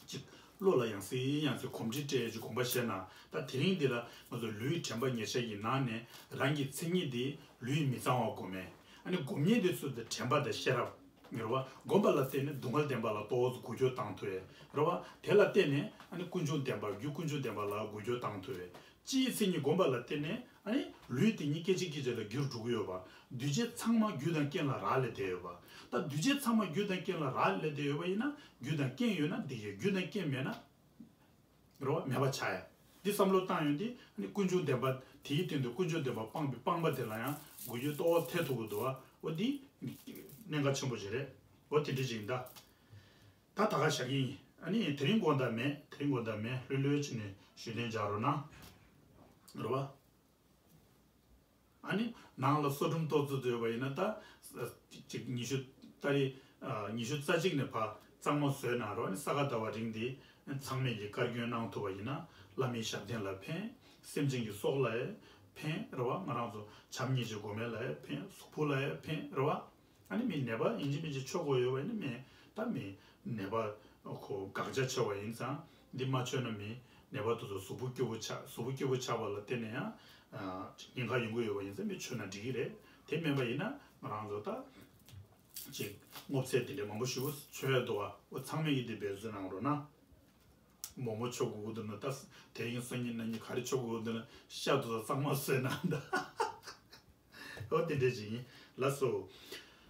ཅིག་བློ་ལ་ཡང་སེ་ཡང་སེ་གོམས་འདྲིས་སྤྲད་ཀྱི་གོམས་པ་བཤད་ན། ད་དེ་རིང་འདི་ལ་ང་ཚོ་ལུས་དྲན་པ་ཉེར་ཆགས་ཀྱི་ནང་ནས་རང་གི་མཚན་ཉིད་འདི་ལུས་མི་གཙང་བ་སྒོམ་མེད། ཨ་ནི་སྒོམ་མཁན་འདི་ཚོ་དེ་དྲན་པ་དང་ཤེས་རབ་ངེར་བ། སྒོམ་པ་ལ་བརྟེན་ནས་སྡུག་བསྔལ་བདེན་པ་ལ་ཏོག་ཙམ་འགུལ་སྐྱོད་བཏང་ཐུབ་ཡས་རེད་བ། དེ་ལ་བརྟེན་ནས་ཨ་ནི་ཀུན་འབྱུང་བདེན་པ་རྒྱུ་ཀུན་འབྱུང་བདེན་པ་ལ་འགུལ་སྐྱོད་བཏང་ཐུབ་ཡས། སྤྱིའི་མཚན་ཉིད་སྒོམ་པ་ལ་བརྟེན་ནས་ཨ་ནི་ལུས་དེ་ཉིད་སྐད་ཅིག་སྐད་ཅིག་ལ་འགྱུར་འགྲོ་གི་ཡོད་པ། འདུས་བྱས་ཚང་མ་རྒྱུ་དང་རྐྱེན་ལ་རག་ལས་བསྡད་ཡོད་པ། ད་འདུས་བྱས་ཚང་མ་རྒྱུ་དང་རྐྱེན་ལ་རག་ལས་བསྡད་ཡོད་པ་ཡིན་ན་རྒྱུ་དང་རྐྱེན་ཡོད་ན་འགྲིག་གི། རྒྱུ་དང་རྐྱེན་མེད་ན་རེད་བ་མེད་པ་ཆགས་ཡ། འདི་བསམ་བློ་བཏང་ཡོང་དུས་ཨ་ནི་ཀུན་འབྱུང་བདེན་པ་དེའི་སྟེང་དུ་ཀུན་འབྱུང་བདེན་པ་སྤངས་པའི་སྤངས་པ་དེ་ལ་ཡང་འགུལ་སྐྱོད་ཏོག་ཙམ་ཐེབས་ཐུབ་ཀྱི་འདུག་བ། འོ་འདི་གནད་འགག་ཆེན་པོ་ཞིག་རེད། འོ་དེ་འདྲ་ཞིག་ཡིན་ད། ད་ད་ག་བཞག་གི་ཡིན། ཨ་ནི་དེ་རིང་དགོངས་དག་མེད། དེ་རིང་དགོངས་དག་མེད། ལྷོད་ལྷོད་བྱས་ནས་ཞུ་ལན་རྒྱག་རོགས་གནང་། རེད་བ། ཨ་ནི་ནང་ལ་སོ་སྒྲོམ་གཏོར་ཚུལ་དུ་ཡོད་པ་ཡིན་ན་ད། ཅིག་ཉི་ཤུ་ཏ་རིག་ཉི་ཤུ་རྩ་གཅིག་ནས་ཕར་གཙང་མ་བཟོས་གནང་རོགས། ཨ་ནི་ས་ག་ཟླ་བ་རིང་འདི་ཚང་མས་ཀྱི་བཀའ་བཀྱོན་གནང་ཐུབ་པ་ཡིན་ན་བླ་མའི་ཞབས་བརྟན་ལ་ཕན། སེམས་ཅན་གྱི་སྲོག་ལ་ཡང་ཕན་རེད་བ། ང་རང་ཚོ་བྱམས་སྙིང་རྗེ་སྒོམ་མེད་ལ་ཡང་ཕན། གཟུགས་པོ་ལ་ཡང་ཕན་རེད་བ། ཨ་ནི་མི་ནད་པ་ཡིན་གཅིག་མིན་གཅིག་ཆོག་དགོས་ཡོད་པ་ཡིན་ན་མི་ད་མི་ནད་པ་ཁོ་དགག་བྱ་ཆེ་བ་ཡིན་ཙང་འདི་མ་མཆོད་ན་མི་ནད་པ་དེ་ཚོ་གཟུགས་པོ་སྐྱོ་པོ་ཆགས། གཟུགས་པོ་སྐྱོ་པོ་ཆགས་པ་ལ་བརྟེན་ནས་ཡང་ཉེན་ཁ་ཡོང་གི་ཡོད་པ་ཡིན་ཙང་མི་མཆོད་ན་འགྲིག་གི་རེད། དེ་མིན་པ་ཡིན་ན་ང་རང་ཚོ་ད་ཅིག་སྔོ་ཚལ་དེ་འདྲ་མང་པོ་ཞེ་པོ་མཆོད་ཡ་འདུག་བ། འོ་ཚང་མས་ཀྱི་དེ་འབད་བརྩོན་གནང་རོགས་གནང་། མོག་མོག་མཆོད་དགོས་ཀྱི་འདུག་ན་ད་དེ་རིང་སང་ཉིན་གནངས་ཉིན་ག་རེ་མཆོད་དགོས་ཀྱི་འདུག་ན་ཤ་དེ་ཚོ་གཙང་མ་བཟོས་གནང་ད། འོ་དེ་འདྲ་ཞིག་ཡིན། ལགས་སོ།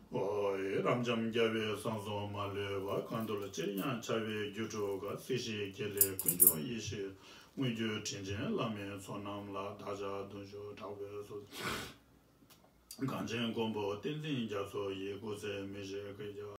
ཨོ་ཡེ་རབ་འབྱམས་རྒྱལ་བའི་གསང་གསུམ་མ་ལུས་པ། གང་འདུལ་ཅིར་ཡང་འཆར་བའི་སྒྱུ་འཕྲུལ་དགའ། སྲིད་ཞིའི་དགེ་ལེགས་ཀུན་འབྱུང་ཡེ་ཤེས། དངོས་བརྒྱུད་དྲིན་ཅན་བླ་མའི་ཚོགས་རྣམས་ལ། བདག་ཅག་གདུང་ཤུགས་དྲག་པོས་གསོལ། གངས་ཅན་མགོན་པོ་བསྟན་འཛིན་རྒྱ་མཚོ་ཡི། སྐུ་ཚེ་མི་ཤིགས་བསྐལ་བརྒྱར།